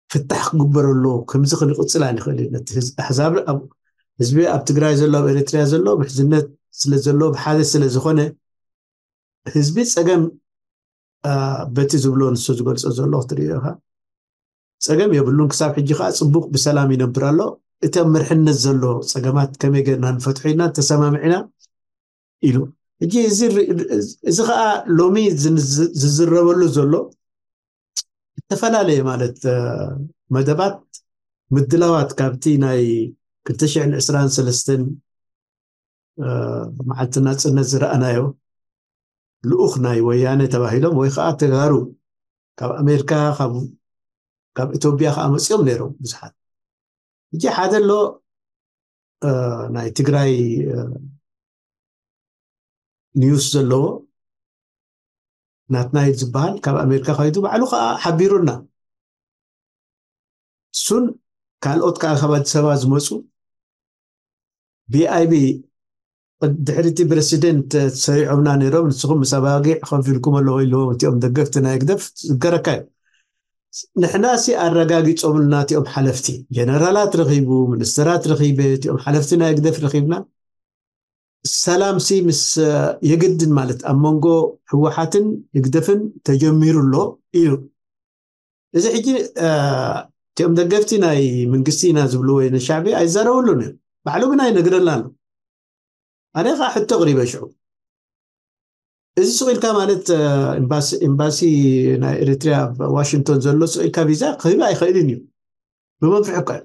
ፍታሕ ክግበረሉ፣ ከምዚ ክንቅፅል ኣይንኽእል እዩ። ነቲ ኣሕዛብ፣ ህዝቢ ኣብ ትግራይ ዘሎ፣ ኣብ ኤርትርያ ዘሎ ምሕዝነት ስለ ዘሎ፣ ብሓደ ስለ ዝኾነ፣ ህዝቢ ፀገም በቲ ዝብሎ፣ ንሱ ዝገልፆ ዘሎ ክትሪኦ ኢኻ፣ ፀገም የብሉን። ክሳብ ሕጂ ከዓ ፅቡቅ ብሰላም ይነብር ኣሎ። እቲ ኣብ መርሕነት ዘሎ ፀገማት ከመይ ጌርና ንፈትሖ ኢና ተሰማሚዕና ኢሉ። ሕጂ እዚ ከዓ ሎሚ ዝዝረበሉ ዘሎ ዝተፈላለየ ማለት መደባት፣ ምድላዋት፣ ካብቲ ናይ ክልተ ሽሕን ዕስራን ሰለስተን መዓልቲ ናፅነት ዝረኣናዮ፣ ልኡኽ ናይ ወያነ ተባሂሎም ወይ ከዓ ተጋሩ ካብ ኣሜሪካ፣ ካብ ኢትዮጵያ ከዓ መፂኦም ነይሮም ብዙሓት። ሕጂ ሓደ ኣሎ፣ ናይ ትግራይ ኒውስ ዘለዎ ናትናይል ዝበሃል፣ ካብ ኣሜሪካ ከይዱ ባዕሉ ከዓ ሓቢሩና። እሱን ካልኦት ከዓ ካብ ኣዲስ ኣበባ ዝመፁ፣ ብኣይቢ ድሕሪ እቲ ፕረሲደንት ተሰሪዖምና ነይሮም፣ ንስኹም ምስ ኣባጊዕ ከንፊልኩም ኣለዎ ኢልዎም፣ እቲኦም ደገፍቲ ናይ ህግደፍ ዝገረካ እዩ። ንሕና ሲ ኣረጋጊፆምልና፣ እቲኦም ሓለፍቲ፣ ጀነራላት ረኺቡ፣ ሚኒስተራት ረኺበ፣ እቲኦም ሓለፍቲ ናይ ህግደፍ ረኺብና፣ ሰላም ሲ ምስ የግድን ማለት ኣብ መንጎ ህወሓትን ህግደፍን ተጀሚሩ ኣሎ ኢሉ። እዚ ሕጂ እቲኦም ደገፍቲ ናይ መንግስቲ ኢና ዝብሉ ወይ ንሻዕቢ ኣይዛረብሉን እዮም። ባዕሉ ግን ኣይነግረና ኣሎ። ኣነ ከዓ ሕቶ ኣቕሪበ ሽዑ፣ እዚ ስቕ ኢልካ ማለት ኤምባሲ ናይ ኤሪትሪያ ኣብ ዋሽንግቶን ዘሎ ስቕ ኢልካ ቪዛ ክህብ ኣይኽእልን እዩ፣ ብመፍርሒ እኳ እዩ።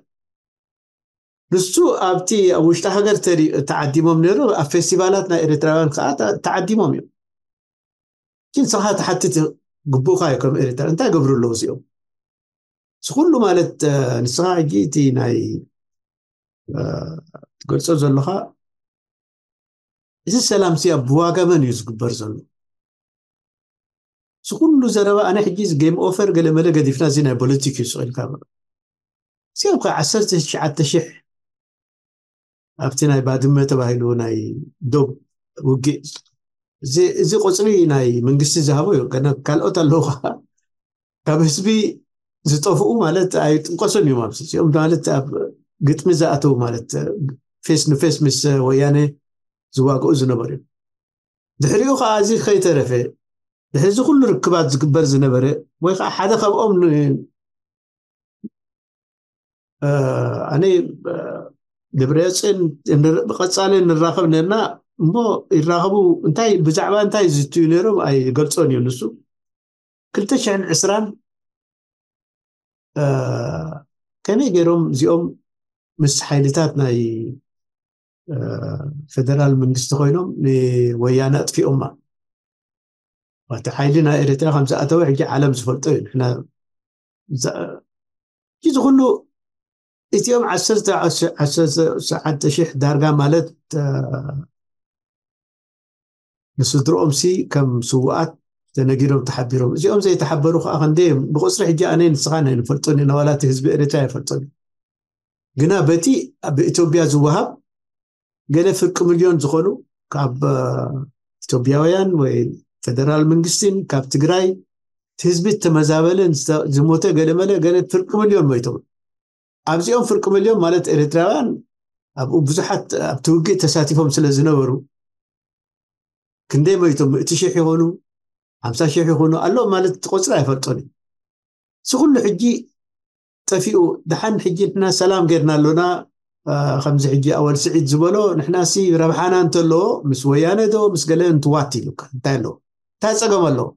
ንሱ ኣብቲ ኣብ ውሽጢ ሃገር ተዓዲሞም ነይሩ፣ ኣብ ፌስቲቫላት ናይ ኤሪትራውያን ከዓ ተዓዲሞም እዮም። ግን ንስኻ ትሓትት ግቡእካ እዩ፣ ከም ኤሪትራ እንታይ ገብሩ ኣለዉ እዚኦም? እዚ ኩሉ ማለት ንስኻ ሕጂ እቲ ናይ ትገልጾ ዘለኻ፣ እዚ ሰላም ሲ ኣብ ብዋጋ መን እዩ ዝግበር ዘሎ? እዚ ኩሉ ዘረባ፣ ኣነ ሕጂ ጌም ኦቨር ገለ መለ ገዲፍና፣ እዚ ናይ ፖለቲክ እዩ ስቕ ኢልካ በሎ። እዚኦም ከ ዓሰርተ ትሽዓተ ሽሕ ኣብቲ ናይ ባድመ ተባሂሉ ናይ ዶብ ውግእ፣ እዚ ቁፅሪ ናይ መንግስቲ ዝሃቦ እዩ። ገና ካልኦት ኣለዉ ከዓ ካብ ህዝቢ ዝጠፍኡ ማለት ኣይጥንቀሱን እዮም። ኣብዚ እዚኦም ማለት ኣብ ግጥሚ ዝኣተዉ ማለት ፌስ ንፌስ ምስ ወያነ ዝዋግኡ ዝነበሩ እዮም። ድሕሪኡ ከዓ እዚ ከይተረፈ ድሕዚ ኩሉ ርክባት ዝግበር ዝነበረ ወይ ከዓ ሓደ ካብኦም ኣነ ደብረፅን ብቐፃሊ ንራኸብ ነርና እሞ ይራኸቡ እንታይ ብዛዕባ እንታይ ዝትዩ ነይሮም ኣይገልፆን እዩ ንሱ ክልተ ሽሕን ዕስራን ከመይ ገይሮም እዚኦም ምስ ሓይልታት ናይ ፈደራል መንግስቲ ኮይኖም ንወያነ ኣጥፊኦማ እቲ ሓይሊ ናይ ኤርትራ ከም ዝኣተወ ሕጂ ዓለም ዝፈልጦ እዩ ንሕና እዚ ኩሉ እቲኦም ዓሰርተ ሸሕ ዳርጋ ማለት ንስድሮኦም ሲ ከም ስውኣት ተነጊዶም ተሓቢሮም እዚኦም ዘይተሓበሩ ከዓ ክንደ ብቁፅሪ ሕጂ ኣነ ንስኻ ናይ ንፈልጦን ኢና ዋላ እቲ ህዝቢ ኤርትራ ይፈልጦን ግና በቲ ብኢትዮጵያ ዝወሃብ ገለ ፍርቂ ሚልዮን ዝኾኑ ካብ ኢትዮጵያውያን ወይ ፌደራል መንግስትን ካብ ትግራይ ህዝቢ ተመዛበለን ዝሞተ ገለመለ ገለ ፍርቂ ሚልዮን ሞይቶም ኣብዚኦም ፍርቂ ሚልዮን ማለት ኤርትራውያን ኣብኡ ብዙሓት ኣብቲ ውግእ ተሳቲፎም ስለ ዝነበሩ ክንደይ ሞይቶም ምእቲ ሽሕ ይኾኑ ሓምሳ ሽሕ ይኾኑ ኣሎ ማለት ቁፅሪ ኣይፈልጦን እዩ እዚ ኩሉ ሕጂ ጠፊኡ ደሓን ሕጂ ንሕና ሰላም ጌርና ኣሎና ከምዚ ሕጂ ኣወል ስዒድ ዝበሎ ንሕናሲ ረብሓና እንተለዎ ምስ ወያነ ዶ ምስ ገለ እንትዋት ኢሉካ እንታይ ኣለዎ እንታይ ፀገም ኣለዎ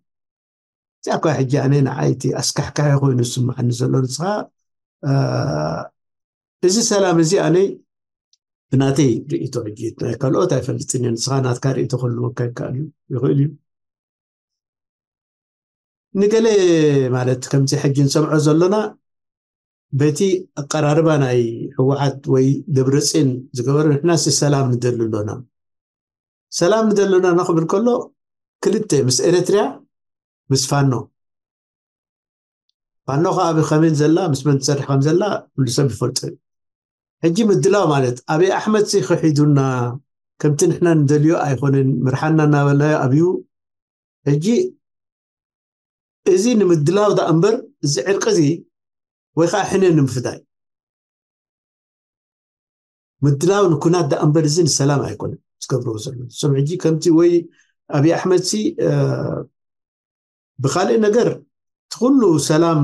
እዚኣ እኳ ሕጂ ኣነ ንዓይቲ ኣስካሕካሒ ኮይኑ ዝስምዓኒ ዘሎ ንስኻ እዚ ሰላም እዚ ኣነ ብናተይ ርእቶ ሕጂ ናይ ካልኦት ኣይፈልጥን እየ ንስኻ ናትካ ርእቶ ክህልወካ ይከኣል እዩ ይኽእል እዩ ንገለ ማለት ከምዚ ሕጂ ንሰምዖ ዘሎና በቲ ኣቀራርባ ናይ ህወሓት ወይ ደብረፅን ዝገበረ ንሕናስ ሰላም ንደሊ ኣሎና ሰላም ንደሊ ኣሎና ክብል ከሎ ክልተ ምስ ኤርትርያ ምስ ፋኖ ፋኖ ከዓ ብከመይ ዘላ ምስ መን ትሰርሕ ከም ዘላ ኩሉ ሰብ ይፈልጦ እዩ ሕጂ ምድላው ማለት ኣብይ ኣሕመድ ሲ ክሒዱና ከምቲ ንሕና ንደልዮ ኣይኮነን ምርሓና እናበልናዮ ኣብዩ ሕጂ እዚ ንምድላው ዳ እምበር እዚ ዕርቂ እዚ ወይ ከዓ ሕነ ንምፍዳይ ምድላው ንኩናት ዳ እምበር እዚ ንሰላም ኣይኮነን ዝገብርዎ ዘሎ እሶም ሕጂ ከምቲ ወይ ኣብይ ኣሕመድ ሲ ብካልእ ነገር እቲ ኩሉ ሰላም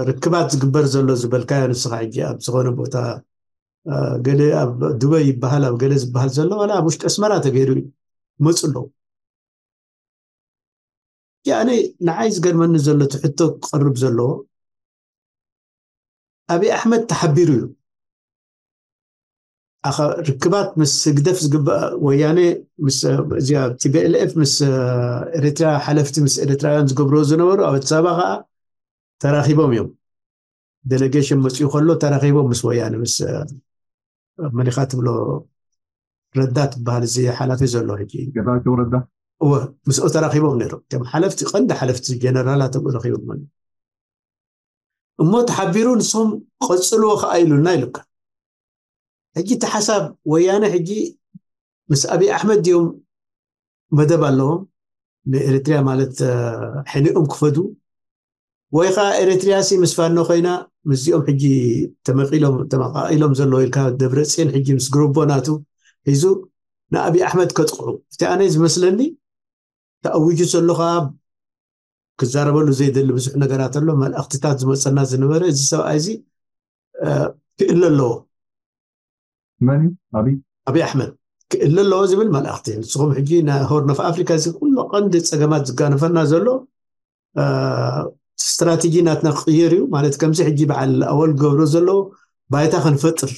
ርክባት ዝግበር ዘሎ ዝበልካዮ ንስኻ ሕጂ ኣብ ዝኾነ ቦታ ገለ ኣብ ዱበይ ይበሃል ኣብ ገለ ዝበሃል ዘሎ ዋላ ኣብ ውሽጢ ኣስመራ ተገይሩ እዩ መፁ ኣለዉ ኣነ ንዓይ ዝገርመኒ ዘሎ እቲ ሕቶ ክቐርብ ዘለዎ ኣብይ ኣሕመድ ተሓቢሩ እዩ ርክባት ምስ ህግደፍ ዝግባእ ወያነ እዚኣ ቲቢኤልኤፍ ምስ ኤርትራ ሓለፍቲ ምስ ኤርትራውያን ዝገብርዎ ዝነበሩ ኣብ ኣዲስ ኣበባ ከዓ ተራኪቦም እዮም ዴሌጌሽን መፅኡ ከሎ ተራኪቦም ምስ ወያነ ምስ መሊካ ትብሎ ረዳ ትበሃል እዚ ሓላፊ ዘሎ ሕጂ ገታቸው ረዳ እወ ምስኡ ተራኪቦም ነይሮም እቶም ሓለፍቲ ቀንዲ ሓለፍቲ ጀነራላት ኣብኡ ረኪቦም ማለት እሞ ተሓቢሩ ንሶም ቀፅልዎ ከዓ ኢሉና ኢሉካ ሕጂ እቲ ሓሳብ ወያነ ሕጂ ምስ ኣብይ ኣሕመድ ድዮም መደብ ኣለዎም ንኤርትርያ ማለት ሕኒኦም ክፈዱ ወይ ከዓ ኤርትርያ ሲ ምስ ፋኖ ኮይና ምስዚኦም ሕጂ ተመቂሎም ተመቃቂሎም ዘለዎ ኢልካ ደብረፅዮን ሕጂ ምስ ግሩቦ ናቱ ሒዙ ንኣብይ ኣሕመድ ከጥቅዑ እቲ ኣነ ዝመስለኒ ተኣዊጁ ዘሎ ከዓ ክዛረበሉ ዘይደሊ ብዙሕ ነገራት ኣሎ መልእክትታት ዝመፀና ዝነበረ እዚ ሰብኣይ እዚ ክእለ ኣለዎ መን ኣብይ ኣብይ ኣሕመድ ክእለ ኣለዎ ዝብል መልእክቲ ንስኹም ሕጂ ናይ ሆርን ኦፍ ኣፍሪካ እዚ ኩሉ ቀንዲ ፀገማት ዝጋነፈና ዘሎ ስትራቴጂ ናትና ክቅየር እዩ ማለት ከምዚ ሕጂ በዓል ኣወል ገብሮ ዘለዎ ባይታ ክንፈጥር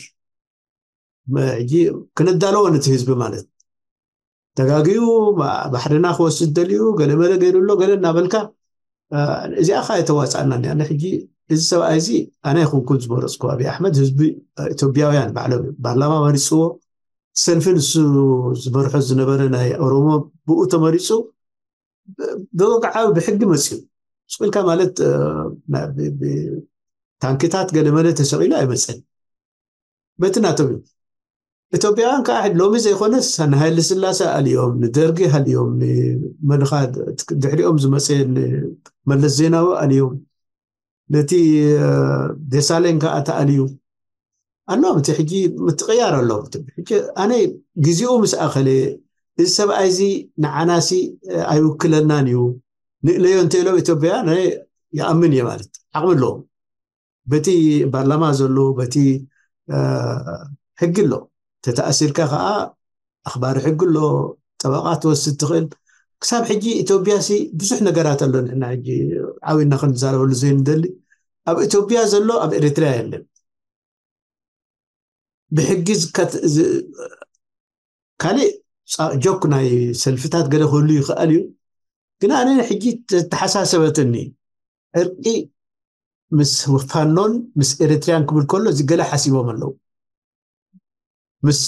ሕጂ ክንዳለዎ ነቲ ህዝቢ ማለት ተጋግዩ ባሕርና ክወስድ ደልዩ ገለመለ ገይሩ ኣሎ ገለ እናበልካ እዚኣ ካ የተዋፃእና ኣነ ሕጂ እዚ ሰብኣይ እዚ ኣነ ይኹንኩን ዝመረፅኩ ኣብይ ኣሕመድ ህዝቢ ኢትዮጵያውያን ባዕሎም እዩ ፓርላማ መሪፅዎ ሰልፊ ንሱ ዝመርሖ ዝነበረ ናይ ኦሮሞ ብኡ ተመሪፁ ብወግዓዊ ብሕጊ መፅኡ ስቁልካ ማለት ታንክታት ገለመለ ተሰቂሉ ኣይመፀን በቲ ናቶም እዩ ኢትዮጵያውያን ከዓ ሎሚ ዘይኮነስ ንሃይለ ስላሴ ኣልዮም ንደርጊ ኣልዮም ንመንኻ ድሕሪኦም ዝመፀ መለስ ዜናዊ ኣልዮም ነቲ ደሳለኝ ከዓ ተኣልዩ ኣለዎም እቲ ሕጂ ምትቅያር ኣለዎም ሕጂ ኣነ ግዜኡ ምስ ኣኸለ እዚ ሰብኣይ እዚ ንዓናሲ ኣይውክለናን እዩ፣ ንእለዮ እንተኢሎም ኢትዮጵያ ይኣምን እየ ማለት ዓቕሚ ኣለዎም። በቲ ፓርላማ ዘሎ በቲ ሕጊ ኣሎ። ተተኣሲርካ ከዓ ኣኽባሪ ሕጊ ኣሎ፣ ጠበቓ ትወስድ ትኽእል። ክሳብ ሕጂ ኢትዮጵያ ሲ ብዙሕ ነገራት ኣሎ። ንሕና ሕጂ ዓዊና ክንዛረበሉ ዘይንደሊ፣ ኣብ ኢትዮጵያ ዘሎ ኣብ ኤርትራ የለን። ብሕጊ ዝከት- ዝ- ካልእ ፃ- ጆክ ናይ ሰልፍታት ገለ ክህሉ ይኽእል እዩ። ግን ኣነ ሕጂ ተተሓሳሰበትኒ ዕርቂ ምስ ፋኖን ምስ ኤርትራያን ክብል ከሎ እዚ ገለ ሓሲቦም ኣለዉ። ምስ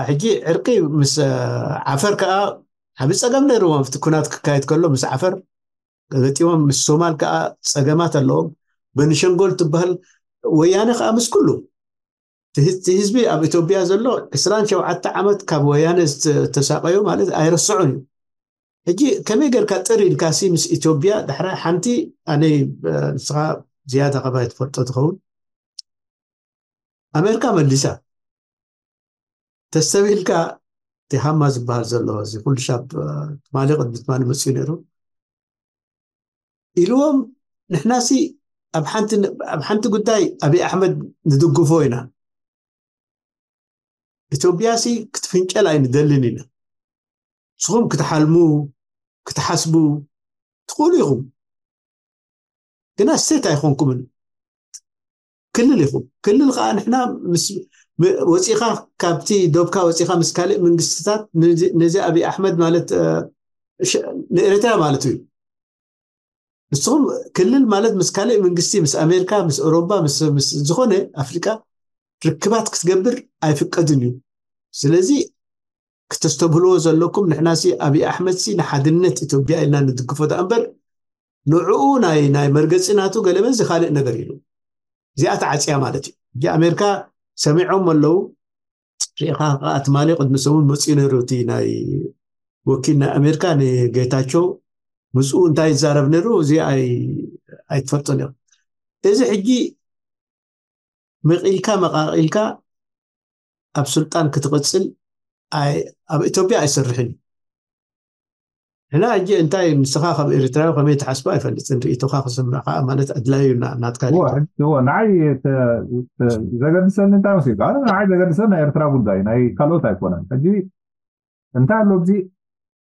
ሕጂ ዕርቂ ምስ ዓፈር ከዓ ዓብ ፀገም ነይርዎም ኣብቲ ኩናት ክካየድ ከሎ ምስ ዓፈር ገጢሞም፣ ምስ ሶማል ከዓ ፀገማት ኣለዎም። በንሸንጎል ትበሃል ወያነ ከዓ ምስ ኩሉ እቲ ህዝቢ ኣብ ኢትዮጵያ ዘሎ ዕስራን ሸውዓተ ዓመት ካብ ወያነ ዝተሳቀዮ ማለት ኣይረስዑን እዩ። ሕጂ ከመይ ጌርካ ጥር ኢልካ ሲ ምስ ኢትዮጵያ ዳሕራይ ሓንቲ ኣነ ንስኻ ዝያዳ ካባይ ትፈልጦ ትኸውን ኣሜሪካ መሊሳ ተስተብሂልካ እቲ ሃማ ዝበሃል ዘሎ እዚ ኩሉ ሻብ ትማሊ ቅድሚ ትማሊ መፅኡ ነይሩ ኢልዎም። ንሕናሲ ኣብ ሓንቲ ጉዳይ ኣብይ ኣሕመድ ንድግፎ ኢና። ኢትዮጵያሲ ክትፍንጨል ኣይንደልን ኢና። ንስኹም ክትሓልሙ ክትሓስቡ ትኽእሉ ኢኹም፣ ግና ስቴት ኣይኮንኩምን። ክልል ኢኹም። ክልል ከዓ ንሕና ወፂኻ ካብቲ ዶብካ ወፂኻ ምስ ካልእ መንግስትታት ነዚ ኣብይ ኣሕመድ ማለት ንኤርትራ ማለት እዩ። ንስኹም ክልል ማለት ምስ ካልእ መንግስቲ ምስ ኣሜሪካ ምስ ኤውሮባ ምስ ዝኾነ ኣፍሪቃ ርክባት ክትገብር ኣይፍቀድን እዩ። ስለዚ ክተስተብህልዎ ዘለኩም ንሕናሲ ኣብይ ኣሕመድሲ ንሓድነት ኢትዮጵያ ኢልና ንድግፎ ደኣ እምበር ንዕኡ ናይ ናይ መርገፂ ናቱ ገለመዚ ካልእ ነገር ኢሉ እዚኣ ተዓፅያ ማለት እዩ። ሕጂ ኣሜሪካ ሰሚዖም ኣለዉ። ሪኢኻ ከዓ ትማሊ ቅድሚ ሰሙን መፅኡ ነይሩ እቲ ናይ ወኪል ናይ ኣሜሪካ ንጌታቸው ምስኡ እንታይ ይዛረብ ነይሩ እዚ ኣይትፈልጦን እዮም። እዚ ሕጂ መቒልካ መቓቒልካ ኣብ ስልጣን ክትቕፅል ኣብ ኢትዮጵያ ኣይሰርሕን እዩ። ሕና ሕጂ እንታይ ንስኻ ከም ኤርትራዊ ከመይ ትሓስቦ ኣይፈልጥን፣ ርእይቶኻ ክስምዕ ከዓ ማለት ኣድላዩ ናትካ። ንዓይ ዘገድሰኒ እንታይ መሲልካ፣ ንዓይ ዘገድሰኒ ናይ ኤርትራ ጉዳይ ናይ ካልኦት ኣይኮነን። ሕጂ እንታይ ኣሎ ኣብዚ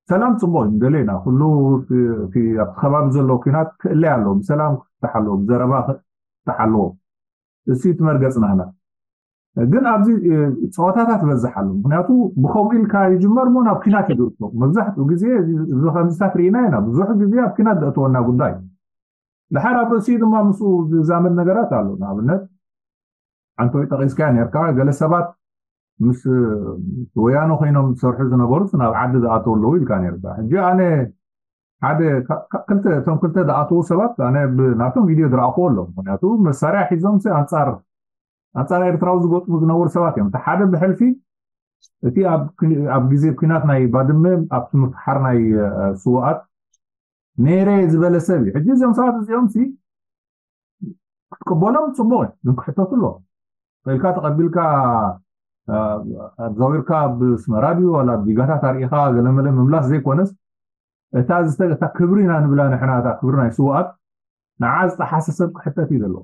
ሰላም ፅቡቅ እዩ ንደለና ኩሉ ኣብ ከባቢ ዘሎ ኩናት ክእለይ ኣለዎ፣ ብሰላም ክፍታሕ ኣለዎ፣ ብዘረባ ክፍታሕ ኣለዎ። እሱ እዩ ትመርገፅናህና ግን ኣብዚ ፀወታታት ይበዝሕ ኣሎ። ምክንያቱ ብከምኡ ኢልካ ይጅመር ሞ ናብ ኪናት ይድእቶ። መብዛሕትኡ ግዜ እዚ ከምዚታት ርኢና ኢና። ብዙሕ ግዜ ኣብ ኪናት ዘእተወና ጉዳይ ድሓር ኣብ ርእሲኡ ድማ ምስኡ ዝዛመድ ነገራት ኣሎ። ንኣብነት ሓንቶይ ጠቂስካያ ነርካ፣ ገለ ሰባት ምስ ወያነ ኮይኖም ዝሰርሑ ዝነበሩስ ናብ ዓዲ ዝኣተው ኣለዉ ኢልካ ነርካ። ሕጂ ኣነ ሓደ ክልተ እቶም ክልተ ዝኣተዉ ሰባት ኣነ ናቶም ቪድዮ ዝረኣኽዎ ኣለዉ። ምክንያቱ መሳርያ ሒዞም ኣንፃር ኣንፃር ኤርትራዊ ዝገጥሙ ዝነበሩ ሰባት እዮም። እቲ ሓደ ብሕልፊ እቲ ኣብ ግዜ ኩናት ናይ ባድመ ኣብቲ ምፍሓር ናይ ስውኣት ነይረ ዝበለ ሰብ እዩ። ሕጂ እዚኦም ሰባት እዚኦም ሲ ክትቅበሎም ፅቡቅ እዩ፣ ግን ክሕተቱ ኣለዎም። ኢልካ ተቀቢልካ ኣዛዊርካ ኣብ ኣስመራ ድዩ ዋላ ዲጋታት ኣርኢኻ ገለመለ ምምላስ ዘይኮነስ እታ ክብሪ ኢና ንብላ ንሕና እታ ክብሪ ናይ ስውኣት ንዓ ዝጠሓሰ ሰብ ክሕተት እዩ ዘለዎ።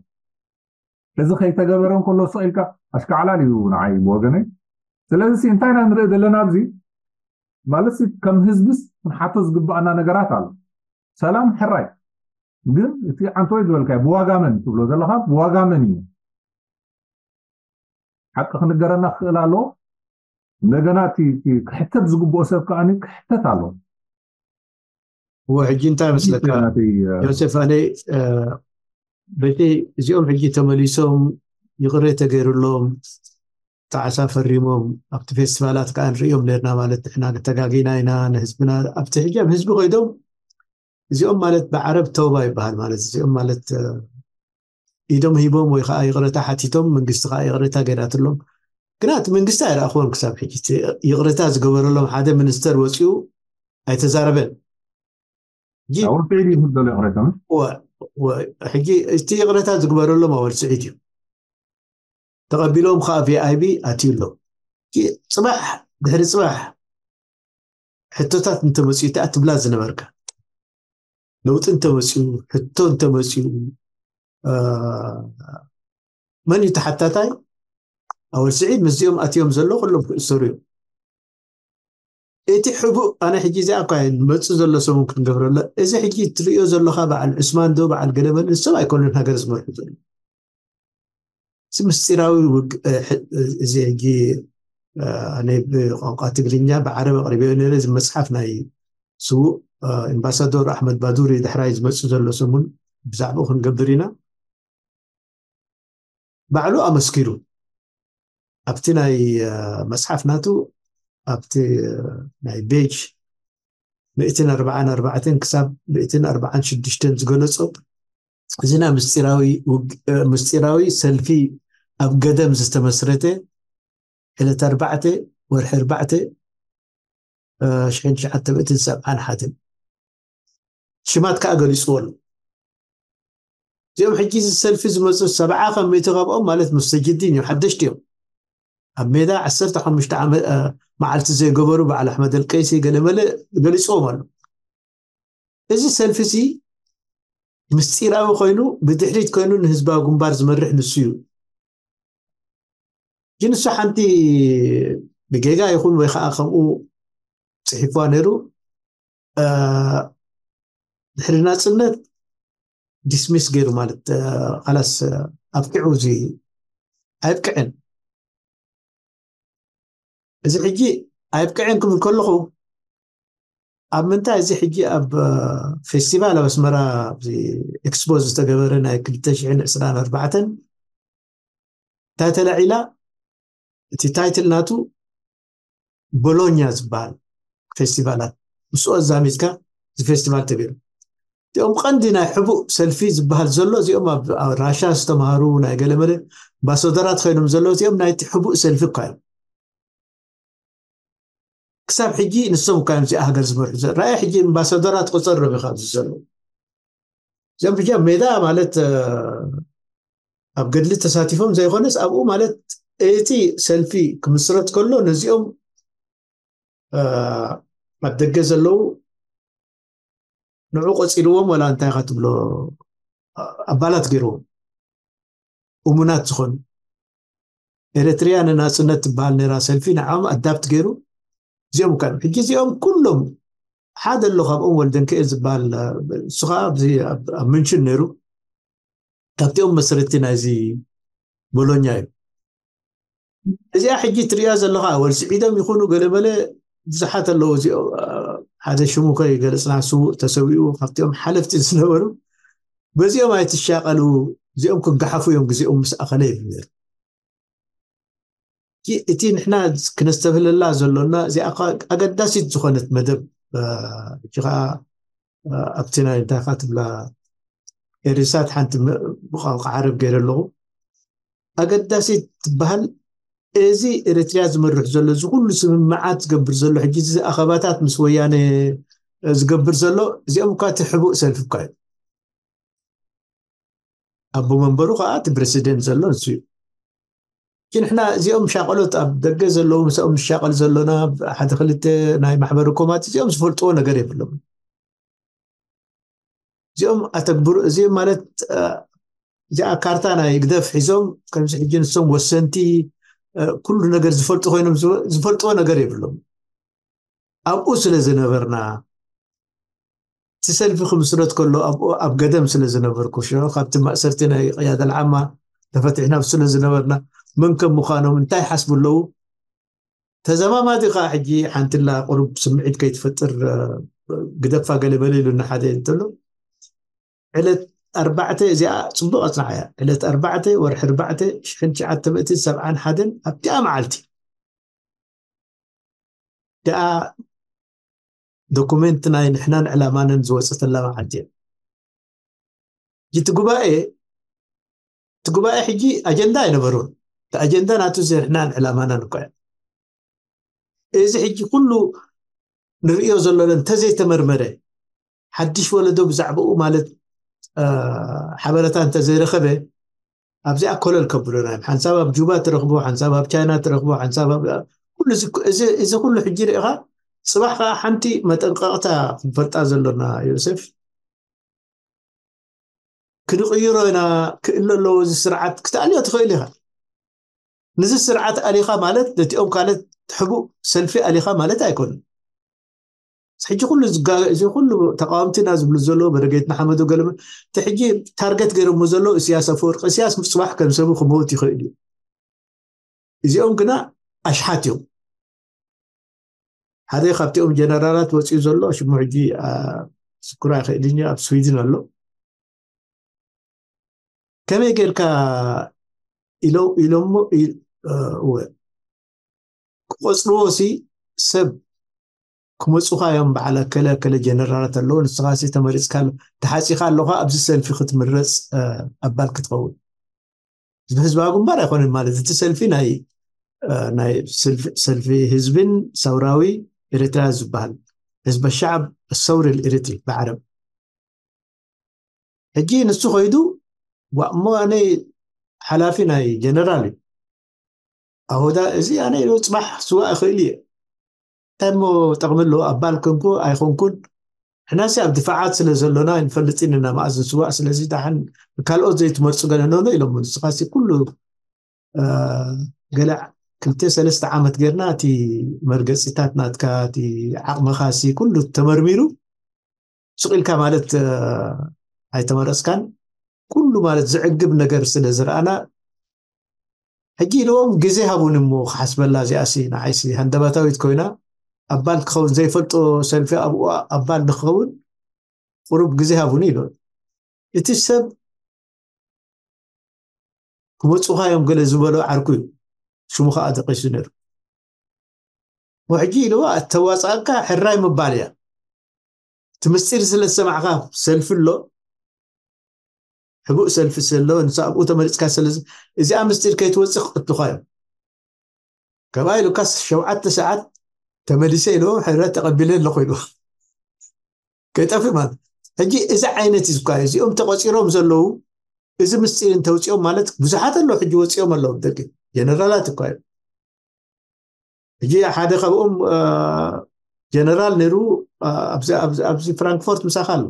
እዚ ከይተገበረ እንከሎ ስቕ ኢልካ ኣሽካዕላል እዩ ንዓይ ብወገነይ። ስለዚ እንታይ ኢና ንርኢ ዘለና ኣብዚ ማለት ከም ህዝብስ ክንሓቶ ዝግባኣና ነገራት ኣሎ። ሰላም ሕራይ ግን እቲ ዓንተወይ ዝበልካ ብዋጋ መን ትብሎ ዘለካ ብዋጋ መን እዩ? ሓቂ ክንገረና ክኽእል ኣለዎ። እንደገና እቲ ክሕተት ዝግብኦ ሰብ ከዓ ክሕተት ኣለዎ። እዎ ሕጂ እንታይ መስለካ ዮሴፍ፣ ኣነ በቲ እዚኦም ሕጂ ተመሊሶም ይቕረ ተገይሩሎም ጣዕሳ ፈሪሞም ኣብቲ ፌስቲቫላት ከዓ ንርእዮም ነርና ማለት ንሕና ተጋጊና ኢና ንህዝብና ኣብቲ ሕጂ ኣብ ህዝቢ ኮይዶም እዚኦም ማለት ብዓረብ ተውባ ይበሃል ማለት እዚኦም ማለት ኢዶም ሂቦም ወይ ከዓ ይቕረታ ሓቲቶም መንግስቲ ከዓ ይቕረታ ገይራትሎም ግና እቲ መንግስቲ ኣይረኣኽዎን ክሳብ ሕጂ ይቕረታ ዝገበረሎም ሓደ ሚኒስተር ወፂኡ ኣይተዛረበን። ሕጂ እቲ ይቕረታ ዝግበረሎም ኣወል ስዒድ እዩ። ተቐቢሎም ከዓ ቪኣይቢ ኣትዩ ኣሎ። ፅባሕ ድሕሪ ፅባሕ ሕቶታት እንተመፅኡ እቲኣ ትብላ ዝነበርካ ለውጢ እንተመፅኡ ሕቶ እንተመፅኡ መን እዩ ተሓታታይ? ኣወል ስዒድ ምስዚኦም ኣትዮም ዘሎ ኩሎም ክእሰሩ እዮም። እቲ ሕቡእ ኣነ ሕጂ እዚኣ እኳ ንመፅእ ዘሎ ሰሙን ክንገብረሎ እዚ ሕጂ እትርእዮ ዘለካ በዓል ዑስማን ዶ በዓል ገለመለ ንሶም ኣይኮኑን ሃገር ዝመርሑ ዘሎ። እዚ ምስጢራዊ ውግ- እ፣ ሕ- እዚ ሕጂ እ፣ ኣነ ብቋንቋ ትግርኛ ብዓረብ ኣቕሪበዮ ነረ እዚ መፅሓፍ ናይ ስዉእ እ፣ ኤምባሳዶር ኣሕመድ ባዱሪ ድሕራይ ዝመፅእ ዘሎ ሰሙን ብዛዕባኡ ክንገብር ኢና። ባዕሉ ኣመስኪሩ ኣብቲ ናይ እ፣ መፅሓፍ ናቱ ኣብቲ እ፣ ናይ ቤጅ ሚእትን ኣርባዓን ኣርባዕተን ክሳብ ሚእትን ኣርባዓን ሽዱሽተን ዝገለጾ እዚ ናይ ምስጢራዊ ውግ- እ፣ ምስጢራዊ ሰልፊ ኣብ ገደም ዝተመስረተ ዕለት ኣርባዕተ ወርሒ ኣርባዕተ እ፣ ሽሕን ትሽዓተ ሚእትን ሰብዓን ሓደን ሽማት ከዓ ገሊፅዎ ኣሎ። እዚኦም ሕጂ እዚ ሰልፊ ዝመፁ ሰብዓ ከም ሚእቲ ካብኦም ማለት ሙስተጅዲን እዮም፣ ሓደሽቲ እዮም። ኣብ ሜዳ ዓሰርተ ሓሙሽተ ዓመት እ፣ መዓልቲ ዘይገበሩ በዓል ኣሕመድ ኣልቀይሲ ገለመለ ገሊፅዎም ኣሎ። እዚ ሰልፊ እዚ ምስጢራዊ ኮይኑ ብድሕሪት ኮይኑ ንህዝባዊ ግንባር ዝመርሕ ንሱ እዩ። ግን ንሱ ሓንቲ ብጌጋ ይኹን ወይ ከዓ ከምኡ ፅሒፍዋ ነይሩ እ፣ ድሕሪ ናፅነት ዲስሚስ ገይሩ ማለት እ፣ ካላስ እ፣ ኣብቂዑ እዚ ኣይብቅዕን። እዚ ሕጂ ኣይብቅዕን ክብል ከለኹ ኣብ ምንታይ እዚ ሕጂ ኣብ እ፣ ፌስቲቫል ኣብ ኣስመራ ኣብዚ ኤክስፖ ዝተገበረ ናይ ክልተ ሽሕን ዕስራን ኣርባዕተን እንታይ ተለዒላ እቲ ታይትል ናቱ ቦሎኛ ዝበሃል ፌስቲቫላት ምስኡ ኣዛሚድካ እዚ ፌስቲቫል ተገይሩ። እዚኦም ቀንዲ ናይ ሕቡእ ሰልፊ ዝበሃል ዘሎ እዚኦም ኣብ ኣብ ራሻ ዝተምሃሩ ናይ ገለመለ ኣምባሳደራት ኮይኖም ዘለዉ እዚኦም ናይቲ ሕቡእ ሰልፊ እኳ እዮም። ክሳብ ሕጂ ንሶም እኳ እዮም እዚኣ ሃገር ዝመርሑ ዘ- ራእይ ሕጂ ኣምባሳደራት ቆፀር ረቢኻ ኣብዚ ዘለዉ እዚኦም ሕጂ ኣብ ሜዳ ማለት እ፣ ኣብ ገድሊ ተሳቲፎም ዘይኮነስ ኣብኡ ማለት እቲ ሰልፊ ክምስረት ከሎ ነዚኦም እ፣ ኣብ ደገ ዘለዉ ንዑ ቆፂርዎም ወላ እንታይ ኢኻ ትብሎ እ፣ ኣባላት ገይርዎም እሙናት ዝኾኑ ኤረትርያ ንናፅነት ትበሃል ነራ ሰልፊ ንዓም ኣዳፕት ገይሩ እዚኦም ከም ሕጂ እዚኦም ኩሎም ሓደ ኣሎ ካብኦም ወልደንክኤል ዝበሃል እሱ ከዓ ኣብዚ ኣብ ኣብ ምንሽን ነይሩ ካብቲኦም መስረቲ ናይዚ ቦሎኛ እዩ። እዚኣ ሕጂ ትሪያ ዘለካ ወልስዒዶም ይኹኑ ገለመለ ብዙሓት ኣለዉ እዚኦም ሓደ ሽሙ ከይገለፅና ስውእ ተሰዊኡ ካብቲኦም ሓለፍቲ ዝነበሩ በዚኦም ኣይትሻቀሉ እዚኦም ክጋሓፉ እዮም ግዜኦም ምስ ኣኸለ ይብል ነይሩ። እቲ ንሕና ክነስተብህለላ ዘሎና እዚኣ ኣገዳሲት ዝኾነት መደብ ሕጂ ከዓ ኣብቲ ናይ እንታይ ካ ትብላ ኤሪሳት ሓንቲ ብቋንቋ ዓረብ ገይረ ኣለኹ ኣገዳሲት ትበሃል እዚ ኤርትርያ ዝመርሕ ዘሎ እዚ ኩሉ ስምምዓት ዝገብር ዘሎ ሕጂ እዚ ኣኸባታት ምስ ወያነ ዝገብር ዘሎ እዚኦም እኳ እቲ ሕቡእ ሰልፊ እኳ እዩ ኣቦ መንበሩ ከዓ እቲ ፕረሲደንት ዘሎ ንሱ እዩ ግን ንሕና እዚኦም ሻቀሎት ኣብ ደገ ዘለዉ ምሳኦም ንሻቀል ዘሎና ሓደ ክልተ ናይ ማሕበረ ኮማት እዚኦም ዝፈልጥዎ ነገር የብሎም እዚኦም ኣተግብሩ እዚኦም ማለት እዚኣ ካርታ ናይ ግደፍ ሒዞም ከምዚ ሕጂ ንሶም ወሰንቲ ኩሉ ነገር ዝፈልጡ ኮይኖም ዝፈልጥዎ ነገር የብሎም ኣብኡ ስለ ዝነበርና እቲ ሰልፊ ክምስረት ከሎ ኣብኡ ኣብ ገደም ስለ ዝነበርኩ ሽዑ ካብቲ ማእሰርቲ ናይ ቅያደ ልዓማ ተፈቲሕና ስለ ዝነበርና መን ከም ምዃኖም እንታይ ሓስቡ ኣለዉ ተዘማማዲ ከዓ ሕጂ ሓንትላ ቁሩብ ስምዒት ከይትፈጥር ግደፋ ገለ በለ ኢሉና ሓደ እንተሎ ዕለት ኣርባዕተ እዚኣ ፅቡቅ ኣፅናዓያ ዕለት ኣርባዕተ ወርሒ ኣርባዕተ ሽሕን ትሽዓተ ሚእትን ሰብዓን ሓደን ኣብቲኣ መዓልቲ ደኣ ዶኩሜንት ናይ ንሕናን ዕላማንን ዝወፀተላ መዓልቲ እያ እቲ ጉባኤ እቲ ጉባኤ ሕጂ ኣጀንዳ ኣይነበሩን እቲ ኣጀንዳ ናቱ እዚ ንሕናን ዕላማናን እኳ እያ እዚ ሕጂ ኩሉ ንርእዮ ዘለና እንተዘይተመርመረ ሓድሽ ወለዶ ብዛዕባኡ ማለት ሓበረታ እንተዘይረኸበ ኣብዚኣ ኮለል ከብሉና እዮም ሓንሳብ ኣብ ጁባ ትረኽቦ ሓንሳብ ኣብ ቻይና ትረኽቦ ሓንሳብ ኣብ ኩሉ እዚ ኩሉ ሕጂ ርኢኻ ጽባሕ ከዓ ሓንቲ መጠንቀቕታ ክንፈልጣ ዘሎና፣ ዮሴፍ፣ ክንቕይሮ ኢና። ክእለ ኣለዎ፣ እዚ ስርዓት ክትኣልዮ ትኽእል ኢኻ። ንዚ ስርዓት ኣሊኻ ማለት ነቲኦም ካልኦት ሕቡእ ሰልፊ ኣሊኻ ማለት ኣይኮነን። ሕጂ ኩሉ ዝጋ-፣ እዚ ኩሉ ተቃወምቲና ዝብሉ ዘለዉ፣ በደገይትና ሓመዱ ገለመ፣ እቲ ሕጂ ታርገት ገይሮምዎ ዘለዉ ኢሳያስ ኣፈወርቂ። ኢሳያስ ጽባሕ ከም ሰቡ ክመውት ይኽእል እዩ። እዚኦም ግና ኣሽሓት እዮም። ሓደ ካብቲኦም ጀነራላት ወፂኡ ዘሎ ሽሙ ሕጂ፣ አ፣ ዝክሮ ኣይኽእልን እዩ፣ ኣብ ስዊድን ኣሎ። ከመይ ጌርካ ኢሎ-፣ ኢሎሞ ኢ-፣ እ፣ እወ፣ ክቆጽርዎ ሲ ሰብ ክመጹኻ እዮም። በዓል ኣከለ ኣከለ ጀነራላት ኣለዎ፣ ንስኻ ሲ ተመሪጽካ ኣሎ፣ ተሓጺኻ ኣለኻ ኣብዚ ሰልፊ ክትምረጽ፣ እ፣ ኣባል ክትኸውን። ህዝባዊ ግንባር ኣይኮነን ማለት፣ እቲ ሰልፊ ናይ፣ እ፣ ናይ ሰልፊ፣ ሰልፊ ህዝብን ሰውራዊ ኤርትራ ዝበሃል፣ ህዝበ ሻዕብ ሰውሪ ኤርትሪ ብዓረብ። ሕጂ ንሱ ኸይዱ፣ ዋ፣ እሞ ኣነ ሓላፊ ናይ ጀነራል እዩ። ኣሁዳ እዚ ኣነ ኢሉ ጽባሕ ስዋእ እኽእል እየ። እንታይ እሞ ጠቕሚ ኣለዎ? ኣባል ኮንኩ ኣይኮንኩን፣ ንሕናሲ ኣብ ድፋዓት ስለ ዘሎና ኣይንፈልጥን ኢና መኣዝን ስዋእ። ስለዚ ደሓን ካልኦት ዘይትመርጹ ገለ ኖኖ ኢሎሞ። ንስኻሲ ኩሉ፣ እ፣ ገለ ክልተ ሰለስተ ዓመት ጌርና እቲ መርገጺታት ናትካ፣ እቲ ዓቕምኻሲ ኩሉ ተመርሚሩ፣ ስቕ ኢልካ ማለት፣ እ፣ ኣይተመረጽካን። ኩሉ ማለት ዘዕግብ ነገር ስለ ዝረኣና፣ ሕጂ ኢልዎም፣ ግዜ ሃቡኒ እሞ ክሓስበላ፣ እዚኣሲ ንዓይሲ ሃንደበታዊት ኮይና፣ ኣባል ክኸውን ዘይፈልጦ ሰልፊ ኣብኡ ኣባል ንክኸውን ቁሩብ ግዜ ሃቡኒ ኢልዎም። እቲ ሰብ ክመጹኻ እዮም ገለ ዝበሎ ዓርኩ እዩ። ሽሙ ኸኣ ደቂሱ ነይሩ። ወሕጂ ኢልዎ፣ ኣተዋጻእካ ሕራይ ምባል እያ። እቲ ምስጢር ስለ ዝሰማዕካ፣ ሰልፊ ኣሎ፣ ሕቡእ ሰልፊ ስለ ኣሎ፣ ንሱ ኣብኡ ተመሪጽካ ስለ ዝ-፣ እዚኣ ምስጢር ከይትወጽእ ክቐትሉኻ እዮም። ከብኣ ኢሉካስ ሸውዓተ ሰዓት ተመሊሰ ኢልዎ፣ ሕረ ተቐቢለ ኣለኹ ኢልዎ። ከይጠፍእ ማለት። ሕጂ እዚ ዓይነት እዩ እኳ፣ እዚኦም ተቖጺሮም ዘለዉ፣ እዚ ምስጢር እንተውጽኦም ማለት ብዙሓት ኣለዉ፣ ሕጂ ወጺኦም ኣለዉ ደቂ ጀነራላት እኳ እዮም። ሕጂ ሓደ ካብኦም፣ እ፣ ጀነራል ነይሩ፣ እ፣ ኣብዚ፣ ኣብዚ፣ ኣብዚ ፍራንክፎርት ምሳኻ ኣሎ።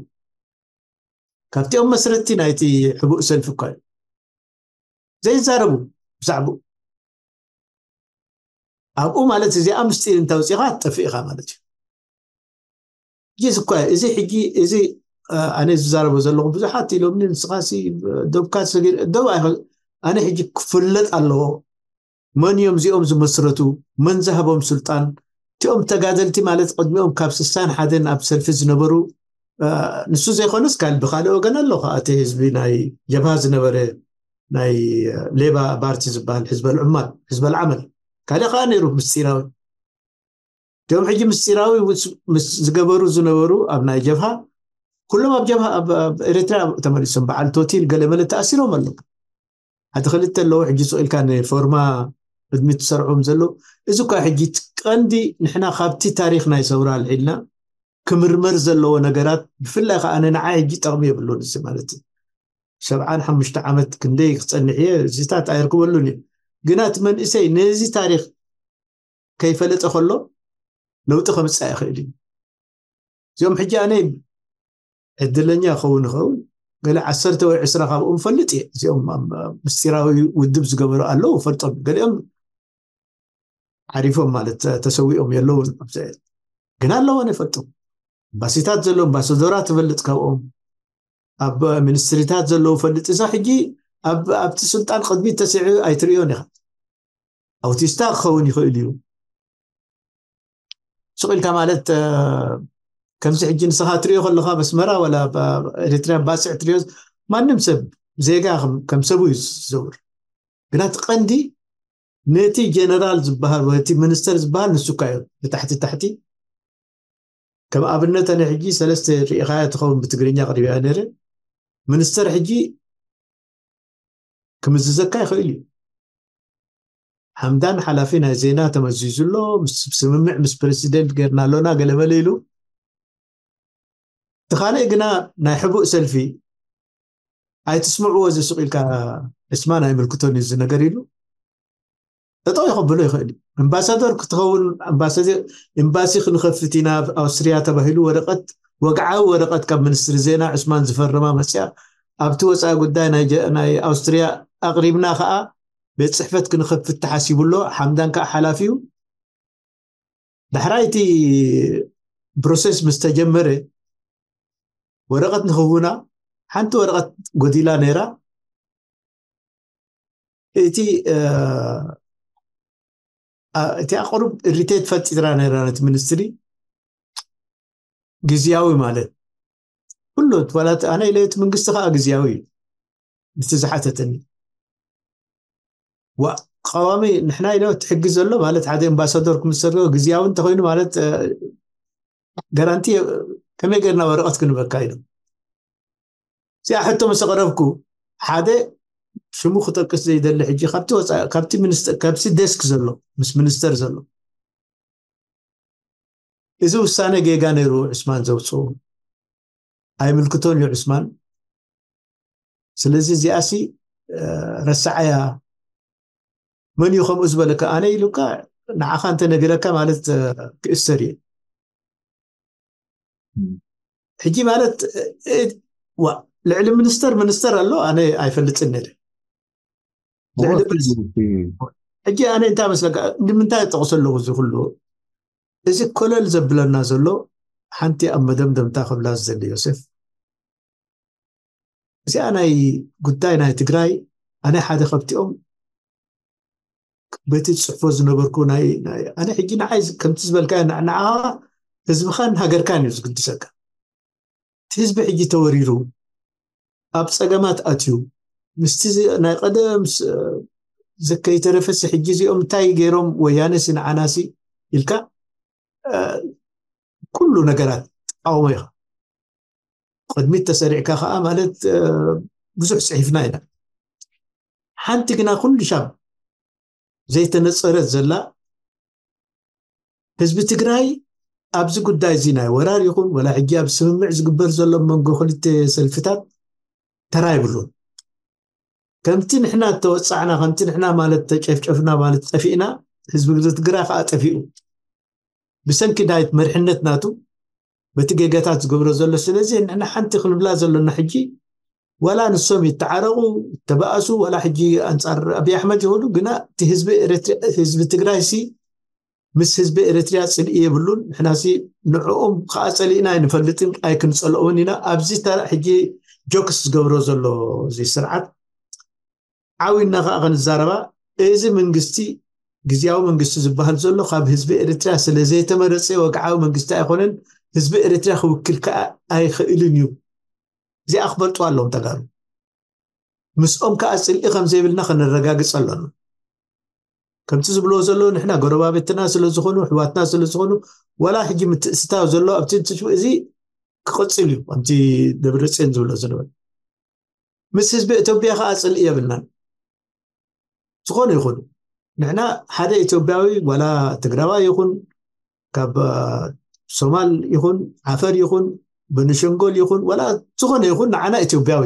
ካብቲኦም መስረትቲ ናይቲ ሕቡእ ሰልፊ እኳ እዩ። ዘይዛረቡ ብዛዕባኡ። ኣብኡ ማለት እዚኣ ምስጢር እንተውጺኻ ትጠፍእ ኢኻ ማለት እዩ። ሕጂ እዚ እኳ፣ እዚ ሕጂ፣ እዚ፣ እ፣ ኣነ ዝዛረቦ ዘለኹ ብዙሓት ኢሎምኒ፣ ንስኻሲ ዶብካ ሰጊር-፣ ዶብ ኣይኮ-፣ ኣነ ሕጂ ክፍለጥ ኣለዎ። መን እዮም እዚኦም ዝመስረቱ? መን ዝሃቦም ስልጣን? እቲኦም ተጋደልቲ ማለት ቅድሚኦም ካብ ስሳን ሓደን ኣብ ሰልፊ ዝነበሩ፣ እ፣ ንሱ ዘይኮነስ ካል-፣ ብኻልእ ወገን ኣሎ ኸዓ እቲ ህዝቢ ናይ ጀብሃ ዝነበረ ናይ፣ እ፣ ሌባ ፓርቲ ዝበሃል፣ ህዝበል ዑማል፣ ህዝበል ዓመል። ካልእ ኸዓ ነይሩ ምስጢራዊ። እቲኦም ሕጂ ምስጢራዊ ምስ፣ ምስ ዝገበሩ ዝነበሩ ኣብ ናይ ጀብሃ፣ ኩሎም ኣብ ጀብሃ፣ ኣብ፣ ኣብ ኤርትራ ተመሊሶም፣ በዓል ቶቲል ገለ መለ ተኣሲሮም ኣለዉ። ሓደ ክልተ ኣለዉ፣ ሕጂ ስቕ ኢልካ ንፎርማ ቅድሚት ዝሰርዖም ዘለዉ። እዚ እኳ ሕጂ እቲ ቀንዲ ንሕና ካብቲ ታሪኽ ናይ ሰውራ ኣልዒልና ክምርመር ዘለዎ ነገራት፣ ብፍላይ ከኣ ንዓይ ሕጂ ጠቕሚ የብሉን እዚ ማለት እዩ። ሰብዓን ሓሙሽተ ዓመት ክንደይ ክጸንሕ እየ፣ እዚታት ኣየርክበሉን እየ። ግና እቲ መንእሰይ ነዚ ታሪኽ ከይፈለጠ ከሎ ለውጢ ከምጽእ ይኽእል እዩ። እዚኦም ሕጂ ኣነ ዕድለኛ ክኸውን ይኸውን፣ ገለ ዓሰርተ ወይ ዕስራ ካብኦም ፈልጥ እየ። እዚኦም ኣብ ምስጢራዊ ውድብ ዝገበሩ ኣለዉ፣ ፈልጦም። ገሊኦም ዓሪፎም ማለት ተ-፣ ተሰዊኦም የለውን ኣብዚ። ግን ኣለዉ፣ ኣነ እፈልጦም። ኤምባሲታት ዘለዉ ኣምባሳደራት ትፈልጥ ካብኦም፣ ኣብ ሚኒስትሪታት ዘለዉ ፈልጥ። እዛ ሕጂ ኣብ፣ ኣብቲ ስልጣን ቅድሚት ተሲዑ ኣይትርእዮን ኢኻ። ኣውቲስታ ክኸውን ይኽእል እዩ። ስቕ ኢልካ ማለት፣ እ፣ ከምዚ ሕጂ ንስኻ ትርእዮ ከለኻ፣ ኣብ ኣስመራ ወላ ኣብ ኤሪትርያ ባጽዕ ትርእዮ፣ ማንም ሰብ ዜጋ ከም፣ ከም ሰቡ እዩ ዝዘውር። ግና እቲ ቀንዲ ነቲ ጀነራል ዝበሃል ወይ እቲ ሚኒስተር ዝበሃል ንሱ እኳ እዩ ብታሕቲ ታሕቲ። ከም ኣብነት ኣነ ሕጂ ሰለስተ ርኢኻዮ ትኸውን ብትግርኛ ኣቕሪበያ ነይረ። ሚኒስተር ሕጂ ክምዝዘካ ይኽእል እዩ። ሓምዳን ሓላፊ ናይ ዜና ተመዚዙ ኣሎ፣ ምስ፣ ስምምዕ ምስ ፕረሲደንት ጌርና ኣሎና ገለ መለ ኢሉ። እቲ ካልእ ግና ናይ ሕቡእ ሰልፊ ኣይትስምዕዎ፣ እዚ ስቕ ኢልካ እስማን ኣይምልክቶን እዩ እዚ ነገር ኢሉ። ጠጠው ይኸብሎ ይኽእል እዩ። ኣምባሳደር ክትኸውን ኣምባሳደር ኤምባሲ ክንኸፍት ኢና ኣብ ኣውስትሪያ ተባሂሉ ወረቐት፣ ወግዓዊ ወረቐት ካብ ሚኒስትሪ ዜና ዑስማን ዝፈረማ መፅያ ኣብቲ ወፃኢ ጉዳይ ናይ ኣውስትሪያ ኣቕሪብና ከዓ ቤት ፅሕፈት ክንኸፍት ተሓሲቡ ኣሎ። ሓምዳን ከዓ ሓላፊ እዩ። ዳሕራይ እቲ ፕሮሰስ ምስ ተጀመረ ወረቐት ንኽውና ሓንቲ ወረቐት ጎዲላ ነይራ። እቲ እቲ ኣቕሩብ ሪቴት ፈጢራ ነይራ ነቲ ሚኒስትሪ። ግዝያዊ ማለት ኩሉ ዋላት ኣነ ኢለ እቲ መንግስቲ ከዓ ግዝያዊ እዩ። ምስቲ ዝሓተተኒ ዋ ቀዋሚ ንሕና ኢለ እቲ ሕጊ ዘሎ ማለት ሓደ ኣምባሳደር ክምሰል ግዝያዊ እንተኮይኑ ማለት ጋራንቲ ከመይ ገርና ወረቐት ክንበካ ኢሉ እዚኣ ሕቶ ምስ ኣቕረብኩ ሓደ ሽሙ ክጠቅስ ዘይደሊ ሕጂ ካብቲ ወፃኢ ካብቲ ሚኒስተር ካብቲ ዴስክ ዘሎ ምስ ሚኒስተር ዘሎ እዚ ውሳነ ጌጋ ነይሩ። ዑስማን ዘውፅኡ ኣይምልክቶን እዩ ዑስማን። ስለዚ እዚኣሲ ረሳዓያ። መን እዩ ከምኡ ዝበለካ ኣነ ኢሉካ ንዓኻ እንተነገረካ ማለት ክእሰር እየ። ሕጂ ማለት ዋ ልዕሊ ሚኒስተር ሚኒስተር ኣሎ ኣነ ኣይፈልጥን ነይረ። ሕጂ ኣነ እንታይ መስለካ ንምንታይ ጠቕሶ ኣለኹ እዚ ኩሉ እዚ ኮለል ዘብለና ዘሎ ሓንቲ ኣብ መደምደምታ ክብላ ዝደሊ ዮሴፍ እዚኣ ናይ ጉዳይ ናይ ትግራይ ኣነ ሓደ ከብቲኦም በቲ ዝፅሕፎ ዝነበርኩ ናይ ኣነ ሕጂ ንዓይ ከምቲ ዝበልካ ንዓ ህዝብኻን ሃገርካን እዩ ዝግድሰካ እቲ ህዝቢ ሕጂ ተወሪሩ ኣብ ፀገማት ኣትዩ ምስቲ ናይ ቀደም ዘከይተረፈሲ ሕጂ እዚኦም እንታይ ገይሮም ወያነሲ ንዓናሲ ኢልካ ኩሉ ነገራት ተቃውሞ ኢኻ ቅድሚት ተሰሪዕካ ከዓ ማለት ብዙሕ ፅሒፍና ኢና ሓንቲ ግና ኩሉ ሻብ ዘይተነፀረት ዘላ ህዝቢ ትግራይ ኣብዚ ጉዳይ እዚ ናይ ወራር ይኹን ወላ ሕጂ ኣብ ስምምዕ ዝግበር ዘሎ መንጎ ክልተ ሰልፍታት ተራ ይብሉን ከምቲ ንሕና እተወፃዕና ከምቲ ንሕና ማለት ተጨፍጨፍና ማለት ጠፊእና ህዝቢ ትግራይ ከዓ ጠፊኡ ብሰንኪ ናይት መርሕነት ናቱ በቲ ጌጋታት ዝገብሮ ዘሎ ስለዚ ንሕና ሓንቲ ክንብላ ዘሎና ሕጂ ዋላ ንሶም ይተዓረቑ ይተባእሱ ዋላ ሕጂ ኣንፃር ኣብይ ኣሕመድ ይኹኑ ግና እቲ ህዝቢ ትግራይ ሲ ምስ ህዝቢ ኤርትርያ ፅልኢ የብሉን ንሕናሲ ንዕኦም ከዓ ፀሊእና ኣይንፈልጥን ኣይክንፀልኦምን ኢና ኣብዚ ተራ ሕጂ ጆክስ ዝገብሮ ዘሎ እዚ ስርዓት ዓዊና ከዓ ክንዛረባ እዚ መንግስቲ ግዝያዊ መንግስቲ ዝበሃል ዘሎ ካብ ህዝቢ ኤርትርያ ስለ ዘይተመረፀ ወግዓዊ መንግስቲ ኣይኮነን ህዝቢ ኤርትርያ ክውክል ከዓ ኣይኽእልን እዩ እዚኣ ክፈልጡ ኣለዎም ተጋሩ ምስኦም ከዓ ፅልኢ ከም ዘይብልና ከነረጋግፅ ኣለና ከምቲ ዝብልዎ ዘለዉ ንሕና ጎረባብትና ስለ ዝኾኑ ኣሕዋትና ስለ ዝኾኑ ዋላ ሕጂ ምትእስሳር ዘሎ ኣብቲ እንትትው እዚ ክቕፅል እዩ ከምቲ ደብረፅዮን ዝብሎ ዝነበረ ምስ ህዝቢ ኢትዮጵያ ከዓ ፅልኢ የብልናን ዝኾነ ይኹን ንሕና ሓደ ኢትዮጵያዊ ዋላ ትግራዋይ ይኹን ካብ ሶማል ይኹን ዓፈር ይኹን በንሸንጎል ይኹን ዋላ ዝኾነ ይኹን ንዓና ኢትዮጵያዊ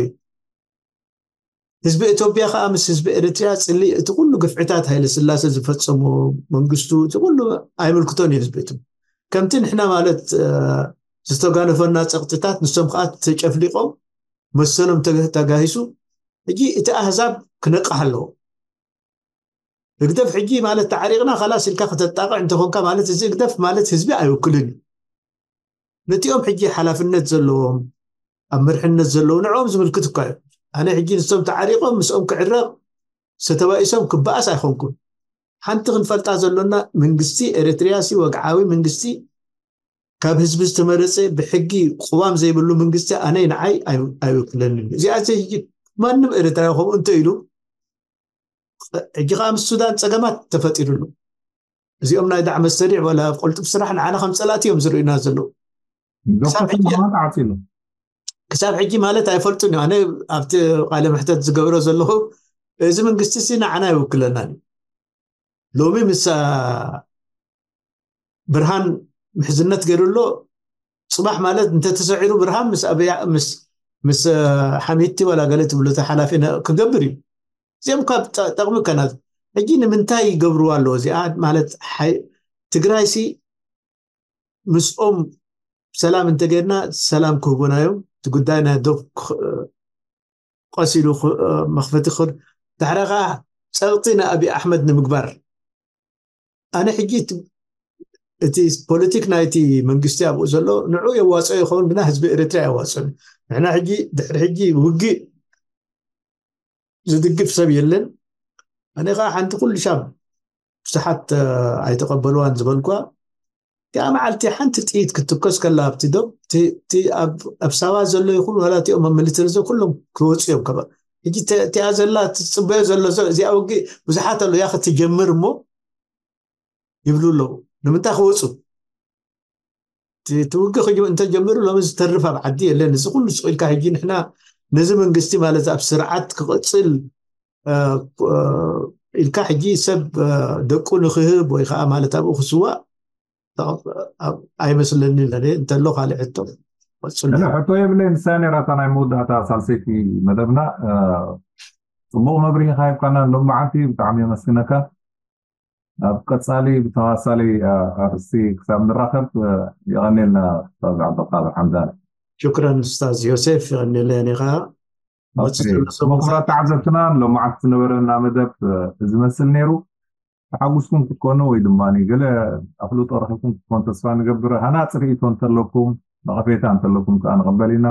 ህዝቢ ኢትዮጵያ ከዓ ምስ ህዝቢ ኤርትርያ ፅሊ እቲ ኩሉ ግፍዕታት ሃይለ ስላሰ ዝፈፀሞ መንግስቱ እቲ ኩሉ ኣይምልክቶን እዩ ህዝቢ እቲ ከምቲ ንሕና ማለት ዝተጋነፈና ፀቕጥታት ንሶም ከዓ ተጨፍሊቆም መሰሎም ተጋሂሱ ሕጂ እቲ ኣህዛብ ክነቅሕ ኣለዎ ህግደፍ ሕጂ ማለት ተዓሪቕና ካላስ ኢልካ ከተጣቕዕ እንተኾንካ ማለት እዚ ህግደፍ ማለት ህዝቢ ኣይውክልን እዩ ነቲኦም ሕጂ ሓላፍነት ዘለዎም ኣብ መርሕነት ዘለዉ ንዕኦም ዝምልክት እኳ እዩ ኣነ ሕጂ ንሶም ተዓሪቖም ምስኦም ክዕረቕ ዝተባኢሶም ክበኣስ ኣይኾንኩን ሓንቲ ክንፈልጣ ዘሎና መንግስቲ ኤርትርያ ሲ ወግዓዊ መንግስቲ ካብ ህዝቢ ዝተመረፀ ብሕጊ ቅዋም ዘይብሉ መንግስቲ ኣነይ ንዓይ ኣይውክለንን እዚኣ ማንም ኤርትራዊ ከምኡ እንተ ኢሉ ሕጂ ከዓ ምስ ሱዳን ፀገማት ተፈጢሩሉ እዚኦም ናይ ዳዕመ ሰሪዕ ወላ ኣብ ቅልጡፍ ስራሕ ንዓና ከም ፀላእቲ እዮም ዝርእዩና ዘለዉ ክሳብ ሕጂ ማለት ኣይፈልጡን እዩ ኣነ ኣብቲ ቃለ ምሕተት ዝገብሮ ዘለኹ እዚ መንግስቲ ሲ ንዓና ይውክለና እዩ ሎሚ ምስ ብርሃን ምሕዝነት ገይሩ ኣሎ ፅባሕ ማለት እንተተሰዒሩ ብርሃን ምስ ኣብያ ምስ ምስ ሓሚቲ ወላ ገለ ትብሉ ሓላፊ ክገብር እዩ እዚኦም ካብ ጠቕሚ ከናት ሕጂ ንምንታይ ይገብርዋ ኣለዎ እዚኣ ማለት ሓይ- ትግራይ ሲ ምስኦም ሰላም እንተገይርና ሰላም ክህቡና እዮም። እቲ ጉዳይ ናይ ዶብ ክኽ- ቀሲሉ ኽ- መኽፈቲ ክኽእል ድሕረ ከዓ ፀቕጢ ንኣብይ ኣሕመድ ንምግባር ኣነ ሕጂ እቲ- እቲ ፖለቲክ ናይቲ መንግስቲ ኣብኡ ዘሎ ንዑ የዋፅኦ ይኸውን ግና ህዝቢ ኤርትራ የዋፅኦ። ንሕና ሕጂ ድሕሪ ሕጂ ውግእ ዝድግፍ ሰብ የለን። ኣነ ከዓ ሓንቲ ኩሉ ሻብ ብዙሓት ኣይተቐበልዋን ዝበልኳ እቲኣ መዓልቲ ሓንቲ ጥይት ክትትኮስ ከላ ኣብቲ ዶብ እቲ ኣብ ሳዋ ዘሎ ይኹን ዋላ እቲኦም ኣብ ሚሊተሪ ዘ ኩሎም ክወፁ እዮም ከባ ሕጂ እቲኣ ዘላ ትፅበዮ ዘሎ እዚኣ ውግእ ብዙሓት ኣለዉ እያ ክትጀምር እሞ ይብሉ ኣለዉ ንምንታይ ክወፁ እቲ ውግእ እንተጀምሩ ሎሚ ዝተርፍ ኣብ ዓዲ የለን እዚ ኩሉ ስቕ ኢልካ ሕጂ ንሕና ነዚ መንግስቲ ማለት ኣብ ስርዓት ክቕፅል ኢልካ ሕጂ ሰብ ደቁ ንክህብ ወይ ከዓ ማለት ኣብኡ ክስዋእ ኣይመስለኒ እንተሎ ካልእ ሕቶ ሕቶ የብለይ ንሳ ነራታ ናይ መወዳእታ ሳልሰይቲ መደብና ፅቡቅ መብሪሂ ካይብካና ሎም መዓልቲ ብጣዕሚ የመስግነካ ኣብ ቀፃሊ ብተመሳሳሊ ኣርእስቲ ክሳብ ንራኸብ የቐኔልና ኡስታዝ ዓብደልቃድር ሓምዳን ሽክረን ኡስታዝ ዮሴፍ የቐኔለኒ ከዓ ክቡራት ተዓዘብትና ሎማዓንቲ ዝነበረና መደብ እዚ መስል ነይሩ ተሓጉስኩም ክትኮኑ ወይ ድማ ገለ ኣፍልጦ ረኺብኩም ክትኮኑ ተስፋ ንገብር ሃናፂ ርእቶ እንተለኩም ነቐፌታ እንተለኩም ከዓ ንቐበል ኢና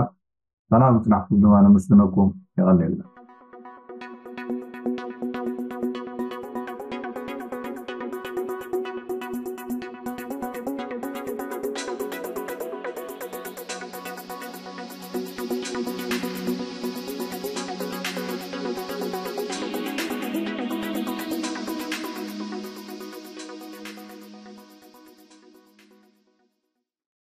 ሰላም ምፅናሕኩም ድማ ነመስግነኩም የቐኔልና